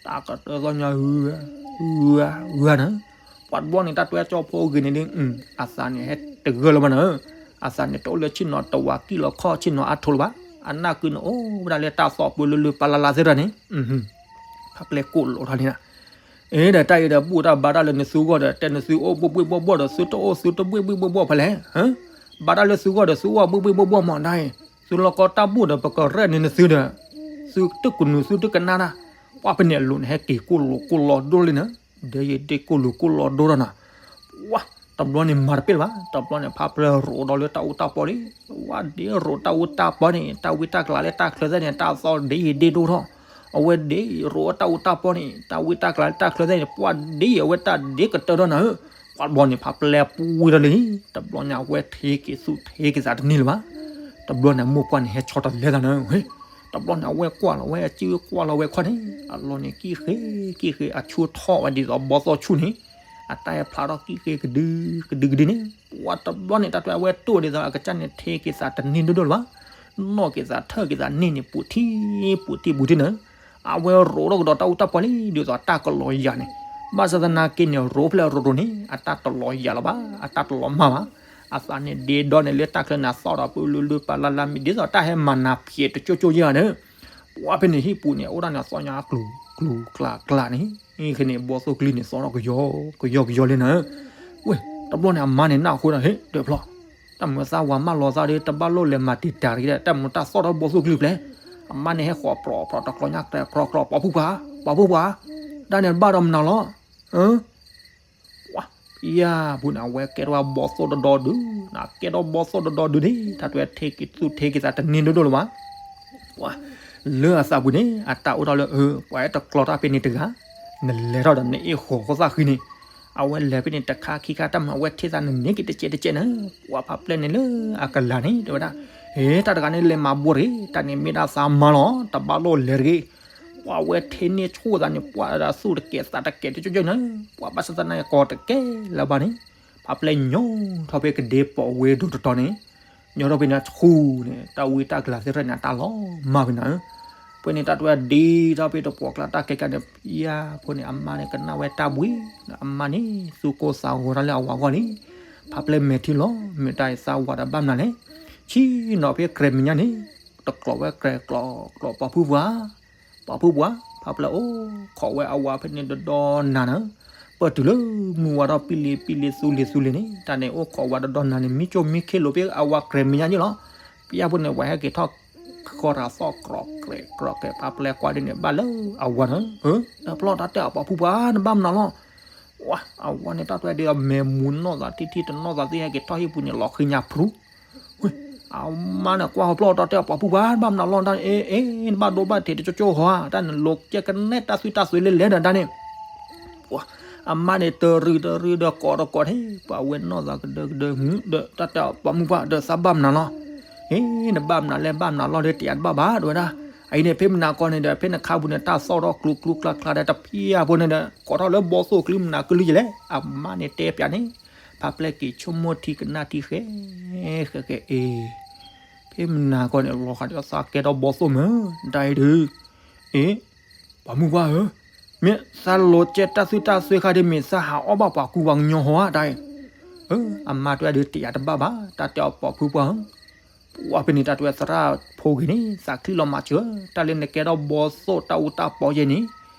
တၢ်ကတၢၢ်သီၣ်ညါ ဟု ဟု ဟုနၤ, ပှၤတဘျီန့ၣ် တၢ်တဲကၠီဖီဂ့ၤန့ၣ်ဒ် အသးန့ၣ်ဟဲတဂၢၢ်လၢၤဘၣ်နၤဧၢ, အသးန့ၣ်တအိၣ်လၢဆ့ၣ်နီၤတဝးကံၣ်လီၤခီၣ်ဆ့ၣ်နီၤအါထိးလၢၤဘၣ်, အနၢ်ကုန့ၣ်အိၣ်ဝဲဒၣ်လၢတၢ်သီၣ်ပူၤလုာ်လုာ်ပာ်လၢ်လၢ်သ့ၣ်တဖၣ်န့ၣ်, ဖးပျဲၢ်ကိၢ်လိာ်ထီၣ်လံနၤ အ့ ဒီးတၢ်အံၤဒီးဘူၣ်တၢ်ဘါတၢ်လၢနသုဂီၢ်ဒီး တဲနသုအိၣ်ဘှ့ၣ်ဘှ့ၣ်ဘှီၣ်ဘှီၣ်ဒီး သုတအိၣ်သုတဘှ့ၣ်ဘှ့ၣ်ဘှီၣ်ဘှီၣ်ဖဲလဲၣ်, ဘါတၢ်လၢသုဂီၢ်ဒီး သုအိၣ်ဘှ့ၣ်ဘှ့ၣ်ဘှီၣ်ဘှီၣ်မးဒၣ်အံၤ, သုလီၢ်ကီတၢ်ဘူၣ်ဒီး ပကရဲၣ်န့ၢ်နသုဒီး, သုတကနူၤသုတကနၣ်တၢ်, ပှၤဖဲန့ၣ်အလိၤန့ၣ် ဟဲက့ၤကိၢ်လိာ်ကိၢ်လီၤဒိၣ်လံနၤ, ဒဲယဒ့ကိၢ်လိာ်ကိၢ်လီၤဒိၣ်ထီၣ်နၤ ပှၤတဘျီန့ၣ်မၤတပ့ၢ်လၢၤဘၣ်, တဘျီန့ၣ် ဖးပျဲၢ်ရိးဒီးလၢတၢ်အူတၢ်ပီလံ, ဝဲဒ့ရိးတၢ်အူတၢ်ပီန့ၣ် တၢ်ဝံတၢ်ကလၤလၢတၢ်ချၢသ့ၣ်န့ၣ် တၢ်သီၣ်ဒ့ယဒ့ဒိၣ်ထီၣ်, အဝဲဒ့ရိးတၢ်အူတၢ်ပီန့ၣ် တၢ်ဝံတၢ်ကလၤလၢတၢ်ချၢသ့ၣ်န့ၣ် ပှၤဒ့အဝဲတၢ်ဒ့ကတၢၢ်ထီၣ်နၤဧၢ, ပှၤတဘျီန့ၣ် ဖးပျဲၢ်ပူၤဝံၤဒီးလံ, တဘျီန့ၣ်အဝဲထဲက့ၤသူၣ်ထဲက့ၤသးတန့ၢ်လၢၤဘၣ်, တဘျီန့ၣ် အမိၢ်ပှၢ်န့ၣ် ဟဲဆီတလဲသးနၤဧၢ, တဘျီန့ၣ် အဝဲကွၢ်လီၤဝဲအစုကွၢ်လီၤဝဲခီၣ်န့ၣ် အလီၢ်န့ၣ် ကံၣ်ဃ့ ကံၣ်ဃ့ အဆိထီၣ်ဝဲဒ်သိးဘီသိၣ်ဆူၣ်န့ၣ်, အတၢ်ဟဲဖျါထီၣ်ကံၣ်ဃ့ကဒု ကဒုကဒုန့ၣ်, ပှၤတဘျီန့ၣ် တၢ်တဲအဝဲတိၢ်ဒ်သိးအကစၢ်န့ၣ် ထဲက့ၤသးတန့ၢ်ဒိၣ်ဒိၣ်လၢၤဘၣ်, နီၣ်က့ၤသးထၢၣ်က့ၤသးန့ၢ်န့ၣ် ပူၤထံၣ်ပူၤထံၣ်ပူၤထံၣ်နၤ, အဝဲရိးထီၣ်ကဒီးတၢ်အူတၢ်ပီလံ ဒ်သိးတၢ်ကလီၤယၤန့ၣ်, ဘၣ်ဆၣ်သနာ်က့န့ၣ် ရိးဖဲလဲၣ်ရိးရိးန့ၣ် အတၢ်တလီၤယၤလၢၤဘၣ် အတၢ်တလီၤမၢ်ဘၣ်, အသးန့ၣ်ဒ့ဒီန့ၣ်လၢတၢ်ချၢန့ၣ် အသီၣ်ဒီးပလုၢ်လုၢ်ပာ်လၢ်လၢ်မ့ၢ် ဒ်သိးတၢ်ဟဲမၤနၤဖျဲးတကၠိကၠိယဲၢ်ဧါန့ၣ်, ပှၤဖဲန့ၣ်ဟံၣ်ပူၤန့ၣ် အိၣ်ဒၣ်န့ၣ် အသီၣ်ညါကျူၤကျူၤကျါကျါန့ၣ်, အံၤဃ့န့ၣ် ဘီသိၣ်ကျိန့ၣ် သီၣ်ထီၣ်ကယီကယီကယီလံနၤ, ဝဲ တဘျီန့ၣ် အမါန့ၣ်နၢ်ဟူဒီး ဟ့ၣ် ဒၢးဖျီ, တၢ်မုာ်သးဝၤမၢလီၤသးဒီး တဘၣ်လိၣ်လဲၤမၤတံာ်တာ်တဂ့ၤဒီး တၢ်မုာ်တၢ်သီၣ်ထီၣ်ဘီသိၣ်ကျိပျဲ, အမါန့ၣ်ဟဲဃီၤပြီၤပြီၤတကျီညါ ကြဲးကြီကြီ ပှၤဖုပှၢ် ပှၤဖုပှၢ်, ဒၣ်န့ၣ်ဘၣ်ဒီးမနုၤလီၤ ပှၤ ယၤပူၤန့ၣ် အဝဲကဲထီၣ်ဝဲဘီသိၣ်တဒီဒု, နကဲထီၣ်ဘီသိၣ်တဒီဒုန့ၣ် တၢ်တဲထဲက့ၤသူၣ်ထဲက့ၤသးတန့ၢ်ဒိၣ်ဒိၣ်လၢၤဘၣ်, ပှၤ လၢအသးပူၤန့ၣ် အတၢ်အိၣ်ထီၣ်လၢ အၢ ပှၤအဲၣ်တကျီတၢ်ဖဲန့ၣ်တဂၤ, နလဲၤထီၣ်ဒီးနအ့ၣ်ဃီၤဃိသၣ်ဃံန့ၣ်, အဝဲလဲၤဖဲန့ၣ်တခါခံခါ တၢ်မုာ်အဝဲထံၣ်သးန့ၣ် န့ၢ်က့ၤတကဲးတကဲးန့ၣ်, ပှၤဖးပျဲၢ်န့ၣ်လၢအကလၤန့ၣ် တဲဝဲဒၣ်, ဟ့ တၢ်တဂၤန့ၣ် လဲၤမၤဘိတဂ့ၤ, တၢ်န့ၣ်မ့ၢ်ဒၣ်သးမါလီၤ တဘၣ်လိၣ်လဲၤတဂ့ၤ, ပှၤဝဲထံၣ်န့ၢ်ဆိၣ်သးန့ၣ် ပှၤဒၣ်သူၣ်တကဲးသးတကဲးတကၠိကၠိန့ၣ်, ပှၤဘၣ်ဆၣ်သနာ်က့ ကိးတကဲလၢၤဘၣ်န့ၣ်, ဖးပျဲၢ်ညီထီၣ်ဖဲကဒ့ပိာ်ဝဲဒိၣ်တတီၤန့ၣ်, ညီထီၣ်ဖဲန့ၣ်ဆူၣ်န့ၣ် တၢ်ဝံတၢ်ကလၤသ့ၣ်တဖၣ်န့ၣ် အတၢ်လီၤမၢ်ဖဲနၤဧၢ, ဖဲန့ၣ် တၢ်တဲဝဲဒ်ထီၣ်ဖဲတပှီၢ်ကျါတၢ်ကဲကါန့ၣ် ယၤဖိန့ၣ် အမါန့ၣ် ကနၣ်ဝဲတၢ်ဘှံး, အမါန့ၣ် သူၣ်ကိၢ်သးဂီၤတၢ်လၢအဝၤဂီၢ်လံ, ဖးပျဲၢ်မဲာ်ထံလီၤ, မ့ၢ်တၢ်အံၤသးဝၤဒီးဘၣ်မနုၤလဲၣ်, ဆ့ၣ်နီၤဖဲကြဲးမဲာ်ညါန့ၣ်, တကျိးဝဲကြဲးကြီကြီ ပှၤဖုပှၢ် ပှၤဖုပှၢ် ဖးပျဲၢ်အိၣ်ခိးဝဲအဝၤဖဲန့ၣ်တဒီနၤနၤ, ပၢၢ်တုၤလၢမုၢ်ဝါထီၣ်ပံလ့ၤပံလ့ၤသူလ့ၤသူလ့ၤန့ၣ် တၢ်န့ၣ်အိၣ်ခိးဝဲတဒီနၤန့ၣ် မံကၠိမံခ့လိာ်ဖဲအဝၤကြဲးမဲာ်ညါန့ၣ်လီၤ, ပယၢ်ဖိန့ၣ် ဝဲဟဲက့ၤထီၣ်ဃီတၢ်သီၣ်ကြီကြီ ကြဲးကြီ ဖးပျဲၢ်ကွၢ်ဒ်န့ၣ် ဘၣ်လၢအဝၤနၤ, ဒီးဖျီတၢ်တဲအီၤ ပှၤဖုပှၢ် နဘၣ်မနုၤလီၤ ဝဲ အဝၤန့ၣ် တၢ်တဲဒ်အမဲာ်မူနီၢ်သးထံထံတနီၢ်သးသ့ၣ် ဟဲက့ၤထီၣ်ဟံၣ်ပူၤန့ၣ် လီၤဃံညါဖရူ, အမါန့ၣ် ကွၢ်ဃီဖျီတၢ်တဲအီၤ ပှၤဖုပှၢ် နဘၣ်မနုၤလီၤ တၢ်န့ၣ် အ့ အ့ နဘၣ်ဒိဘၣ်ထံးတကၠိကၠိဟီဧါ တၢ်န့ၣ် လိးကဲကနဲတၢ်သွံၣ်တၢ်သွဲလဲၤလဲၤဒီးတၢ်န့ၣ် ပှၤ အမါန့ၣ် တရံးတရံးဒီးကိးတကိးန့ၣ် ပှၤဝဲနီၢ်သးကဒၢကဒၢ ဒီးတၢ်တဲအီၤ ပှၤမုၣ်ပှၢ် ဒီးသးဘၣ်မနုၤလီၤ, အ့ နဘၣ်မနုၤလဲၣ် ဘၣ်မနုၤလီၤဒီး တယာ်တဘၣ်ဘၣ် တဲဝဲဒၣ်, အအံၤန့ၣ် ဖဲမနၤကီၢ်န့ၣ်ဒီး ဖဲနခါပူၤန့ၣ် တၢ်သီၣ်ထီၣ်ကျူကျူကျါကျါဒီး တဖျါဖိန့ၣ်ဒီး ကိးထီၣ်လၢဘီသိၣ်ကျိမနၤကလုၢ်ယလဲၣ်, အမါန့ၣ်တဲပျးန့ၣ်, ဖးပျဲၢ်က့ၤဆိကမိၣ်ထံကနၣ်ထံဃဲ ဃဲဃဲအ့ ဖဲမနၤကီၢ်န့ၣ် လီၤဃာ်ဒီးသးကဲထီၣ်ဘီသိၣ်မုၢ် တၢ်အံၤဒုး, အ့ ပှၤမုၣ်ပှၢ်ဧၢ, မ့ၢ်သးလိးကဲတၢ်သွံၣ်တၢ်သွဲခါဒီး မ့ၢ်သးဟးအီၣ်ဘၣ်ပှၤကူပှၤကညီဟီဧါ တၢ်အံၤ, အမါတဲဒုး တယာ်တဘၣ်ဘၣ် တၢ်တဲအီၤ ပှၤဖုပှၢ်ဧၢ, ပှၤဖဲန့ၣ် တၢ်တဲဝဲသရၣ်ဖိဂ့ၤန့ၣ် သးချံလီၤမၤစၢၤ, တၢ်လၢနကဲထီၣ်ဘီသိၣ်တၢ်အူတၢ်ပီယဲန့ၣ်,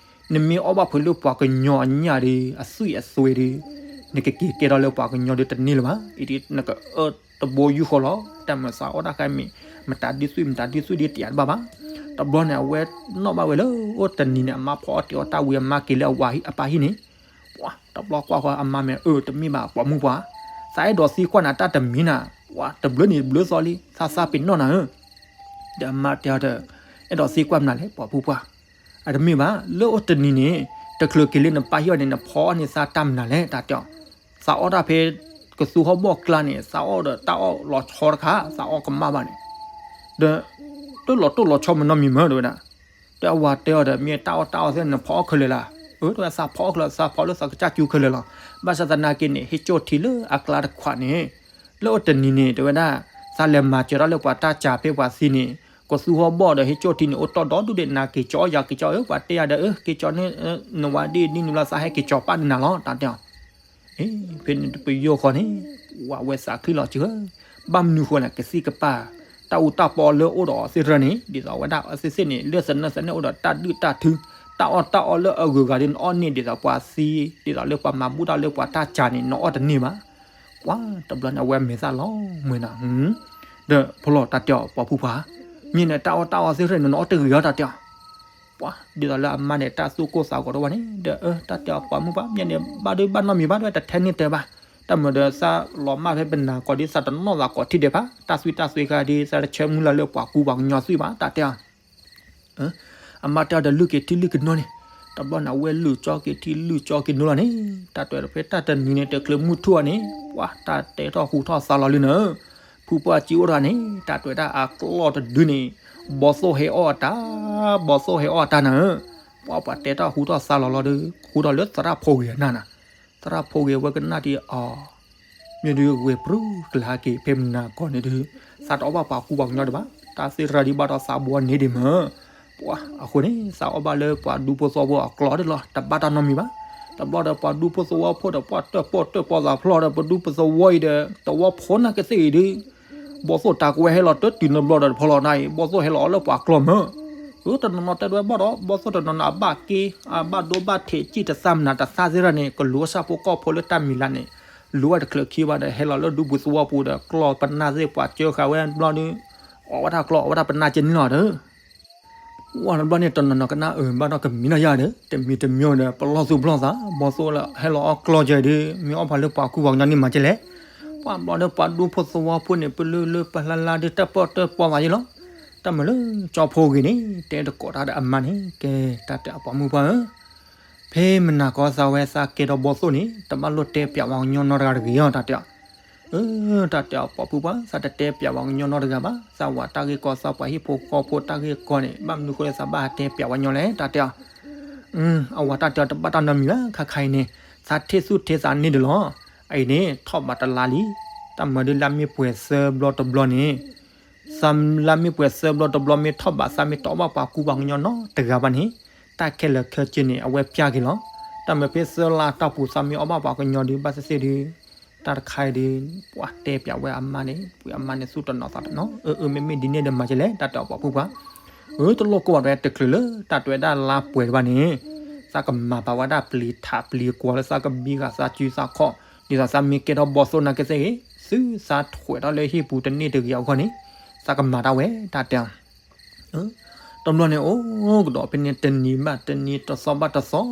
နမ့ၢ်အီၣ်ဘၣ်ဖုးလၢပှၤကညီအညၣ်ဒီး အသွံၣ်အသွဲဒီး နကက့ၤကဲထီၣ်လၢပှၤကညီဒီးတန့ၢ်လၢၤဘၣ်. အံၤဒ်နကအၢတဘိယူၢ်ဃီလီၤ. တၢ်မၤသးအီၣ်တၢ်ခါမ့ၢ် မတၤဒုးသွံၣ် မတၤဒုးသွံၣ်ဒ်တယၤတဘၣ်ဘၣ်. တဘျီန့ၣ် အဝဲနီၣ်ဘၣ်ဝဲလၢအိၣ်တနံၤန့ၣ် အမါဖီအီၣ်တ့ၤအီၣ်တၢ်ဝံၤ အမါက့ၤလၢအပၢ်ဟံၣ်န့ၣ် ပှၤတဘျီကွၢ်ဃီအမါမ့ၢ်အၢ တမ့ၢ်ဘၣ် ပိာ်မုၣ်ပှၢ်, သးအဲၣ်ဒိးသံကွၢ်နၤတၢ်တမံၤနၤ, ပှၤတဘျုးနံၤတဘျုးသီလံ သးသးပ့ၤနီၣ်နၤဧၢ, ဒီးအမါတဲအီၤဒီး အဲၣ်ဒိးသံကွၢ်မနုၤလဲၣ် ပိာ်မုၣ်ပှၢ်, အတမ့ၢ်ဘၣ် လၢအိၣ်တနံၤန့ၣ် တချုးက့ၤလၢနပၢ်ဟံၣ်အီၤန့ၣ် နဖီအီၣ်န့ၢ်သးတၢ်မနုၤလဲၣ် တၢ်တဲအီၤ, သးအီၣ်တၢ်ဖဲ ကသူဟီၣ်ဘီၣ်ကျါန့ၣ် သးအီၣ်ဒီးတၢ်အီၣ်လီၤဆီတခါ သးအီၣ်ကမၣ်ဘၣ်န့ၣ်, ဒီး တလီၤတိၢ်လီၤဆီမနီတမံၤမ့ၢ် တဲဝဲဒၣ် ဒီးအဝၤတဲအီၤဒီး မ့ၢ်တၢ်အီၣ်တၢ်အီသ့ၣ် နဖီအီၣ်ခဲလၢာ်လၢ်, အၢ တဲဝဲ သးဖီအီၣ်ခဲလၢာ် သးဖီလၢသးကစၢ်ကၠူခဲလၢာ်လီၤ, ဘၣ်ဆၣ်သနာ်က့န့ၣ် ဟ့ၣ်ကၠီၣ်ထံလၢအကျါတခွးန့ၣ်, လၢအိၣ်တနံၤန့ၣ် တဲဝဲဒၣ် သးလဲၤမၤစၢၤတၢ်လၢပှၤတၢ်စၢၤဖဲပှၤသံန့ၣ်, ကသူဟီၣ်ဘီၣ်ဒီးဟ့ၣ်ကၠီၣ်ထံန့ၣ် အိၣ်တီၢ်ဒီဒူၣ်ဒံး နၤက့ၤကၠီအီၣ်ယၤက့ၤကၠီအီၣ် ပှၤတဲယၤဒီး အၢ က့ၤကၠီန့ၣ် နဝၤဒ်ဒ်နုၤလီၤ သးဟဲက့ၤကၠီပၢ်ဒ်နၤလီၤ တၢ်တဲအီၤ ဖဲန့ၣ်တပယီၤဃီန့ၣ် ဝၤဝဲသးခုလီၤစှၤဧၢ, ဘၣ်မနုၤဃိန့ၣ် ကသံၣ်ကပၢ် တၢ်အူတၢ်ပီလၢအိၣ်ဒီးအီၤသ့ၣ်တဖၣ်န့ၣ် ဒ်သိးဝဲဒၣ်အဝဲသ့ၣ်သ့ၣ်န့ၣ် လၢသနၢၣ်သနၢၣ်အိၣ်ဒီးတၢ်ဒုၣ်တၢ်ထု, တၢ်အီၣ်တၢ်အီလၢအဂုၤအဂၤဒီးနအီၣ်န့ၢ် ဒ်သိးပှၤသံ ဒ်သိးလၢပှၤမၤဘူၣ်တၢ်လၢပှၤတၢ်စၢၤန့ၣ် နအီၣ်တန့ၢ်ဘၣ်, ပှၤတဘျီန့ၣ် အဝဲမဲာ်သၣ်လီၤမှဲၤနၤ ဒီးဖီလီၤတၢ်တဲအီၤ ပိာ်မုၣ်ပှၢ်, မ့ၢ်နတၢ်အီၣ်တၢ်အီသ့ၣ်တဖၣ်န့ၣ် နအီၣ်တဂ့ၤအီၤ တၢ်တဲအီၤ ပှၤဒ်သိးလၢအမါန့ၣ် တၢ်သူၣ်ကိၢ်သးဂီၤတဝဲန့ၣ် ဒီးအၢ တၢ်တဲအီၤ ပိာ်မုၣ်ပှၢ် မ့ၢ်န့ၣ် ဘၣ်ဒုးဘၣ်နီတမံၤဘၣ် တဝဲတထဲန့ၣ်တဲဘၣ်, တၢ်မၤဒီးသးလီၤမၢ်ဖဲပနၤကိးဒ်သးတနီၣ်သးကိးထံၣ်ဒဲးဘၣ် တၢ်သွံၣ်တၢ်သွဲခါဒ် သးတဆၢမုၢ်လၢ်လၢပှၤကူပှၤကညီသွံၣ်ဘၣ် တၢ်တဲအီၤ အမါတဲအီၤဒီး လုၢ်က့ၤထံလုၢ်က့ၤနိန့ၣ်, တဘျီန့ၣ် အဝဲလုၢ်ကၠီက့ၤထံလုၢ်ကၠီက့ၤနိလီၤန့ၣ်, တၢ်တဲဒီးဖဲတၢ်တနံၤန့ၣ် တချုးမုၢ်ထူၣ်အီၤန့ၣ် ပှၤတၢ်တဲထီၣ်ဟူထီၣ်သါလီၤလံနၤ, ဖုပှၢ်စံးအိၣ်တဂၤန့ၣ် တၢ်တဲဝဲဒၣ်အကျီၢ်တဒုန့ၣ် ဘီသိၣ်ဟဲအီၣ်အတၢ်, ဘီသိၣ်ဟဲအီၣ်အတၢ်နၤ, ပှၤပှၤတဲထီၣ်ဟူထီၣ်သါလီၤလီၤဒီး ဟူထီၣ်လၢသရၣ်ဖိဂ့ၤအနၢ်နၤ, သရၣ်ဖိဂ့ၤဝဲကနၣ်ဒံးအီၤ မ့ၢ်ဒုးဝဲၤပြူၤကလၤဟဲက့ၤ ဖဲမနၤကီၢ်န့ၣ်ဒုး သးတအီၣ်ဘၣ်ပှၤကူပှၤကညီဒံးဘၣ်, တၢ်သ့ၣ်တဖၣ်ဒံးဘၣ်ဒီးသးဘှီန့ၢ်ဒံးမး, ပှၤအဃိန့ၣ် သးအီၣ်ဘၣ်လၢပှၤဒူဖိသဝီဖိအကျီၢ်ဒံးလီၤ တဘၣ်တၢ်နီတမံၤဘၣ်, တဘျီဒီးပှၤဒူဖိသဝီဖိဒီး ပှၤတၢၣ်ပီၣ်တၢၣ်ပီၣ်သးဖျီၣ်ဒီး ပဒူပသဝီအံၤဒီး သဝီဖိနာ်က့သ့ၣ်အံၤဒုး ဘီသိၣ်တၢ်ကဝဲဟဲလီၤတၢ်တုၤနဘျီဒီးတဖီလီၤနၤအံၤ ဘီသိၣ်ဟဲလီၤအီၣ်လၢပှၤကျီၢ်မး, အၢ တနီၤနီၤတဲဒွဲၣ်ဘၣ်ဒီး ဘီသိၣ်တနီၤနီၤအဘၣ်က့ အဘၣ်ဒိဘၣ်ထံး စံၣ်တသၣ်မနၤတသၣ်သ့ၣ်တဖၣ်န့ၣ် ကလူၤအဆၣ်ဖိကီၢ်ဖိလၢတၢ်မံၤလၢ်န့ၣ် လူၤဝဲတချုးခံဘၣ်ဒီး ဟဲလီၤလၢဒူပူၤသဝီပူၤဒီး ကျီၢ်ပနၢ်သ့ၣ်ပှၤစၢဃာ်ဝဲဘျီဒုး အီၣ်ဝဲဒၣ်ကျီၢ် အီၣ်ဝဲဒၣ်ပနၢ်ကဲန့ၣ်လီၤဒီး ဝဲတဘျီန့ၣ် တနီၤနီၤကနၣ်အၢ ဘၣ်ဒီးကမံၤနီၢ်ယၤဒီး တမံၤတမံၤဒီး ပလီၢ်သူၣ်ပလီၢ်သး ဘီသိၣ်လၢဟဲလီၤအီၣ်ကျီၢ်ကဲဒီး မ့ၢ်အီၣ်ဖးလၢပှၤကူပှၤကညီန့ၣ်မၤကဲလဲၣ်, ပှၤဘျီဒီးပှၤဒူဖိသဝီဖိန့ၣ် ပလၢလၢပလါလါဒီးတၢၣ်ပီၣ်တၢၣ်ပီၣ်သးယဲလီၤ, တၢ်မၤလၢကၠီဖိဂ့ၤန့ၣ် တဲတကိးတၢ်ဒီးအမါန့ၣ် ကဲ တၢ်တဲအီၤပိာ်မုၣ်ပှၢ်ဧၢ ဖဲမနၤကီၢ်သးဝဲသးကဲထီၣ်ဘီသိၣ်န့ၣ် တဘၣ်လိၣ်တဲပျးဝဲကညီနီတဂၤတဂ့ၤအီၤ တၢ်တဲအီၤ အၢ တၢ်တဲအီၤပိာ်မုၣ်ပှၢ် သးတတဲပျးဝဲကညီနီတဂၤဘၣ် သးဝၤတၢ်ဂ့ၢ်ကီသးပှၤဟံၣ်ဖိဃီဖိတၢ်ဂ့ၢ်ကီန့ၣ် ဘၣ်မနုၤဃိသးဘၣ်ဟးတဲပျးဝဲကညီလဲၣ် တၢ်တဲအီၤ အဝၤတၢ်တဲအီၤတဘၣ်တၢ်နီတမံၤဘၣ် ခါခါအံၤန့ၣ် သးထံၣ်သူၣ်ထံၣ်သးန့ၣ်ဒ်လီၤ, အအံၤန့ၣ် ထီၣ်ဘးတလါလံ, တၢ်မၤဒ်လၢမ့ၢ်ပှဲၤသၢဘျီတဘျီန့ၣ် သးလၢမ့ၢ်ပှဲၤသၢဘျီတဘျီမ့ၢ်ထီၣ်ဘး သးမ့ၢ်တအီၣ်ဘၣ်ပှၤကူပှၤကညီနီတဂၤဘၣ်န့ၣ် တၢ်ခဲလၢာ်ခဲဆ့န့ၣ် အဝဲပျၢ်က့ၤလီၤ. တၢ်မၤဖဲသၢလါတီၢ်ပူၤ သးမ့ၢ်အီၣ်ဘၣ်ပှၤကညီဒုး ဘၣ်သ့ၣ်သ့ၣ်ဒုး တၢ်တခါအံၤဒုး ပှၤတဲပျးဝဲအမါန့ၣ် ဝံၤအမါန့ၣ်သူၣ်တနီၤသးတနီၤ အၢ အၢ မ့မ့ၢ်ဒ်န့ၣ်ဒီးမၤကဲလဲၣ် တၢ်တဲအီၤပိာ်မုၣ်ပှၢ် အၢ တလိၣ်ကိၢ်ဘၣ် တဝဲတချုးလၢ တၢ်တဲဝဲဒၣ်လါပှဲၤတဘၣ်န့ၣ် သးကမၤဘၣ်ဝဲဒၣ်ပျံၤထးပျံၤကွီၤလၢသးကဘံဂၤသးစုသးခီၣ် ဒ်သိးသးမ့ၢ်ကဲထီၣ်ဘီသိၣ်နာ်က့သ့ၣ်ဂ့ၤ သုသးထွဲးထီၣ်လၢဟံၣ်ပူၤတန့ၢ်တဂ့ၤအဂီၢ်န့ၣ် သးကမၤတၢ်ဝဲ တၢ်တဲအီၤ တဘျီန့ၣ် အိၣ်ကဒီးဖဲန့ၣ် တနံၤဘၣ်တနံၤတသီဘၣ်တသီ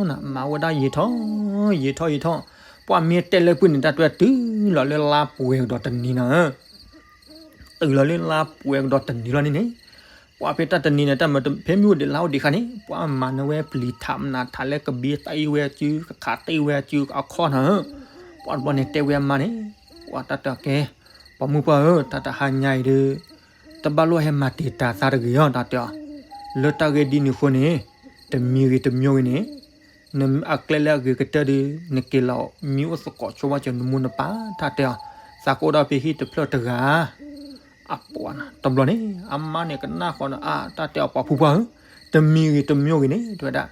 နၤ မၤဝဲဒၣ်ယံာ်ထီၣ် ယံာ်ထီၣ်ယံာ်ထီၣ် ပှၤမ့ၢ်တဲလၢပှၤန့ၣ် တၢ်တဲဝဲတုၤလီၤလၢလါပှဲၤကဒီးတနံၤနၤ တုၤလီၤလၢလါပှဲၤကဒီးတနံၤလီၤန့ၣ်န့ၣ် ပှၤဖဲတၢ်တနံၤန့ၣ် တၢ်မၤဖဲမ့ၢ်အိၣ်ဒံးလါအိၣ်ဒံးခါန့ၣ် ပှၤမၤနၢၤဝဲပျံၤထးမနၤထးလၢကဘံတ့ၢ်ဝဲအစု ကခးတ့ၢ်ဝဲအစုအခီၣ်နၤ ပှၤတဘျီန့ၣ်တဲဝဲအမါန့ၣ် ပှၤတၢ်တဲအီၤကဲ ပိာ်မုၣ်ပှၢ်ဧၢ တၢ်တဟါညါအံၤဒီး တဘၣ်လိၣ်ဟဲမၤတံာ်တာ်သးတဂ့ၤအီၤ တၢ်တဲအီၤ လၢတၢ်ဂ့ၢ်ဒ်န့ၣ်အဃိန့ၣ် တမံၤဂ့ၤတမံၤဂ့ၤန့ၣ် နအကျဲလၢအဂ့ၤကတၢၢ်ဒီး နက့ၤလီၤမံအိၣ်သကိးဆိဝဲကၢၤနမိၢ်နပၢ် တၢ်တဲအီၤ သးကအိၣ်ဒီးဖဲဟံၣ်တဖျၢၣ်တဂၤ အပှၤနၤ တဘျီန့ၣ် အမါန့ၣ်ကနၣ်ဃီဒီး အါ တၢ်တဲအီၤပိာ်မုၣ်ပှၢ်ဧၢ တမံၤဂ့ၤတမံၤဂ့ၤန့ၣ် တဲဝဲဒၣ်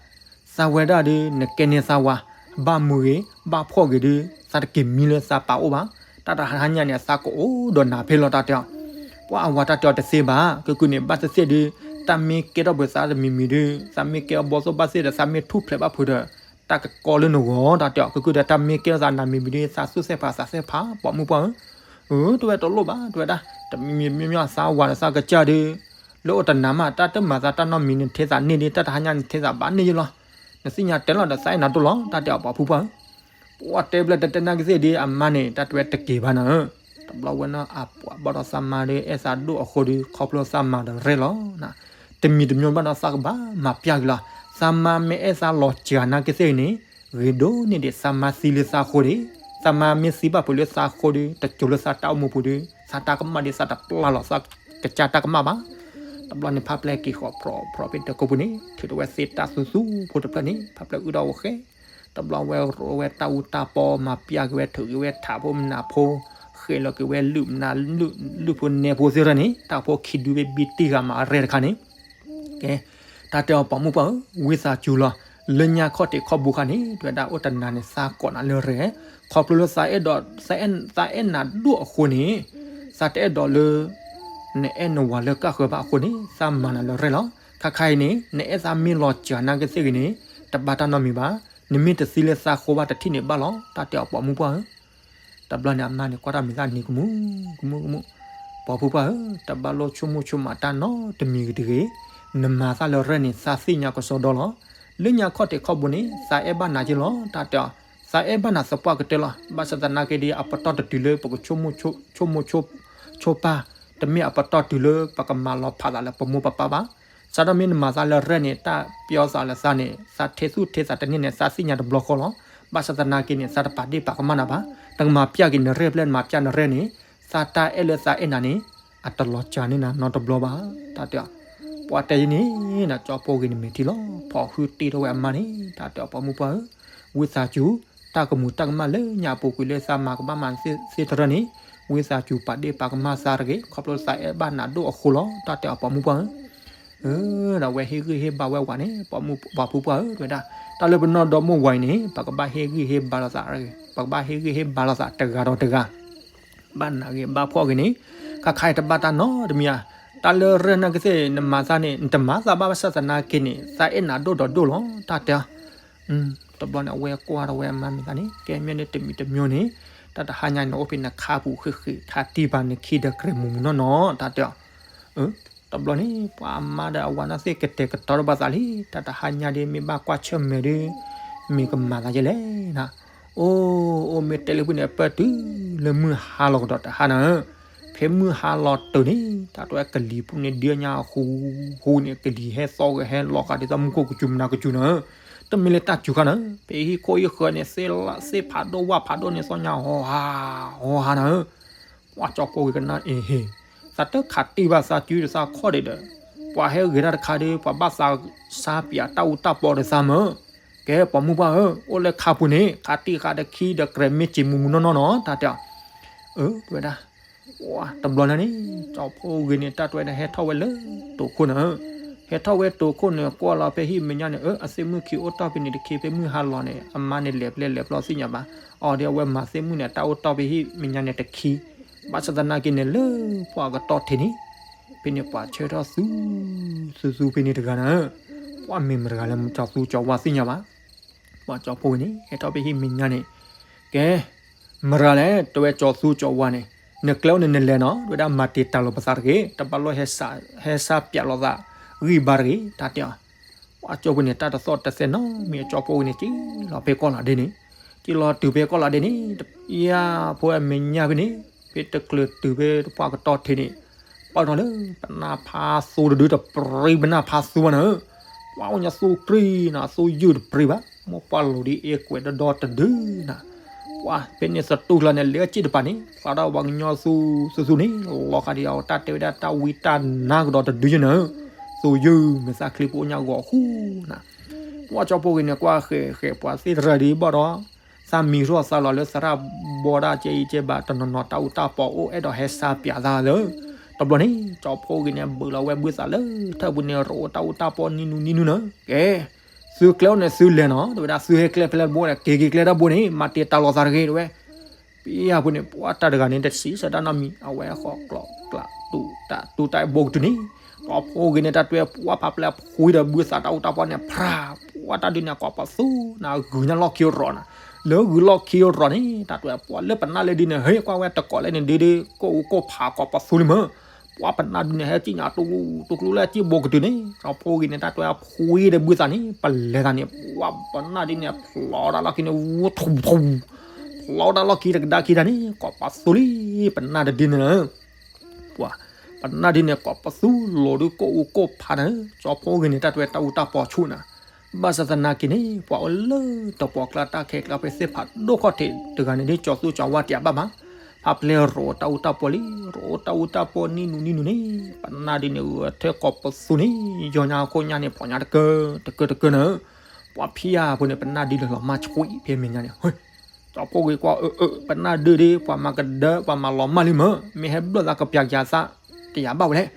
သးဝဲဒၣ်ဒီး နကဲန့ၢ်သးဝၤ ဘၣ်မုာ်ဂ့ၤ ဘၣ်ဖှီၣ်ဂ့ၤဒီး သးတက့ၤမံလၢသးပာ်အိၣ်ဘၣ် တၢ်တဟါညါန့ၣ် သးကအိၣ်ဒီးနၤဖဲလီၤ တၢ်တဲအီၤ ပှၤအဝၤတၢ်တဲအီၤတသ့ဘၣ် ကကုၢ်န့ၣ် ဘၣ်သ့ၣ်သ့ၣ်ဒီး တၢ်မ့ၢ်ကဲထီၣ်ပှဲၤသးတမံၤမံၤဒီး သးမ့ၢ်ကဲအီၤဘီသိၣ်ဘၣ်သ့ၣ်ဒီး သးမ့ၢ်ထူၣ်ဖျဲးဘၣ်ဖုးဒီး တၢ်ကကီလၢနဂီၢ် တၢ်တဲအီၤ ကကုၢ်ဒီး တၢ်မ့ၢ်ကဲထီၣ်သးနၤမံၤမံၤဒီး သးသူၣ်စဲးဖးသးစဲးဖး ပိာ်မုၣ်ပှၢ်ဧၢ, တဝဲတလိၣ်ဘၣ် တဝဲဒၣ် တမံၤမံၤမံၤမံၤ သးဝၤဒီးသးကစၢ်ဒီး လၢအိၣ်တနၤမး တၢ်တမၤသးတၢ်နီတမံၤ နထဲသးန့ၢ်ဒီး တၢ်တဟါညါနထဲသးဘၣ်န့ၢ်ယလီၤ, နသ့ၣ်ညါတဲလီၤဒီး သးအဲၣ်နၤဒိၣ်လီၤ တၢ်တဲအီၤ ပိာ်မုၣ်ပှၢ်ဧၢ ပှၤတဲဘျဲၣ်တတဲနာ်က့သ့ၣ်ဒီး အမါန့ၣ် တၢ်တဝဲတက့ၤဘၣ်နၤဧၢ, တဘျီဝဲနီၢ်အပှၤဘၣ်ဒီးသးမါဒီး အဲၣ်သးဒိၣ်အဃိဒီး ခီဖျိသးမၤဒီးရဲၣ်လီၤ, တမံၤတမံၤဘၣ်ဒီးသးကဘၣ်မၤပျၢ်က့ၤလီၤ, သးမါမ့ၢ်အဲၣ်သးလီၤစှၤနာ်က့သ့ၣ်ဂ့ၤန့ၣ် ဂ့ၤဒိၣ်န့ၢ်ဒံး သးမါသံလၢသးဃိဒီး, သးမါမ့ၢ်သံဘၣ်ဖုးလၢသးဃိဒီး တစိၤလၢသးတၢ်အိၣ်မူပူၤဒီး သးတၢ်ကမၣ်ဒီး သးတပျၢ်လီၤသးကစၢ်တၢ်ကမၣ်ဘၣ်. တဘျီန့ၣ် ဖးပျဲၢ်က့ၤဃီၤဖြီဖြီဖဲတကိးပူၤန့ၣ် ထုးထီၣ်ဝဲသ့ၣ်တၢ်သူသူဖိတဖျၢၣ်န့ၣ် ဖးပျဲၢ်အုၣ်ထီၣ်ဝဲဃဲ, တဘျီဝဲရိဝဲတၢ်အူတၢ်ပီ မၤပျၢ်က့ၤဝဲ ထုးက့ၤဝဲထးဖိမနၤဖိ, ဃဲလီၤက့ၤဝဲလုၢ်မနၤလုၢ်ဖိနဲဖိသ့ၣ်တဖၣ်န့ၣ် တၢ်ဖိခံဒုဝဲဘံတံၢ်ဂၤမၤရဲၣ်တခါန့ၣ် ကဲ, တၢ်တဲအီၤပိာ်မုၣ်ပှၢ်ဧၢ, ဝံသးစူၤလီၤ, လၢညါခီၣ်ထံးခီၣ်ဘိခါန့ၣ် တဝဲဒၣ်အိၣ်တနၤန့ၣ် သးကိးနၤလၢရဲၣ်, ခီဖျိလၢသးအဲၣ်ဒိး, သးအဲၣ်နၤဒိၣ်အဃိန့ၣ်, သးတအဲၣ်ဒိးလၢ နအဲၣ်နဝၤလၢကၢ်ဃၢၤဘၣ်အဃိန့ၣ် သးမၤနၤလၢရဲၣ်လီၤ. ခါခါအံၤန့ၣ် နအဲၣ်သးမ့ၢ်လီၤစှၤနာ်က့သ့ၣ်ဂ့ၤန့ၣ် တဘၣ်တၢ်နီတမံၤဘၣ်, နမ့ၢ်တသံလၢသးဃိဘၣ်တထံၣ်န့ၣ်ဘၣ်လီၤ, တၢ်တဲအီၤပိာ်မုၣ်ပှၢ်ဧၢ တဘျီန့ၣ် အမါန့ၣ် ကွၢ်တၢ်မံၤသၣ်နံၤကမူၣ်ကမူၣ်ကမူၣ်, ပိာ်မုၣ်ပှၢ်ဧၢ, တဘၣ်လိၣ်ဆိကမိၣ်ဆိကမးတၢ်နီတမံၤတဂ့ၤ, နမၤသးလၢရဲၣ်န့ၣ် သးသ့ၣ်ညါကစီဒီလီၤ. လၢညါခီၣ်ထံးခီၣ်ဘိန့ၣ် သးအဲၣ်ဘၣ်နၤက့လီၤ, တၢ်တဲအီၤ, သးအဲၣ်ဘၣ်နၤသပှၢ်ကတၢၢ်လီၤ. ဘၣ်ဆၣ်သနာ်က့ဒီး အပတီၢ်တတုၤလၢပကဆိကမိၣ်ဆိကမး, တမ့ၢ်အပတီၢ်တုၤလၢပကမၤလီၤဖးသးလၢပမိၢ်ပပၢ်ဘၣ်. စးထီၣ်မ့ၢ်နမၤသးလၢရဲၣ်န့ၣ် တၢ်ပျီသးလၢသးန့ၣ် သးထဲသူၣ်ထဲသးတန့ၢ်န့ၣ် သးသ့ၣ်ညါတဘျီဃီလီၤ. ဘၣ်ဆၣ်သနာ်က့န့ၣ် သးတပာ်ဒ့ၣ်ပာ်ကမၣ်နၤဘၣ်. နကမၤပျၢ်က့ၤနရဲၣ်ဖဲလဲၣ် နမၤပျၢ်နရဲၣ်န့ၣ် သးတၢ်အဲၣ်လၢသးအဲၣ်နၤန့ၣ် အတလီၤစှၤန့ၢ်နၤနီတဘျီဘၣ်. တၢ်တဲအီၤ, ပှၤတဲယၤန့ၣ် နကၠီဖိဂ့ၤန့ၣ်မဲာ်ထံလီၤ. ဖီၣ်ဃုတ့ထီၣ်ဝဲအမါန့ၣ် တၢ်တဲအီၤပိာ်မုၣ်ပှၢ်ဧၢ, ဝံသးစူၤ, တၢ်ကမူၤတၢ်ကမၣ်လၢညါအပူၤကွံာ်လၢသးမၤကဘၣ်မၤသ့ၣ်တဖၣ်န့ၣ်, ဝံသးစူၤပာ်ဒ့ၣ်ပာ်ကမၣ်သးတဂ့ၤ, ခီဖျိသးအဲၣ်ဘၣ်နၤဒိၣ်အဃိလီၤ. တၢ်တဲအီၤပိာ်မုၣ်ပှၢ်ဧၢ ဒီးဝဲဟ့ၣ်ဂံၢ်ဟ့ၣ်ဘါဝဲဝၤန့ၣ် ပိာ်မုၣ်ပှၢ်ဧၢ တဝဲဒၣ်, တၢ်လၢပနီၢ်ဒီမါဝၤအံၤန့ၣ် ပကဘၣ်ဟ့ၣ်ဂံၢ်ဟ့ၣ်ဘါလိာ်သး, ပကဘၣ်ဟ့ၣ်ဂံၢ်ဟ့ၣ်ဘါလိာ်သးတဂၤဒီးတဂၤ, ဘၣ်နးဂ့ၤဘၣ်ဖှီၣ်ဂ့ၤန့ၣ် ခါခါအံၤတဘၣ်တၢ်နီတမံၤဧါ. တၢ်လၢရဲၣ်နာ်က့သ့ၣ် နမၤသးန့ၣ် နတမၤသးဘၣ်ဘၣ်ဆၣ်သနာ်က့န့ၣ် သးအဲၣ်နၤဒိၣ်ဒီးဒိၣ်လီၤ တၢ်တဲအီၤ တဘျီန့ၣ် အဝဲကွၢ်ထီၣ်ဝဲအမါမဲာ်သးန့ၣ် ကဲမ့ၢ်န့ၣ်တမံၤတမံၤန့ၣ် တၢ်တဟါညါန့ၣ်အိၣ်ဖဲနခါပူၤဃ့ၢ်ဃ့ၢ် ခါတံၢ်ပၤနခံဒီးကြဲးမူးမူးနီၢ်နီၢ် တၢ်တဲအီၤ တဘျီန့ၣ် ပှၤအမါဒီးအဝၤန့ၣ်သ့ၣ်ကတဲာ်ကတီၤထီၣ်ဘၣ်သးလံ တၢ်တဟါညါဒီးမ့ၢ်ဘၣ်ကွၢ်ဆၢၣ်မဲာ်ဒီး မ့ၢ်ကမၤသးယဲလဲၣ်နၤ, အိၣ် အိၣ်မ့ၢ်တဲလၢဖုန့ၣ် အပၢၢ်တုၤလၢမုၢ်ဟါလီၤကဒီးတဟါနၤဧၢ, ဖဲမုၢ်ဟါလီၤတုၤန့ၣ် တၢ်တဲဝဲကလံၤဖိန့ၣ်ဒုးညါဟူ ဟူန့ၣ် ကလံၤဟဲသီဂဲၤဟဲလီၤဃာ်ဒ်သိးမူခိၣ်ကစူၤမနၤကစူၤနၤဧၢ, တမ့ၢ်လၢတၢ်စူၤခါနၤဧၢ, ဖဲဟံၣ်ခိၣ်ဟံၣ်ဃၢၤန့ၣ် သ့ၣ်ဖးဒိၣ်ဝၣ်ဖးဒိၣ်န့ၣ်သီညါဟီဟါ ဟီဟါနၤဧၢ ပှၤကၠီဖိဂ့ၤကနၣ်အ့ဟ့ၣ်, သးတခးတံၢ်ဘၣ်သးစုဒီးသးခီၣ်ဒံးဒီး, ပှၤဟဲဂ့ၤတၢ်တခါဒီး ပှၤဘၣ်သးဆါပၠးတၢ်အူတၢ်ပီဒီးသးမၢ်, ကဲပိာ်မုၣ်ပှၢ်ဧၢ, အိၣ်လၢခါပူၤန့ၣ် ခါတံၢ်ခါတခံဒီးကြဲးမ့ၢ်စံးမူးမူးနီၢ်နီၢ်နီၤ တၢ်တဲအီၤ, အၢ တဲဝဲဒၣ်, တဘျီန့ၣ်န့ၣ် ကၠီဖိဂ့ၤန့ၣ် တၢ်တဲဝဲဒၣ်ဟဲထီၣ်ဝဲလၢတိာ်ခိၣ်နၤဧၢ, ဟဲထီၣ်ဝဲတိာ်ခိၣ်န့ၣ် ကွၢ်လီၤဖဲဟံၣ်မဲာ်ညါန့ၣ် အၢ အသ့ၣ်မုၣ်ခံအိၣ်တီၢ်ဖဲန့ၣ်တခံ ဖဲမုၢ်ဟါလီၤန့ၣ် အမါန့ၣ်လဲၤဖဲလဲၣ်လဲၤဖျီသ့ၣ်ညါဘၣ်, အီၤဒီးအဝဲမၤသ့ၣ်မုၣ်န့ၣ် တၢ်အိၣ်တီၢ်ဖဲဟံၣ်မဲာ်ညါန့ၣ်တခံ, ဘၣ်ဆၣ်သနာ်က့န့ၣ် လၢပှၤကတီၢ်ထံးန့ၣ် ဖဲန့ၣ်ပှၤဆၢထၢၣ်သူ သူသူဖဲန့ၣ်တဂၤနၤဧၢ, ပှၤမ့ၢ်မတၤတဂၤလဲၣ် ကၠီသူကၠီဝါသ့ၣ်ညါဘၣ်, ပှၤကၠီဖိဂ့ၤန့ၣ် ဟဲထီၣ်ဖဲဟံၣ်မဲာ်ညါန့ၣ်, ကဲ မတၤတဂၤလဲၣ် တဲဝဲကၠီသူကၠီဝါန့ၣ်, နကျဲအိၣ်န့ၣ်နလဲၤနီၤ တဲဝဲဒၣ် မၤတံာ်တာ်လိာ်ပသးတဂ့ၤ, တဘၣ်လိၣ်ဟဲဆါ ဟဲဆါပၠးလိာ်သးဂံၢ်ဘါတဂ့ၤ တၢ်တဲအီၤ, ပှၤကၠီဖိန့ၣ် တၢ်တသီၣ်တသဲနီတမံၤ အကၠီဖိဂ့ၤန့ၣ် က့ၤလီၤဖဲကီၢ်လီၤဒ့န့ၣ်, က့ၤလီၤတုၤဖဲကီၢ်လီၤဒ့န့ၣ်, ယၤဖိအမဲာ်ညါဖဲန့ၣ်, ဖဲတချုးတုၤဖဲပှၤကတီၢ်ထံးန့ၣ်, ပာ်ထီၣ်လၢပနၢ်ဖးသူတဒုတပြံပနၢ်ဖးသူဘၣ်နၤဧၢ, ပှၤအိၣ်ညါသူကြံနၤ သူယုၢ်တပြံဘၣ်, မိၢ်ပှၢ်လိၤဒ်အ့ကွဲးဒီဒီတဒုနၤ, ပှၤဖဲန့ၣ်သတူၢ်လီၤန့ၣ် လဲၤအစ့ၣ်တပၤန့ၣ် သးဒီးပှၤကညီသူသူသူန့ၣ် လီၤဃာ်ဒ်အီၤ တၢ်တဲဝဲဒၣ်တၢ်ဝံတၢ်နါကဒီးတဒုယဲနၤဧၢ, သူယုၢ်မဲာ်သၣ်ချံပအိၣ်ညါဂီၤဃူနၤ, ပှၤကၠီဖိဂ့ၤန့ၣ် ကွၢ်ဃဲၤဃဲၤပှၤသ့ၣ်တရၢ်ဒ်ဘၣ်ဒီး သးမံၤထီၣ်သးလီၤလၢသရၣ်ဘီဒၣ်ကဲအံၤကဲဘၣ် တနီၤနီၤတၢ်အူတၢ်ပီအိၣ်အဲၣ်ဒိးဟဲဆါပၠးသးလၢ, တဘျီန့ၣ် ကၠီဖိဂ့ၤန့ၣ် ဘုးလီၤဝဲဘုသးလၢထၢၣ်ပူၤန့ၣ် ရိအိၣ်တၢ်အူတၢ်ပီနံၤနူနံၤနူနၤ, ကဲ သုကျဲအိၣ်န့ၣ်သုလဲၤနီၤ တဲဝဲဒၣ် သုဟဲကျဲဖဲလဲၣ်တဘိန့ၣ် က့ၤက့ၤကျဲတၢ်ဘိန့ၣ် မၤတံာ်တာ်လိာ်သးတဂ့ၤ တဲဝဲ, ပယၤဖိန့ၣ် ပှၤတၢ်တဂၤန့ၣ် တဆံးစၢ်တၢ်နီတမံၤ အဝဲဃီကျိးကျးတူၢ်တၢ်တူၢ်တၢ်ဘိကတုၤန့ၣ်, ကၠီဖီဂ့ၤန့ၣ် တၢ်တဲဝဲ ပှၤဖးပျဲၢ်ဖှံဒီးဘုသးတၢ်အူတၢ်ပီန့ၣ် ဖြး ပှၤတၢ်ဒုးန့ၣ် ကိးပသူနၤ ဂုၤညါလီၢ်ခံရီၤနၤ, လၢဂုၤလီၢ်ခံရီၤန့ၣ် တၢ်တဲဝဲ ပှၤလၢပနၢ်လၢဒ်န့ၣ် ဟဲကွၢ်ဝဲတကိးလဲၣ်န့ၣ် ဒ်ဒ် ကိၢ်အူကိၢ်ဖးကိးပသူလံမၢ်, ပှၤပနၢ်ဒုးန့ၣ် ဟဲစံၣ်ညါတူၢ်ကျူတူၢ်ကျူလၢစံၣ်ဘိကတုၤန့ၣ် ကၠီဖီဂ့ၤန့ၣ် တၢ်တဲဝဲ ဖှံဒီးဘုသးန့ၣ် ပလဲၤသးန့ၣ် ပှၤပနၢ်ဒ်န့ၣ် ဖျီတၢ်လီၢ်ခံန့ၣ် ဝူထူထူ ဖျီတၢ်လီၢ်ခံတကဒါခံတၢ်န့ၣ် ကိးပသူလံ ပနၢ်တဒ်န့ၣ်လီၤ ပှၤ ပနၢ်ဒ်န့ၣ် ကိးပသူလီၤဒုးကိၢ်အူကိၢ်ဖးနၤ, ကၠီဖီဂ့ၤန့ၣ် တၢ်တဲဝဲတၢ်အူတၢ်ပီဆူၣ်နၤ, ဘၣ်ဆၣ်သနာ်က့န့ၣ် ပှၤအိၣ်လၢတပှီၢ်ကျါတၢ်ခဲကျါဖဲသ့ၣ်ဖးဒိၣ်ခီၣ်ထံးတဂၤန့ၣ် ဒ်ကၠီသူကၠီဝါတံၢ်အဘၣ်မး, ဖးပျဲၢ်ရိးတၢ်အူတၢ်ပီလံ, ရိးတၢ်အူတၢ်ပီနံၣ်နူနံၣ်နူန့ၣ် ပနၢ်ဒ်န့ၣ် ဂဲၤထၢၣ်ကိးပသူန့ၣ် ယီညါခိၣ်ညါန့ၣ် ဖီၣ်ညါတကၢတကၢတကၢနၤ, ပှၤဖံးယါဖိန့ၣ် ပနၢ်ဒ်န့ၣ်လီၤမၢ်ဆှံဖဲမဲာ်ညါန့ၣ် ကၠီဖီဂ့ၤကွၢ်အၢ ပနၢ်ဒုးဒ် ပှၤမၤကဒၢ ပှၤမၤလီၤမၢ်လံမၢ်, မ့ၢ်ဟဲဘျၢၣ်သးကပျၢ်ကၠၤသး တယၤဘၣ်ဝဲလဲၣ်.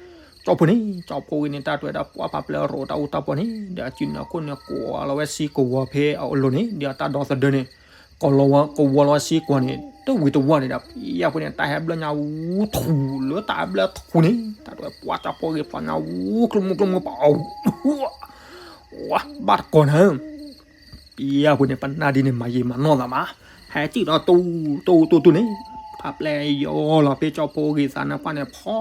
ကၠီဖီန့ၣ် ကၠီဖီဂ့ၤန့ၣ် တၢ်တဲဝဲဒၣ် ပှၤဖးပျဲၢ်ရိးတၢ်အူတၢ်ပီန့ၣ် ဒီးအစုန့ၣ်အခိၣ်န့ၣ် ကိးလီၤဝဲစ့ကိးဝီၤဖဲအလိၤန့ၣ် ဒီးအတၢ်ဒီသဒၢန့ၣ် ကိးလီၤဝဲ ကိးဝီၤလီၤဝဲစ့ကိးဝီၤန့ၣ် တဝံၤတဝီၢ်န့ၣ်ဒီး ဖံးယါဖိန့ၣ် တၢ်ဟဲဘျၢၣ်ညါဝူထူလၢတၢ်ဟဲဘျၢၣ်ထူန့ၣ် တၢ်တဲဝဲ ပှၤကၠီဖီဂ့ၤဖျီညါဝူကျိမူကျိမူပှၤ ဝါ ဘၣ်တကိးနၤ ပယီၤဖိန့ၣ် ပနၢ်ဒ်န့ၣ် မၤယံာ်မၤနီၢ်သးမး, ဟဲစံၣ်ဒီးတူတူတူတူန့ၣ် ဖးပျဲၢ်ယီၤလီၤဖဲကၠီဖီဂ့ၤသးနါပှၢ်န့ၣ်ဖီ,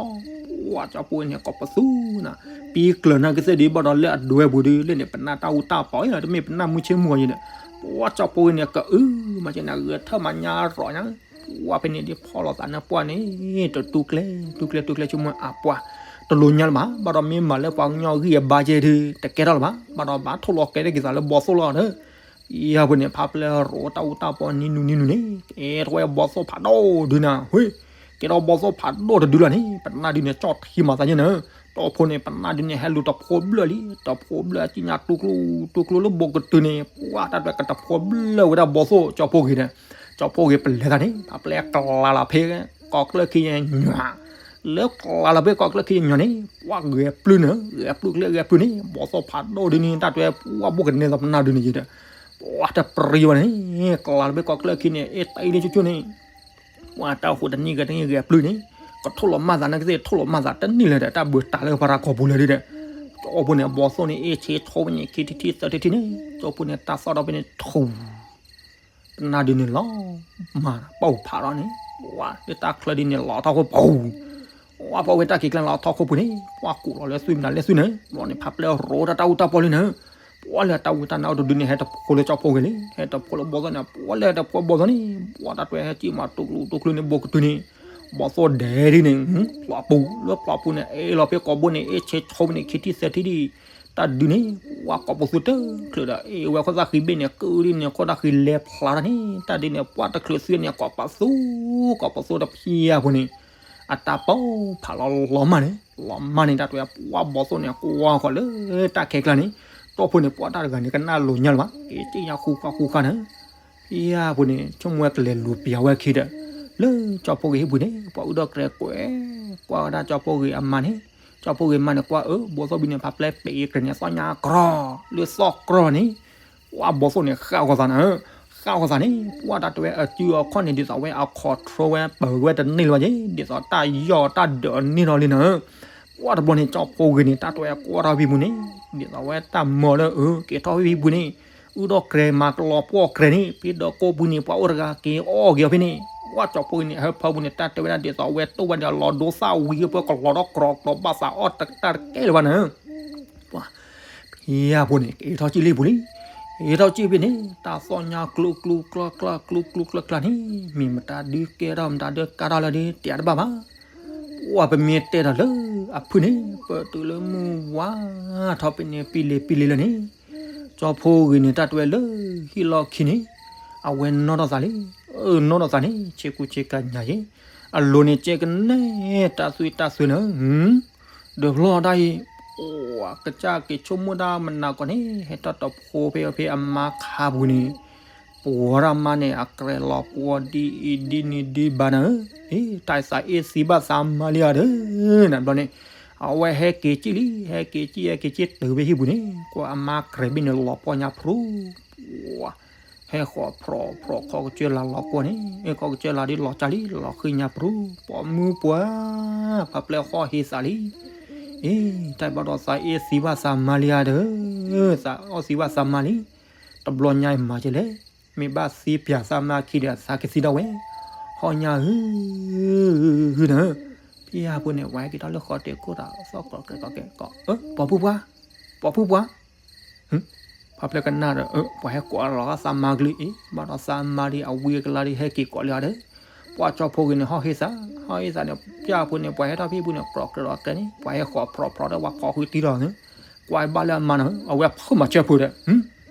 ပှၤကၠီဖီဂ့ၤန့ၣ်ကိးပသူနၤ, ပံကျၢၤနၤကသ့ၣ်ဒ်ဘၣ်ဒီးလၢအဒွဲပူၤဒ်လဲၣ်န့ၣ် ပနၢ်တၢ်အူတၢ်ပီအံၤလီၤ တမ့ၢ်ပနၢ်မုၢ်ဆ့ၣ်မုၢ်ဂီၤယံၤဒီး, ပှၤကၠီဖီဂ့ၤန့ၣ် ကအုမၤက့ၤနၤ ဂဲၤထၢၣ်မၤညါရီၤညါ ပှၤဖဲန့ၣ်ဒ်ဖီလီၤသးနါပှၢ်န့ၣ် တတူၢ်ကျဲ တူၢ်ကျဲ တူၢ်ကျဲဆိကမိၣ်အပှၤ တလိၣ်ညါလၢၤဘၣ်, ဘၣ်ဒီးမ့ၢ်မၤလၢပှၤကညီဂံၢ်အဘါကဲဒုး တကဲထီၣ်လၢၤဘၣ်, ဘၣ်ဒီးဘၣ်ထိၣ်လီၤကဲဒ်က့ၤသးလၢဘီသိၣ်လီၤဒီး, ယၤဖိန့ၣ် ဖးပျဲၢ်ရိးတၢ်အူတၢ်ပီနံၣ်နူနံၣ်နူန့ၣ် ကဲထီၣ်ဝဲဘီသိၣ်ဖးဒိၣ်ဒုးနၤ, ဟ့ၣ် ကဲထီၣ်ဘီသိၣ်ဖးဒိၣ်တဒုလီၤန့ၣ် ပနၢ်ဒုးန့ၣ် ကၠီၣ်ထံမၤသးညါနၤ, တီၢ်ဖိန့ၣ် ပနၢ်ဒုးန့ၣ် ဟဲလူၤတဖိဘျၢၣ်လံ, တဖိဘျၢၣ်အစံၣ်ညါတူၢ်ကျိတူၢ်ကျိလၢဘီကတုၤန့ၣ် ပှၤတၢ်ဒွဲၣ်ကတဖိဘျၢၣ်ဝဲဒၣ်ဘီသိၣ်ကၠီဖီဂ့ၤဒီး, ကၠီဖီဂ့ၤပလဲၤသးန့ၣ် ဖးပျဲၢ်ကျးလီၤဖဲ ကီၢ်ကျၢၢ်ခံယဲၢ်ညီ, လၢကျးလီၤဖဲကီၢ်ကျၢၢ်ခံယဲၢ်ညီန့ၣ် ပှၤဂဲၤပျုၢ်နၤ, ဂဲၤပျုၢ်ကျဲဂဲၤပျုၢ်န့ၣ် ဘီသိၣ်ဖးဒိၣ်ဒုးန့ၣ် တၢ်တဲပှၤဘိၣ်ကနဲသးပနၢ်ဒုးန့ၣ်ယံၤဒီး, ပှၤတပြံဝဲန့ၣ် ကျးလီၤဖဲကီၢ်ကျၢၢ်ခံန့ၣ် အ့ၣ်တအံၤလၢကၠိကၠိန့ၣ် ပှၤတၢ်ဃိတနံၣ်ဂဲၤတနံၣ်ဂဲၤပျုၢ်န့ၣ် ကထိၣ်လီၤမၢ်သးနာ်ကသ့ၣ် ထိၣ်လီၤမၢ်သးတန့ၢ်လၢၤဒီး တၢ်ဘုးတၢ်လၢပှၤရၤကီၢ်ပူၤလၢၤဒုးဒီး, ကၠီဖီန့ၣ် အဘီသိၣ်န့ၣ် အ့ၣ်ဆ့ထိဖဲန့ၣ် ခံထံထံသၢထံထံန့ၣ် ကၠီဖီန့ၣ် တၢ်သီၣ်ဒီးဖဲန့ၣ်ထူ ပနၢ်ဒုးန့ၣ်လီၤမၢ် ပှၤဖးထီၣ်န့ၣ် ပှၤလၢတၢ်ချၢဒ်န့ၣ် လီၤထီၣ်ခိၣ်ပူၤ ပှၤဖီဝဲတၢ်ခံးကျါလီၤထီၣ်ခိၣ်ပူၤန့ၣ် ပှၤကူးလီၤလၢသွံၣ်မနုၤလၢသွံၣ်န့ၣ် ဘျီန့ၣ် ဖးပျဲၢ်ရိးတၢ်တၢ်အူတၢ်ပီလံန့ၣ် ပှၤလၢတၢ်ဝံတၢ်နါအိၣ်တဒုန့ၣ် ဟဲတဖိလၢကၠီဖီဂ့ၤလံ ဟဲတဖိလၢဘီသိၣ်န့ၣ် ပှၤလၢဟဲတဖိဘီသိၣ်န့ၣ် ပှၤတၢ်တွဲဟဲစံၣ်မၤတူၢ်ကျိတူၢ်ကျိန့ၣ် ဘီကတုၤန့ၣ် ဘီသိၣ်ဒဲဒ်န့ၣ် ဖျိးပူၤ လၢဖျိးပူၤန့ၣ် အ့ၣ်လီၤဖဲကိာ်ဘိန့ၣ် အ့ၣ်ဆ့ဆိန့ၣ် ခံထံသၢထံဒ် တၢ်ဒုးန့ၣ် ပှၤကိးပသူတချုးဒီး အ့ၣ်ဝဲခိၣ်သၣ်ဃံဘ့ၣ်န့ၣ် ကုဒ်န့ၣ် ခိၣ်သၣ်ဃံလဲၤဖျါထီၣ်န့ၣ် တၢ်ဒုးန့ၣ် ပှၤတချုးသွံၣ်န့ၣ် ကိးပသူ ကိးပသူတဖၣ်အပူၤန့ၣ် အတၢ်ပိာ်ဖးလီၤလီၤမၢ်န့ၣ် လီၤမၢ်န့ၣ် တၢ်တွဲပှၤဘီသိၣ်န့ၣ် ကွၢ်ဃီၤလၢတၢ်ခဲကျါန့ၣ် တီၢ်ဖိန့ၣ် ပှၤတၢ်တဂၤန့ၣ် ကနၣ်လိာ်ညါလၢၤဘၣ် က့ၤစ့ၣ်ညါဃူဃာ်ဃူဃာ်န့ၣ် ဖဲအပူၤန့ၣ် ဆိကမိၣ်ဝဲကလဲၤလူၤပျၢ်ဝဲခံဒီး လၢကၠီဖီဂ့ၤဟံၣ်ပူၤန့ၣ် ပှၤအုၣ်ဒီၣ်ကြဲးကွဲး ကွၢ်ဝဲဒၣ်ကၠီဖီဂ့ၤအမါန့ၣ် ကၠီဖီဂ့ၤမါန့ၣ် ကွၢ်အၢ ဘီသိၣ်ဘံန့ၣ် ဖးပျဲၢ်ပဲာ်အံၤကြဲးန့ၣ် သီၣ်ညါကြီ လၢသီၣ်ကြီန့ၣ် ပှၤဘီသိၣ်န့ၣ် ဃၣ်ဃီၤသးန့ၣ် ဃၣ်ဃီၤသးန့ၣ် ပှၤတၢ်တွဲအစုအခီၣ်န့ၣ် ဒ်သိးဝဲအ control ဝဲပၢၤဝဲတန့ၢ်လၢၤဘၣ်က့ၤ ဒ်သိးတၢ်ယီၢ်တၢ်ဒၢးန့ၢ်ထီၣ်လံန့ၣ် ပှၤတဘျီန့ၣ် ကၠီဖီဂ့ၤန့ၣ် တၢ်တွဲကွၢ်ထီၣ်ဖဲပူၤန့ၣ် ဒ်သိးဝဲတၢ်မၢလၢအက့ၤထီၣ်ဖဲပူၤန့ၣ် အုၣ်ဒီၣ်ကြဲးမၤကလီၤပှီၢ်ကြဲးန့ၣ် ဖဲဒီးကိးပူၤန့ၣ် ပှၤအိၣ်တဂၤက့ၤအီၣ်က့ၤအီၤဖဲန့ၣ် ပှၤကၠီဖီဂ့ၤန့ၣ် ဟၢဖၢပူၤန့ၣ် တၢ်တဲဝဲဒၣ်ဒ်သိးဝဲတိၢ်ဝဲဒီးလီၤဒိသၣ်ဝံၤကပၢကလီၤဒီးကြီ ကလီၤဘၣ်သးအီၣ်တကဲလၢၤဘၣ်န့ၣ် ပှၤ ဖဲအပူၤန့ၣ် က့ၤထီၣ်ကံၣ်လံပူၤလံ က့ၤထီၣ်ကံၣ်ဖဲန့ၣ် တၢ်သီၣ်ညါကျိကျိကျါကျါကျိကျိကျါကျါန့ၣ် မ့ၢ်မတၤဒုးကဲထီၣ်မတၤဒုးကါထီၣ်လၢဒုး တဲတဘၣ်ဘၣ် ပှၤပမ့ၢ်တဲဒီးလၢအဖုၣ်န့ၣ် ပတုၤလၢမုၢ်ဝါထီၣ်ဖဲန့ၣ် ပံလ့ၤပံလ့ၤလၢန့ၣ် ကၠီဖီဂ့ၤန့ၣ် တၢ်တွဲလၢဟံၣ်လီၢ်ခံန့ၣ် အဝဲနီၣ်ထီၣ်သးလံ အၢ နီၣ်ထီၣ်သးန့ၣ် ဆ့ကူဆ့ကၤညါယ့ၣ် အလိၤန့ၣ် ကဲကနဲ တၢ်သွံၣ်တၢ်သွဲၣ်န့ၣ် ဒုးဖျီၣ်တၢ်အံၤ ပှၤကစၢ်က့ၤဆိကမိၣ်တၢ်မနၤကီးန့ၣ် ဟဲထီၣ်တဖိဖဲအဖဲအမါခါပူၤန့ၣ် ပှၤတၢ်မါန့ၣ် အကြဲးလီၤပှီၢ်ဒ်အံၤဒ်န့ၣ်ဒ်ဘၣ်နၤဧၢ, တၢ်သးအ့ၣ်သံဘၣ်သးမါလံဧါဒီး နဘျီန့ၣ် အဝဲဟဲက့ၤကံၣ်လံ ဟဲက့ၤကံၣ် ဟဲက့ၤကံၣ်တုၤဖဲဟံၣ်ပူၤန့ၣ် ကွၢ်အမါကြဲးဘ့ၣ်န့ၣ် လီၤပှီၢ်ညါဖြူ ပှၤ ဟဲဃီၤဖြီၣ်ဖြီၣ်ခီကစၢၢ်လၤလီၤကွၢ်န့ၣ် ခီကစၢၢ်လၤဒ်လီၤကၢ်လံ လီၤဃံညါဖြူ ပိာ်မုၣ်ပှၤ ဖးပျဲၢ်ဃီၣ်ဟ့သးလံ အ့ တၢ်ဘၣ်ဒီးသးအ့ၣ်သံဘၣ်သးမါလံဧါဒီး, သးအီၣ်သံဘၣ်သးမါလံ, တဘျီညါအံၤမၤကဲလဲၣ်, မ့ၢ်ဘၣ်သံပၠးသးမါခံဒီးသးကသံဒၣ်ဝဲ, ဟီၣ်ညါဧၢ, ဧၢ, ဖဲအံၤဖိန့ၣ် ပှၤဟဲက့ၤထီၣ်လၢဃီတဲာ်ခိၣ်တၢ်သီၣ်ကျီးကျဲးကျီးကျဲး, ပိာ်ဖုပှၤ, ပိာ်ဖုပှၤ ဖါဖျဲၣ်ကနၣ်ဒီး ပှၤဟဲကိးလီၤသးမါကလုၢ်အံၤ, ဘၣ်ဒီးသးမါဒီးအဝံအကလါဒီးဟဲက့ၤကိးလံအီၤဒီး, ပှၤကၠီဖိဂ့ၤန့ၣ် ဟီၣ်ဟ့ၣ်သး, ဟီၣ်ဟ့ၣ်သးန့ၣ် ပၠၢ်ဖိန့ၣ် ပှၤဟဲထီၣ်ဖဲအံၤပူၤန့ၣ် ကျီးကျဲးကျီးကျဲးန့ၣ် ပှၤဟဲဃီးဖြီးဖြီးဒီးပှၤဖီၣ်ဃုတံၢ်လီၤ, ကွၢ်ဘၣ်လၢအမါနီၤ အဝဲဖုၣ်မၤစၢၤဖိဒီး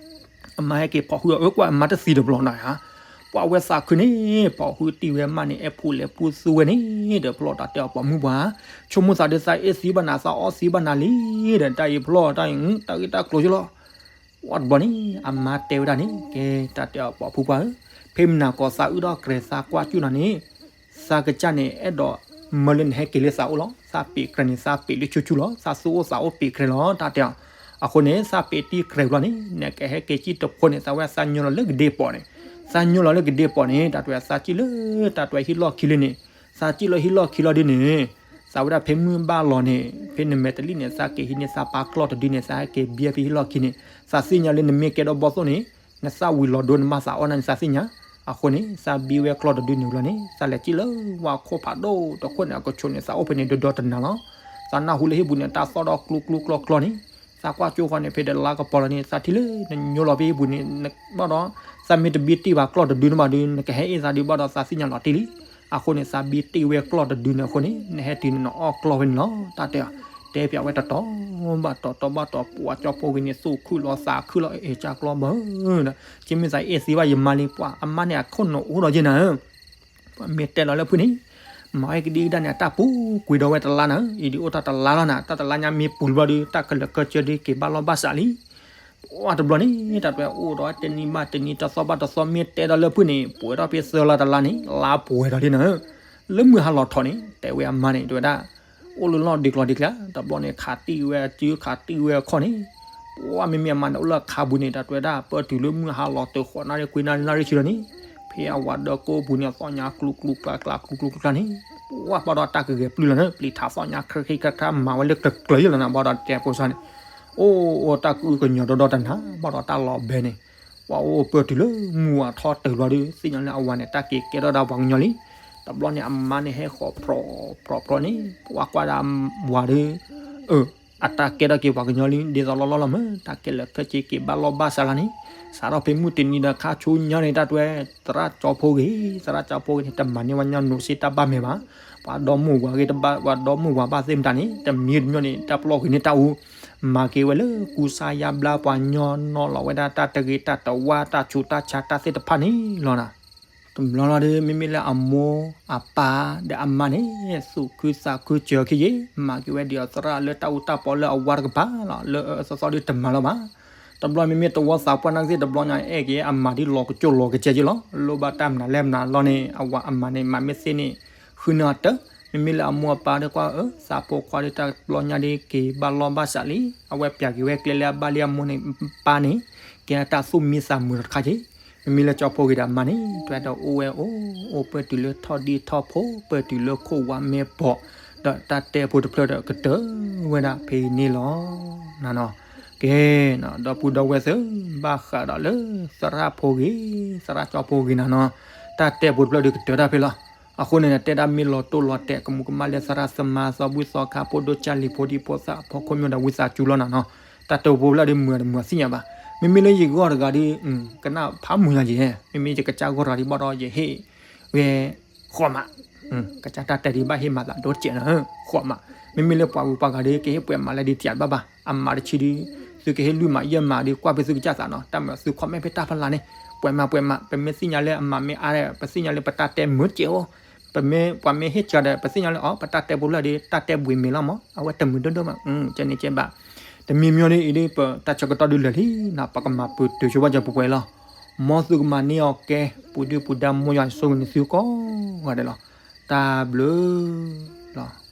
အမါဟဲက့ၤဖီၣ်ဃုအီၤ အၢ ကွၢ်အမါတသံတဘျီနီၤဧါ, ပှၤဝဲသးခုန့ၣ် ဖီၣ်ဃုတံၢ်ဝဲမးန့ၣ် အဲၣ်ဖိလဲၤပူသူဝဲန့ၣ်ဒီး ဖျီၣ်တၢ်တဲအီၤပိာ်မုၣ်ပှၤ, ဆိကမိၣ်သးဒီးသးအ့ၣ်သံဘၣ်နၤ သးအီၣ်သံဘၣ်နၤလံဒီး တၢ်အံၤဖျီၣ်တၢ်အံၤ တၢ်ဂ့ၢ်တၢ်ကျိၤယလီၤ, ဝံၤတဘျီန့ၣ် အမါတဲဝဲဒၣ်န့ၣ် ကဲတၢ်တဲအီၤပိာ်ဖုပှၤဧၢ, ဖဲမနၤကိးသးအုၣ်ထီၣ်ကြဲးသးကွၢ်ကၠူၣ်နၤန့ၣ် သးကစၢ်န့ၣ် အဲၣ်ဒိးမၢလၢနဟဲက့ၤလၢသးအိၣ်လီၤ, သးပ့ၤကြဲးန့ၣ် သးပ့ၤလၢဆူၣ်ဆူၣ်လီၤ, သးသူၣ်အိၣ်သးအိၣ်ပ့ၤကြဲးလီၤ တၢ်တဲအီၤ, အဃိန့ၣ် သးပ့ၤတံၢ်ကြဲးဘျီန့ၣ် နကဟဲက့ၤကံၣ်တဖိန့ၣ် သးဝဲသးညိလီၤလၢကဒ့ပိာ်န့ၣ်, သးညိလီၤလၢကဒ့ပိာ်န့ၣ် တၢ်တဲဝဲသးကံၣ်လၢ တၢ်တဲဝဲဟံၣ်လီၢ်ခံလံန့ၣ်, သးကံၣ်လၢဟံၣ်လီၢ်ခံလီၤဒ်န့ၣ် သးဝဲဒၣ်ဖဲမုၢ်ဘၣ်လီၤန့ၣ် ဖဲနမဲာ်တလံၣ်န့ၣ် သးက့ၤဟံးန့ၢ်သးပၢ်ကျီၢ်တဒုန့ၣ် သးဟဲက့ၤဘံဖဲဟံၣ်လီၢ်ခံန့ၣ်, သးသ့ၣ်ညါလၢနမ့ၢ်ကဲဒီးဘီၣ်သိၣ်န့ၣ် နသၣ်ဝံၤလီၤဒိနဘၣ်သးအီၣ်နၤန့ၣ် သးသ့ၣ်ညါ, အဃိန့ၣ် သးဘံဝဲကျီၢ်တဒုန့ၣ်ဘျီန့ၣ် သးလဲၤကံၣ်လၢဝါခိၣ်ဖးဒိၣ်တခိၣ်န့ၣ် အကဆိးန့ၣ် သးအိၣ်ဖဲန့ၣ်ဒီဒီတနၤလီၤ, သးနၢ်ဟူလၢဟံၣ်ပူၤန့ၣ် တၢ်သီၣ်ဒီးကျူကျူကျီကျီန့ၣ်, သးကွၢ်ကၠိဃီန့ၣ် ဖဲဒီးလါကပီၤလီၤန့ၣ် သးထံၣ်လၢနညိလီၤဖဲဟံၣ်ပူၤန့ၣ် ဘၣ်ဒီး သးမ့ၢ်တဘံတံၢ်ဘၣ်ကျီၢ်တဒုန့ၣ်ဘၣ်ဒီး နကဟဲအ့ၣ်သးဒုးဘၣ်ဒီးသးသ့ၣ်ညါလီၤတံၢ်လံ, အဃိန့ၣ် သးဘံတံၢ်ဝဲကျီၢ်တဒုန့ၣ်အဃိန့ၣ် နဟဲတုၤန့ၣ်နအီၣ်ကျီၢ်ဖဲန့ၣ်လီၤ တၢ်တဲအီၤ, တဲပၠးဝဲတတီၤဘၣ်တီၤ တီၤဘၣ်တီၤ ပှၤကၠီဖိဂ့ၤန့ၣ် သူၣ်ခုၣ်လီၤသးခုၣ်လီၤ အဲၣ်ကၢ်ကျီၢ်ဘၣ်ဧၢဒီး ကမ့ၢ်သးအ့ၣ်သံဘၣ်ယမါလံ ပှၤအမါန့ၣ်အခိၣ်နူာ်အိၣ်ဒီးယဲနၤဧၢ ပှၤမ့ၢ်တဲလီၤလၢဖုန့ၣ် မၤဝဲကဒံကဒါန့ၣ် အတၢ်ပူၤကွံာ်ဒီးဝဲတလါနၤဧၢ, အံၤဒုးအိၣ်တၢ်တလါလီၤနၤ, တၢ်တလါညါမ့ၢ်ပူၤလံဘျီဒီး တၢ်ခဲလၢာ်ခဲဆ့ဒုးက့ၤဘၣ်လီၢ်ဘၣ်စးလံ. ပှၤတဘျီန့ၣ် တၢ်တဲအိၣ်ဒီးတနံၤဘၣ်တနံၤ တသီဘၣ်တသီ မ့ၢ်တဲဒီးလၢဖုန့ၣ် ပှဲၤထီၣ်ဖဲသၢလါတလါန့ၣ် လါပှဲၤဒီးလံနၤဧၢ, လၢမုၢ်ဟါလီၤထီၣ်န့ၣ် တဲဝဲအမါန့ၣ် တဲဝဲဒၣ် အိၣ်လၢလီၢ်ဒ့ကျီၤဒ့ကျါ တဘျီန့ၣ် ခးတံၢ်ဝဲအစု ခးတံၢ်ဝဲအခီၣ်န့ၣ် ပှၤမ့မ့ၢ်အမါန့ၣ် အိၣ်လၢအခါပူၤန့ၣ် တၢ်တဲဝဲဒၣ် ပၢၢ်တုၤလၢမုၢ်ဟါလီၤတဃိးနၣ်ရံၣ် ခွံနၣ်ရံၣ် နၣ်ရံၣ်ဆံလီၤန့ၣ် ဖဲအဝၤဒၢကိပူၤန့ၣ် အသီၣ်ညါကျူကျူကျါကျါ ကျူကျူကျါကျါန့ၣ် ပှၤဘၣ်ဒီးတၢ်ကဂဲၤပျုၢ်လီၤန့ၣ် ပျံၤထးသီၣ်ညါ ခရၢခ့ခရၢခရၢမၤဝဲလၢကျၢၤကျၢၤယလီၤနၤ ဘၣ်ဒီးတဲဖိသၣ်န့ၣ် အိၣ်အိၣ်တၢ်ကအုကညီၤဒီဒီတနၤ ဘၣ်ဒီးတၢ်လီၤဘဲန့ၣ် ပှၤအိၣ်ပၢၢ်တုၤလၢမုၢ်ဝၤထီၣ်တုၤလီၤဒီး သ့ၣ်ညါလၢအဝၤန့ၣ် တၢ်က့ၤကဲထီၣ်ဒၣ်ပှၤကညီလံ. တဘျီန့ၣ် အမါန့ၣ်ဟဲဃီၤဖြီဖြီဖြီန့ၣ် ပှၤကွၢ်ဒၣ်ဝၤဒီး အတၢ်ကဲထီၣ်က့ၤပှၤကညီလံ ဒ်သိးလီၤလီၤလီၤမး တၢ်ကဲလၢာ်ခဲဆ့က့ၤဘၣ်လီၢ်ဘၣ်စးလီၤန့ၣ် စးထီၣ်ဖဲမုၢ်တနံၤဒီးခါဆူညါန့ၣ် တၢ်တဲဝဲ သရၣ်ကၠီဖိဂ့ၤ သရၣ်ကၠီဖိဂ့ၤန့ၣ် တမၤန့ၢ်ဝဲညီနုၢ်စ့တၢ်ဘၣ်မဲာ်ဘၣ်. ပှၤဒီမိၢ်ဝၤဂ့ၤတဘၣ် ပှၤဒီမိၢ်ဝၤဘၣ်သ့ၣ်မတၤန့ၣ် တမံၤတမံၤန့ၣ် တၢ်ပလီၢ်ဂ့ၤန့ၢ်တၢ်အူ မၤက့ၤဝဲလၢကူစါယါဘျါပှၤညီနီၤလီၤဝဲဒၣ်တၢ်တဂ့ၤတၢ်တဝါတၢ်ဆူးတၢ်ဆါတၢ်သ့ၣ်တဖၣ်န့ၣ်လီၤနၤ. တဘျီလီၤဒီး မ့မ့ၢ်လၢအမိၢ်အပၢ်ဒီးအမါန့ၣ် သူၣ်ခုသးခုစၢၤခံယ့ၣ် မၤက့ၤဝဲဒ်အီၤသရၣ်လၢတၢ်အူတၢ်ပီလၢအဝါတကပၤလီၤ လၢအသီသီဒုးတမၤလီၤဘၣ်. တဘျီမ့မ့ၢ်တဝီသးပှၢ်နာ်က့သ့ၣ် တဘျီညါအဲၣ်က့ၤအမၤဒ်လီၤကစိၣ်လီၤကစဲးယ့ၣ်လီၤ လိၣ်ဘၣ်တၢ်မနုၤလဲၣ်မနုၤလီၤန့ၣ် အဝၤအမၤန့ၣ် မၤမ့ၢ်သ့န့ၣ် ဃုန့ၢ်အီၤတၢ် မ့မ့ၢ်လၢအမိၢ်အပၢ်ဒီးကွၢ်အၢ သးဖိခွါဒီးတၢ်တဘျီညါဒ်က့ၤဘၣ်လီၢ်ဘၣ်စးလံ အဝဲပၠးက့ၤဝဲကျဲလၢအဘၣ်လံအမိၢ်န့ၣ် ပၢ်န့ၣ် ကဲတၢ်သူၣ်မံသးမုာ်တခါက့ၢ် မ့မ့ၢ်လၢကၠီဖိဂ့ၤဒီးအမါန့ၣ် တွဲဒီးအိၣ်ဝဲအိၣ် အိၣ်ပၢၢ်တုၤလၢထီၣ်ဒံထီၣ်ဖိ ပၢၢ်တုၤလၢခိၣ်ဝါမဲာ်ပိာ် ဒီးတၢ်တဲဖိတဖျၢၣ်ဒီးကတၢၢ်ဝဲဒၣ်ဖဲအံၤန့ၣ်လီၤ. နနီၤ ကဲ ဒီပုၢ်ဒီဝဲၢ်သ့ၣ် ဘၣ်ဃးဒီးလၢသရၣ်ဖိဂ့ၤ သရၣ်ကၠီဖိဂ့ၤနနီၤ တၢ်တဲဖိတဖျၢၣ်ဒီးကတၢၢ်တၢ်ဖဲလီၤ. အဃိန့ၣ် တဲဒၣ်မ့ၢ်လီၤတိၢ်လီၤတဲာ် ကမူးကမၣ်လၢသရၣ်သမါ သီဘူၣ်သီခါ ဖိဒိၣ်ကၢ်လံၤဖိဒံဖိသၣ် ဖီခိၣ်မၠိဒီးဝံသးစူၤလီၤနနီၤ တၢ်တဲဖိဖျၢၣ်ဒီးမုာ်တမုာ်သ့ၣ်ညါဘၣ်. မ့မ့ၢ်လၢယဂီၢ်တဂၤဒီး ကနၣ်ဖးမုာ်ညါယဲၢ် မ့မ့ၢ်ယကစၢ်ဂီၢ်တဂၤဒီးဘၣ်ဒီးယဟ့ၣ်ဝဲ ဃိးမး ကစၢ်တၢ်တဲဒ်ဘၣ်ဟ့ၣ်မၤသးဒိတစဲးနီၤ ဃိးမး မ့မ့ၢ်လၢပှၤဂုၤပှၤဂၤဒီး ကဟ့ၣ်ပှဲၤမးလၢဒ်တစဲးဘၣ်ဘၣ် အမးတဆံဒီး သုကဟ့ၣ်လွံၢ်မးယဲၢ်မးဒီး ကွၢ်ဖဲသုကစၢ်သးနီၤ တၢ်မၤသု comment ဖဲတၢ်ဖီလာ်န့ၣ် ပှဲၤမးပှဲၤမး ပမ့ၢ်သ့ၣ်ညါလၢအမးမ့ၢ်အါဒီး ပသ့ၣ်ညါလၢပတၢ်တဲမုာ်တစဲးအိၣ် ပမ့ၢ်ပှၤမ့ၢ်ဟ့ၣ်စၢၤဒီး ပသ့ၣ်ညါလၢအီၤ ပတၢ်တဲဖိဖျၢၣ်ဒီး တၢ်တဲဘှံးမ့ၤလီၤမး အဝဲတမုာ်ဒိၣ်ဒိၣ်မး ကဲန့ၣ်ကဲဘၣ် တမံၤမံၤဒ်အံၤဒ် ပတၢ်ဆၢကတီၢ်ဒုးလၢာ်လံ ပကမၤပတုာ်ဆိဘၣ်စၢၤပှဲၤပှဲၤလီၤ. မ်သုကမၤန့ၢ်အီၤကဲ ပူၤဒုၣ်ပူၤဒါ မ်ယွၤဆိၣ်ဂ့ၤန့ၢ်သုကိးဂၤဒဲးလီၤ. တၢ်ဘျုးလီၤ.